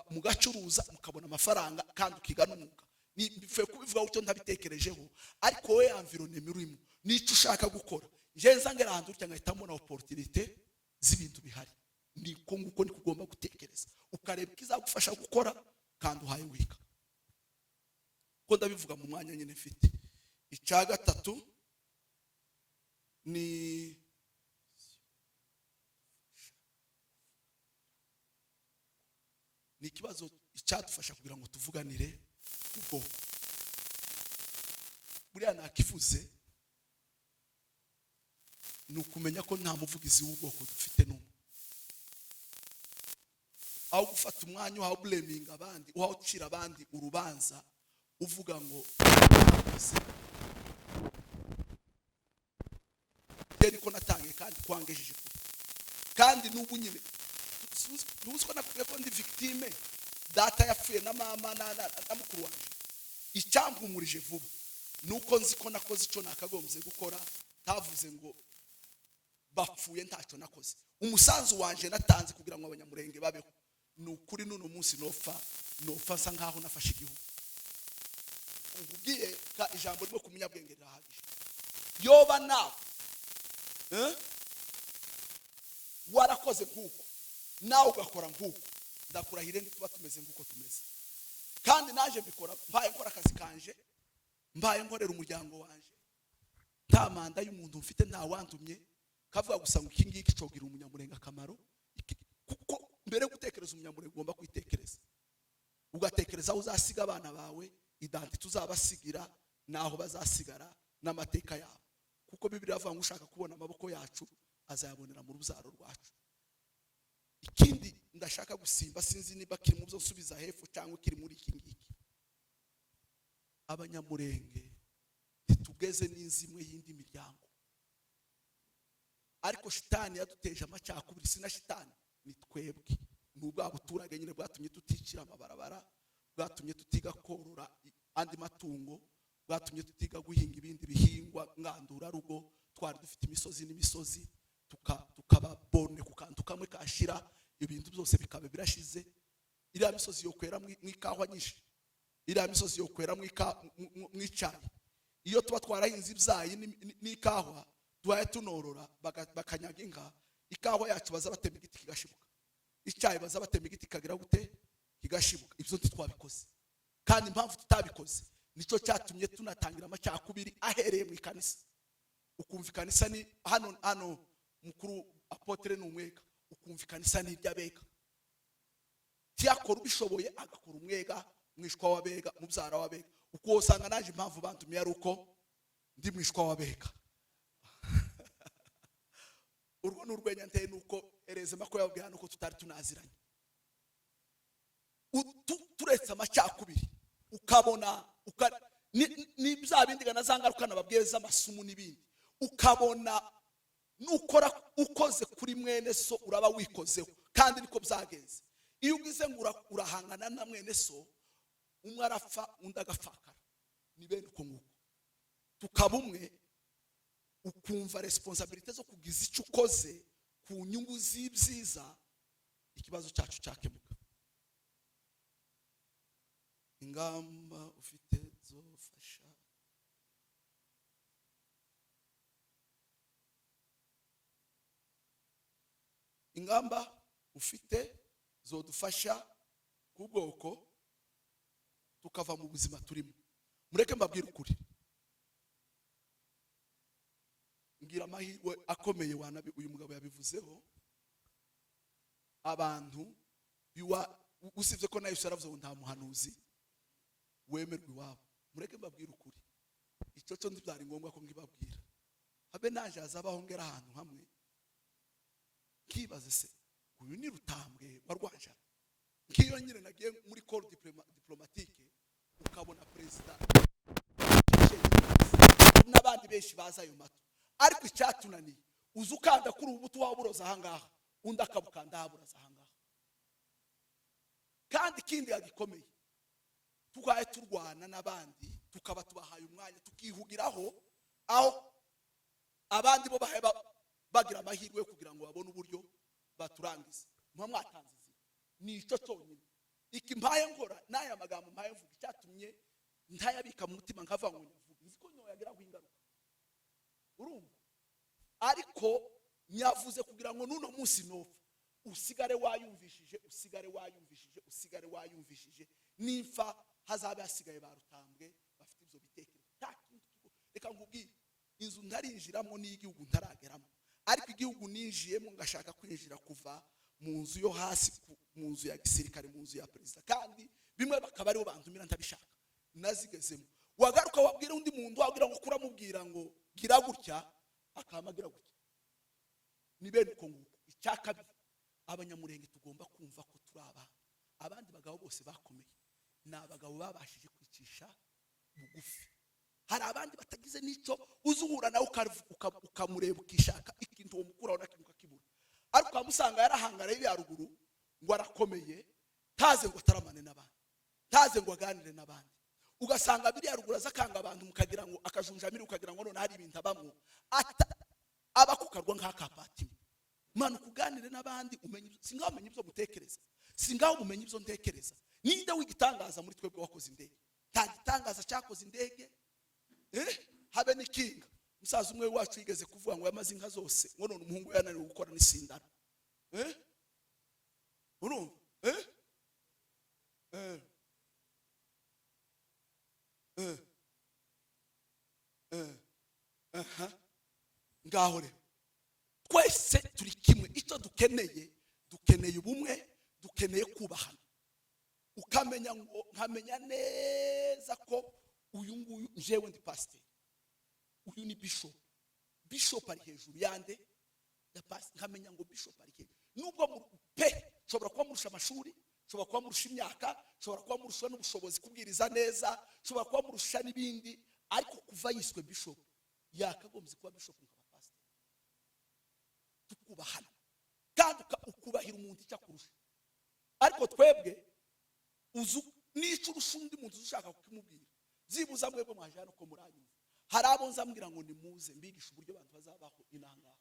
Speaker 1: mugacuruza, mukabona amafaranga, kandi ukiga n'umwuga. Bifuye kubivuga gutyo ntabitekerejeho, ariko wowe environnement urimo n'icyo ushaka gukora. Njye nza ngera ahantu gutya ngahita mbona opportunité z'ibintu bihari. Niko nguko niko ugomba gutekereza, ukareba ikizagufasha gukora kandi uhaye wiga. Ko ndabivuga mu mwanya nyine mfite. Icya gatatu ni ikibazo icyadufasha kugira ngo tuvuganire ubwoko. Buriya nakivuze, ni ukumenya ko nta muvugizi w'ubwoko dufite n'umwe. Aho gufata umwanya uhawe bureminga abandi, uhawe ucira abandi urubanza, uvuga ngo nakoze niko natangiye kandi kwangejeje kure, kandi n'ubu nyine ntuzi ko nakubwiye ko ndi victime, data yapfuye na mama na mukuru wanjye. Icyampumurije vuba ni uko nzi ko nakoze icyo nakagombye gukora, ntavuze ngo bapfuye ntacyo nakoze. Umusanzu wanje natanze kugira ngo Abanyamurenge babeho, ni ukuri n'uno munsi nopfa nsa nkaho nafashe igihugu. Nkubwiye ka ijambo rimwe ku munyabwenge rirahagije. Yoba nawe, eh? Warakoze nk'uko nawe ugakora nk'uko, ndakurahire ntituba tumeze nk'uko tumeze. Kandi naje mbikora mbaye nkora akazi kanje, mbaye nkorera umuryango wanje. Nta manda y'umuntu mfite, nta wandumye, kavuga gusa ngo iki ngiki cogira Umunyamurenge akamaro. Kuko mbere yo gutekereza Umunyamurenge ugomba kwitekereza, ugatekereza aho uzasiga abana bawe, identité uzabasigira n'aho bazasigara n'amateka yabo, kuko Bibiliya avuga ngo ushaka kubona amaboko yacu azayabonera mu rubyaro rwacu. Ikindi ndashaka gusimba, sinzi niba kiri mu byo nsubiza hepfo cyangwa kiri muri iki ngiki: Abanyamurenge ntitugeze n'inzu imwe y'indi miryango, ariko shitani yaduteje amacakubiri. Si na shitani, ni twebwe, ni ubwa buturage nyine bwatumye tuticira amabarabara, bwatumye tutiga korora andi matungo, bwatumye tutiga guhinga ibindi bihingwa ngandurarugo. Twari dufite imisozi n'imisozi, tukaba borne ku kantu kamwe kashira, ibintu byose bikaba birashize. Iriya misozi yo kwera mu ikawa nyinshi, iriya misozi yo kwera mu icyayi. Iyo tuba twarahinze ibyayi n'ikawa, duhaye tunorora, bakanyaga inka, ikawa yacu baza batema igiti kigashibuka, icyayi baza batema igiti kikagira gute? Kigashibuka. Ibyo ntitwabikoze, kandi impamvu tutabikoze nicyo cyatumye tunatangira amacakubiri ahereye mu ikanisa. Ukumva ikanisa ni hano hano, mukuru apôtre ni umwega, ukumva ikanisa ni iry'abega, tiyakora ubishoboye agakora umwega, mwishwa w'abega, mubyara w'abega. Uko usanga naje impamvu bantumiye ari uko ndi mwishwa w'abega. Urwo ni urwenya nteye, nuko erezema ko yababwiye hano ko tutari tunaziranye. Turetse amacakubiri, ukabona ni bya bindi na za ngaruka nababwiye z'amasumu n'ibindi, ukabona nukora ukoze kuri mwene so uraba wikozeho. Kandi niko byagenze. Iyo ugize ngo urahangana na mwene so, umwe arapfa undi agapfakara. Ni bene uko nguko tukaba umwe, ukumva responsabilité zo kugiza icyo ukoze ku nyungu z'ibyiza, ikibazo cyacu cyakemuka. Ingamba ufite zofasha ingamba ufite zodufasha ku bwoko tukava mu buzima turimo. Mureke mbabwire ukuri, ngira amahirwe akomeye wanabi uyu mugabo yabivuzeho. Abantu biwa, usibye ko nayo yaravuze ngo nta muhanuzi wemerwa iwabo. Mureke mbabwire ukuri, icyo cyo ntibyari ngombwa ko ngibabwira. Habe naje hazabaho ngera ahantu hamwe nkibaze: se uyu ni Rutambwe wa Rwanjara? Nk'iyo nyine nagiye muri corps diplomatique, ukabona perezida n'abandi benshi baza ayo mato, ariko icyatunaniye, uza ukanda kuri ubu buto waba uroza ahangaha, undi akabukanda ahaburaza ahangaha. Kandi ikindi gikomeye, tubaye turwana n'abandi, tukaba tubahaye umwanya, tukihugiraho aho abandi bo bahaye bagira amahirwe yo kugira ngo babone uburyo baturangiza. Muba mwatanze inzira. Ni icyo cyonyine iki mpaye nkora n'aya magambo mpaye mvuga. Icyatumye ntayabika mu mutima nkavuga ngo nyavuge, nzi ko nyoyagiraho ingaruka, urumva? Ariko nyavuze kugira ngo n'uno munsi nopfa usigare wayumvishije, usigare wayumvishije, usigare wayumvishije. Nimfa hazabe hasigaye ba Rutambwe bafite ibyo bitekerezo. Nta kindi reka nkubwire, inzu ntarinjiramo n'iy'igihugu ntarageramo, ariko igihugu ninjiyemo ngashaka kwinjira kuva mu nzu yo hasi, mu nzu ya gisirikare, mu nzu ya perezida, kandi bimwe bakaba aribo bantumira ntabishaka, nazigezemo. Wagaruka wabwira undi muntu, wabwira ngo kuramubwira ngo gira gutya, akamagira gutya. Ni bene uko nguko. Icya kabiri, Abanyamurenge tugomba kumva ko turi abantu. Abandi bagabo bose bakomeye ni abagabo babashije kwicisha bugufi. Hari abandi batagize n'icyo, uzi uhura nawe ukamureba ukishaka ikintu uwo mukuraho na kimwe ukakibura, ariko ukamusanga yarahangaraye iriya ruguru ngo arakomeye, taze ngo ataramane n'abandi, taze ngo aganire n'abandi. Ugasanga biriya ruguru aza akanga abantu, mukagira ngo akajunjamira, ukagira ngo none hari ibintu abamwo, aba kukarwa nk'akapatima. Mana, ukuganire n'abandi, umenye singaho umenye ibyo mutekereza, singaho umenye ibyo ntekereza. Ninde w'igitangaza muri twebwe wakoze indege? Nta gitangaza cyakoze indege, habe n'ikinga. Umusaza umwe wacu yigeze kuvuga ngo yamaze inka zose, ngo none umuhungu we yananiwe gukora n'isindano. Urumva? eh eh eh eh Aha. Ngaho rero twese turi kimwe. Icyo dukeneye, dukeneye ubumwe, dukeneye kubahana. Ukamenya ngo, nkamenya neza ko uyu nguyu, njyewe ndi pasiteri, uyu ni bishop. Bishop ari hejuru yande? Ya pasiteri. Nkamenya ngo bishop ari hejuru, nubwo pe nshobora kuba murusha amashuri, nshobora kuba murusha imyaka, nshobora kuba murusha n'ubushobozi kubwiriza neza, nshobora kuba murusha n'ibindi, ariko kuva yiswe bishop yakagombye kuba bishop nkaba pasiteri. Tukubahana kandi ukubahira umuntu icyo akurusha. Ariko twebwe uzu n'icyo urusha undi muntu uzi ushaka kukimubwira. Byibuza mwebwe mwaje hano ko muranyumva, hari abo nzambwira ngo nimuze mbigishe uburyo abantu bazabaho inangaha,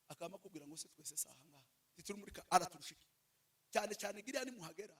Speaker 1: akaba akubwira ngo se twese si ahangaha, ntituri muri araturusha iki? Cyane cyane giriya nimuhagera.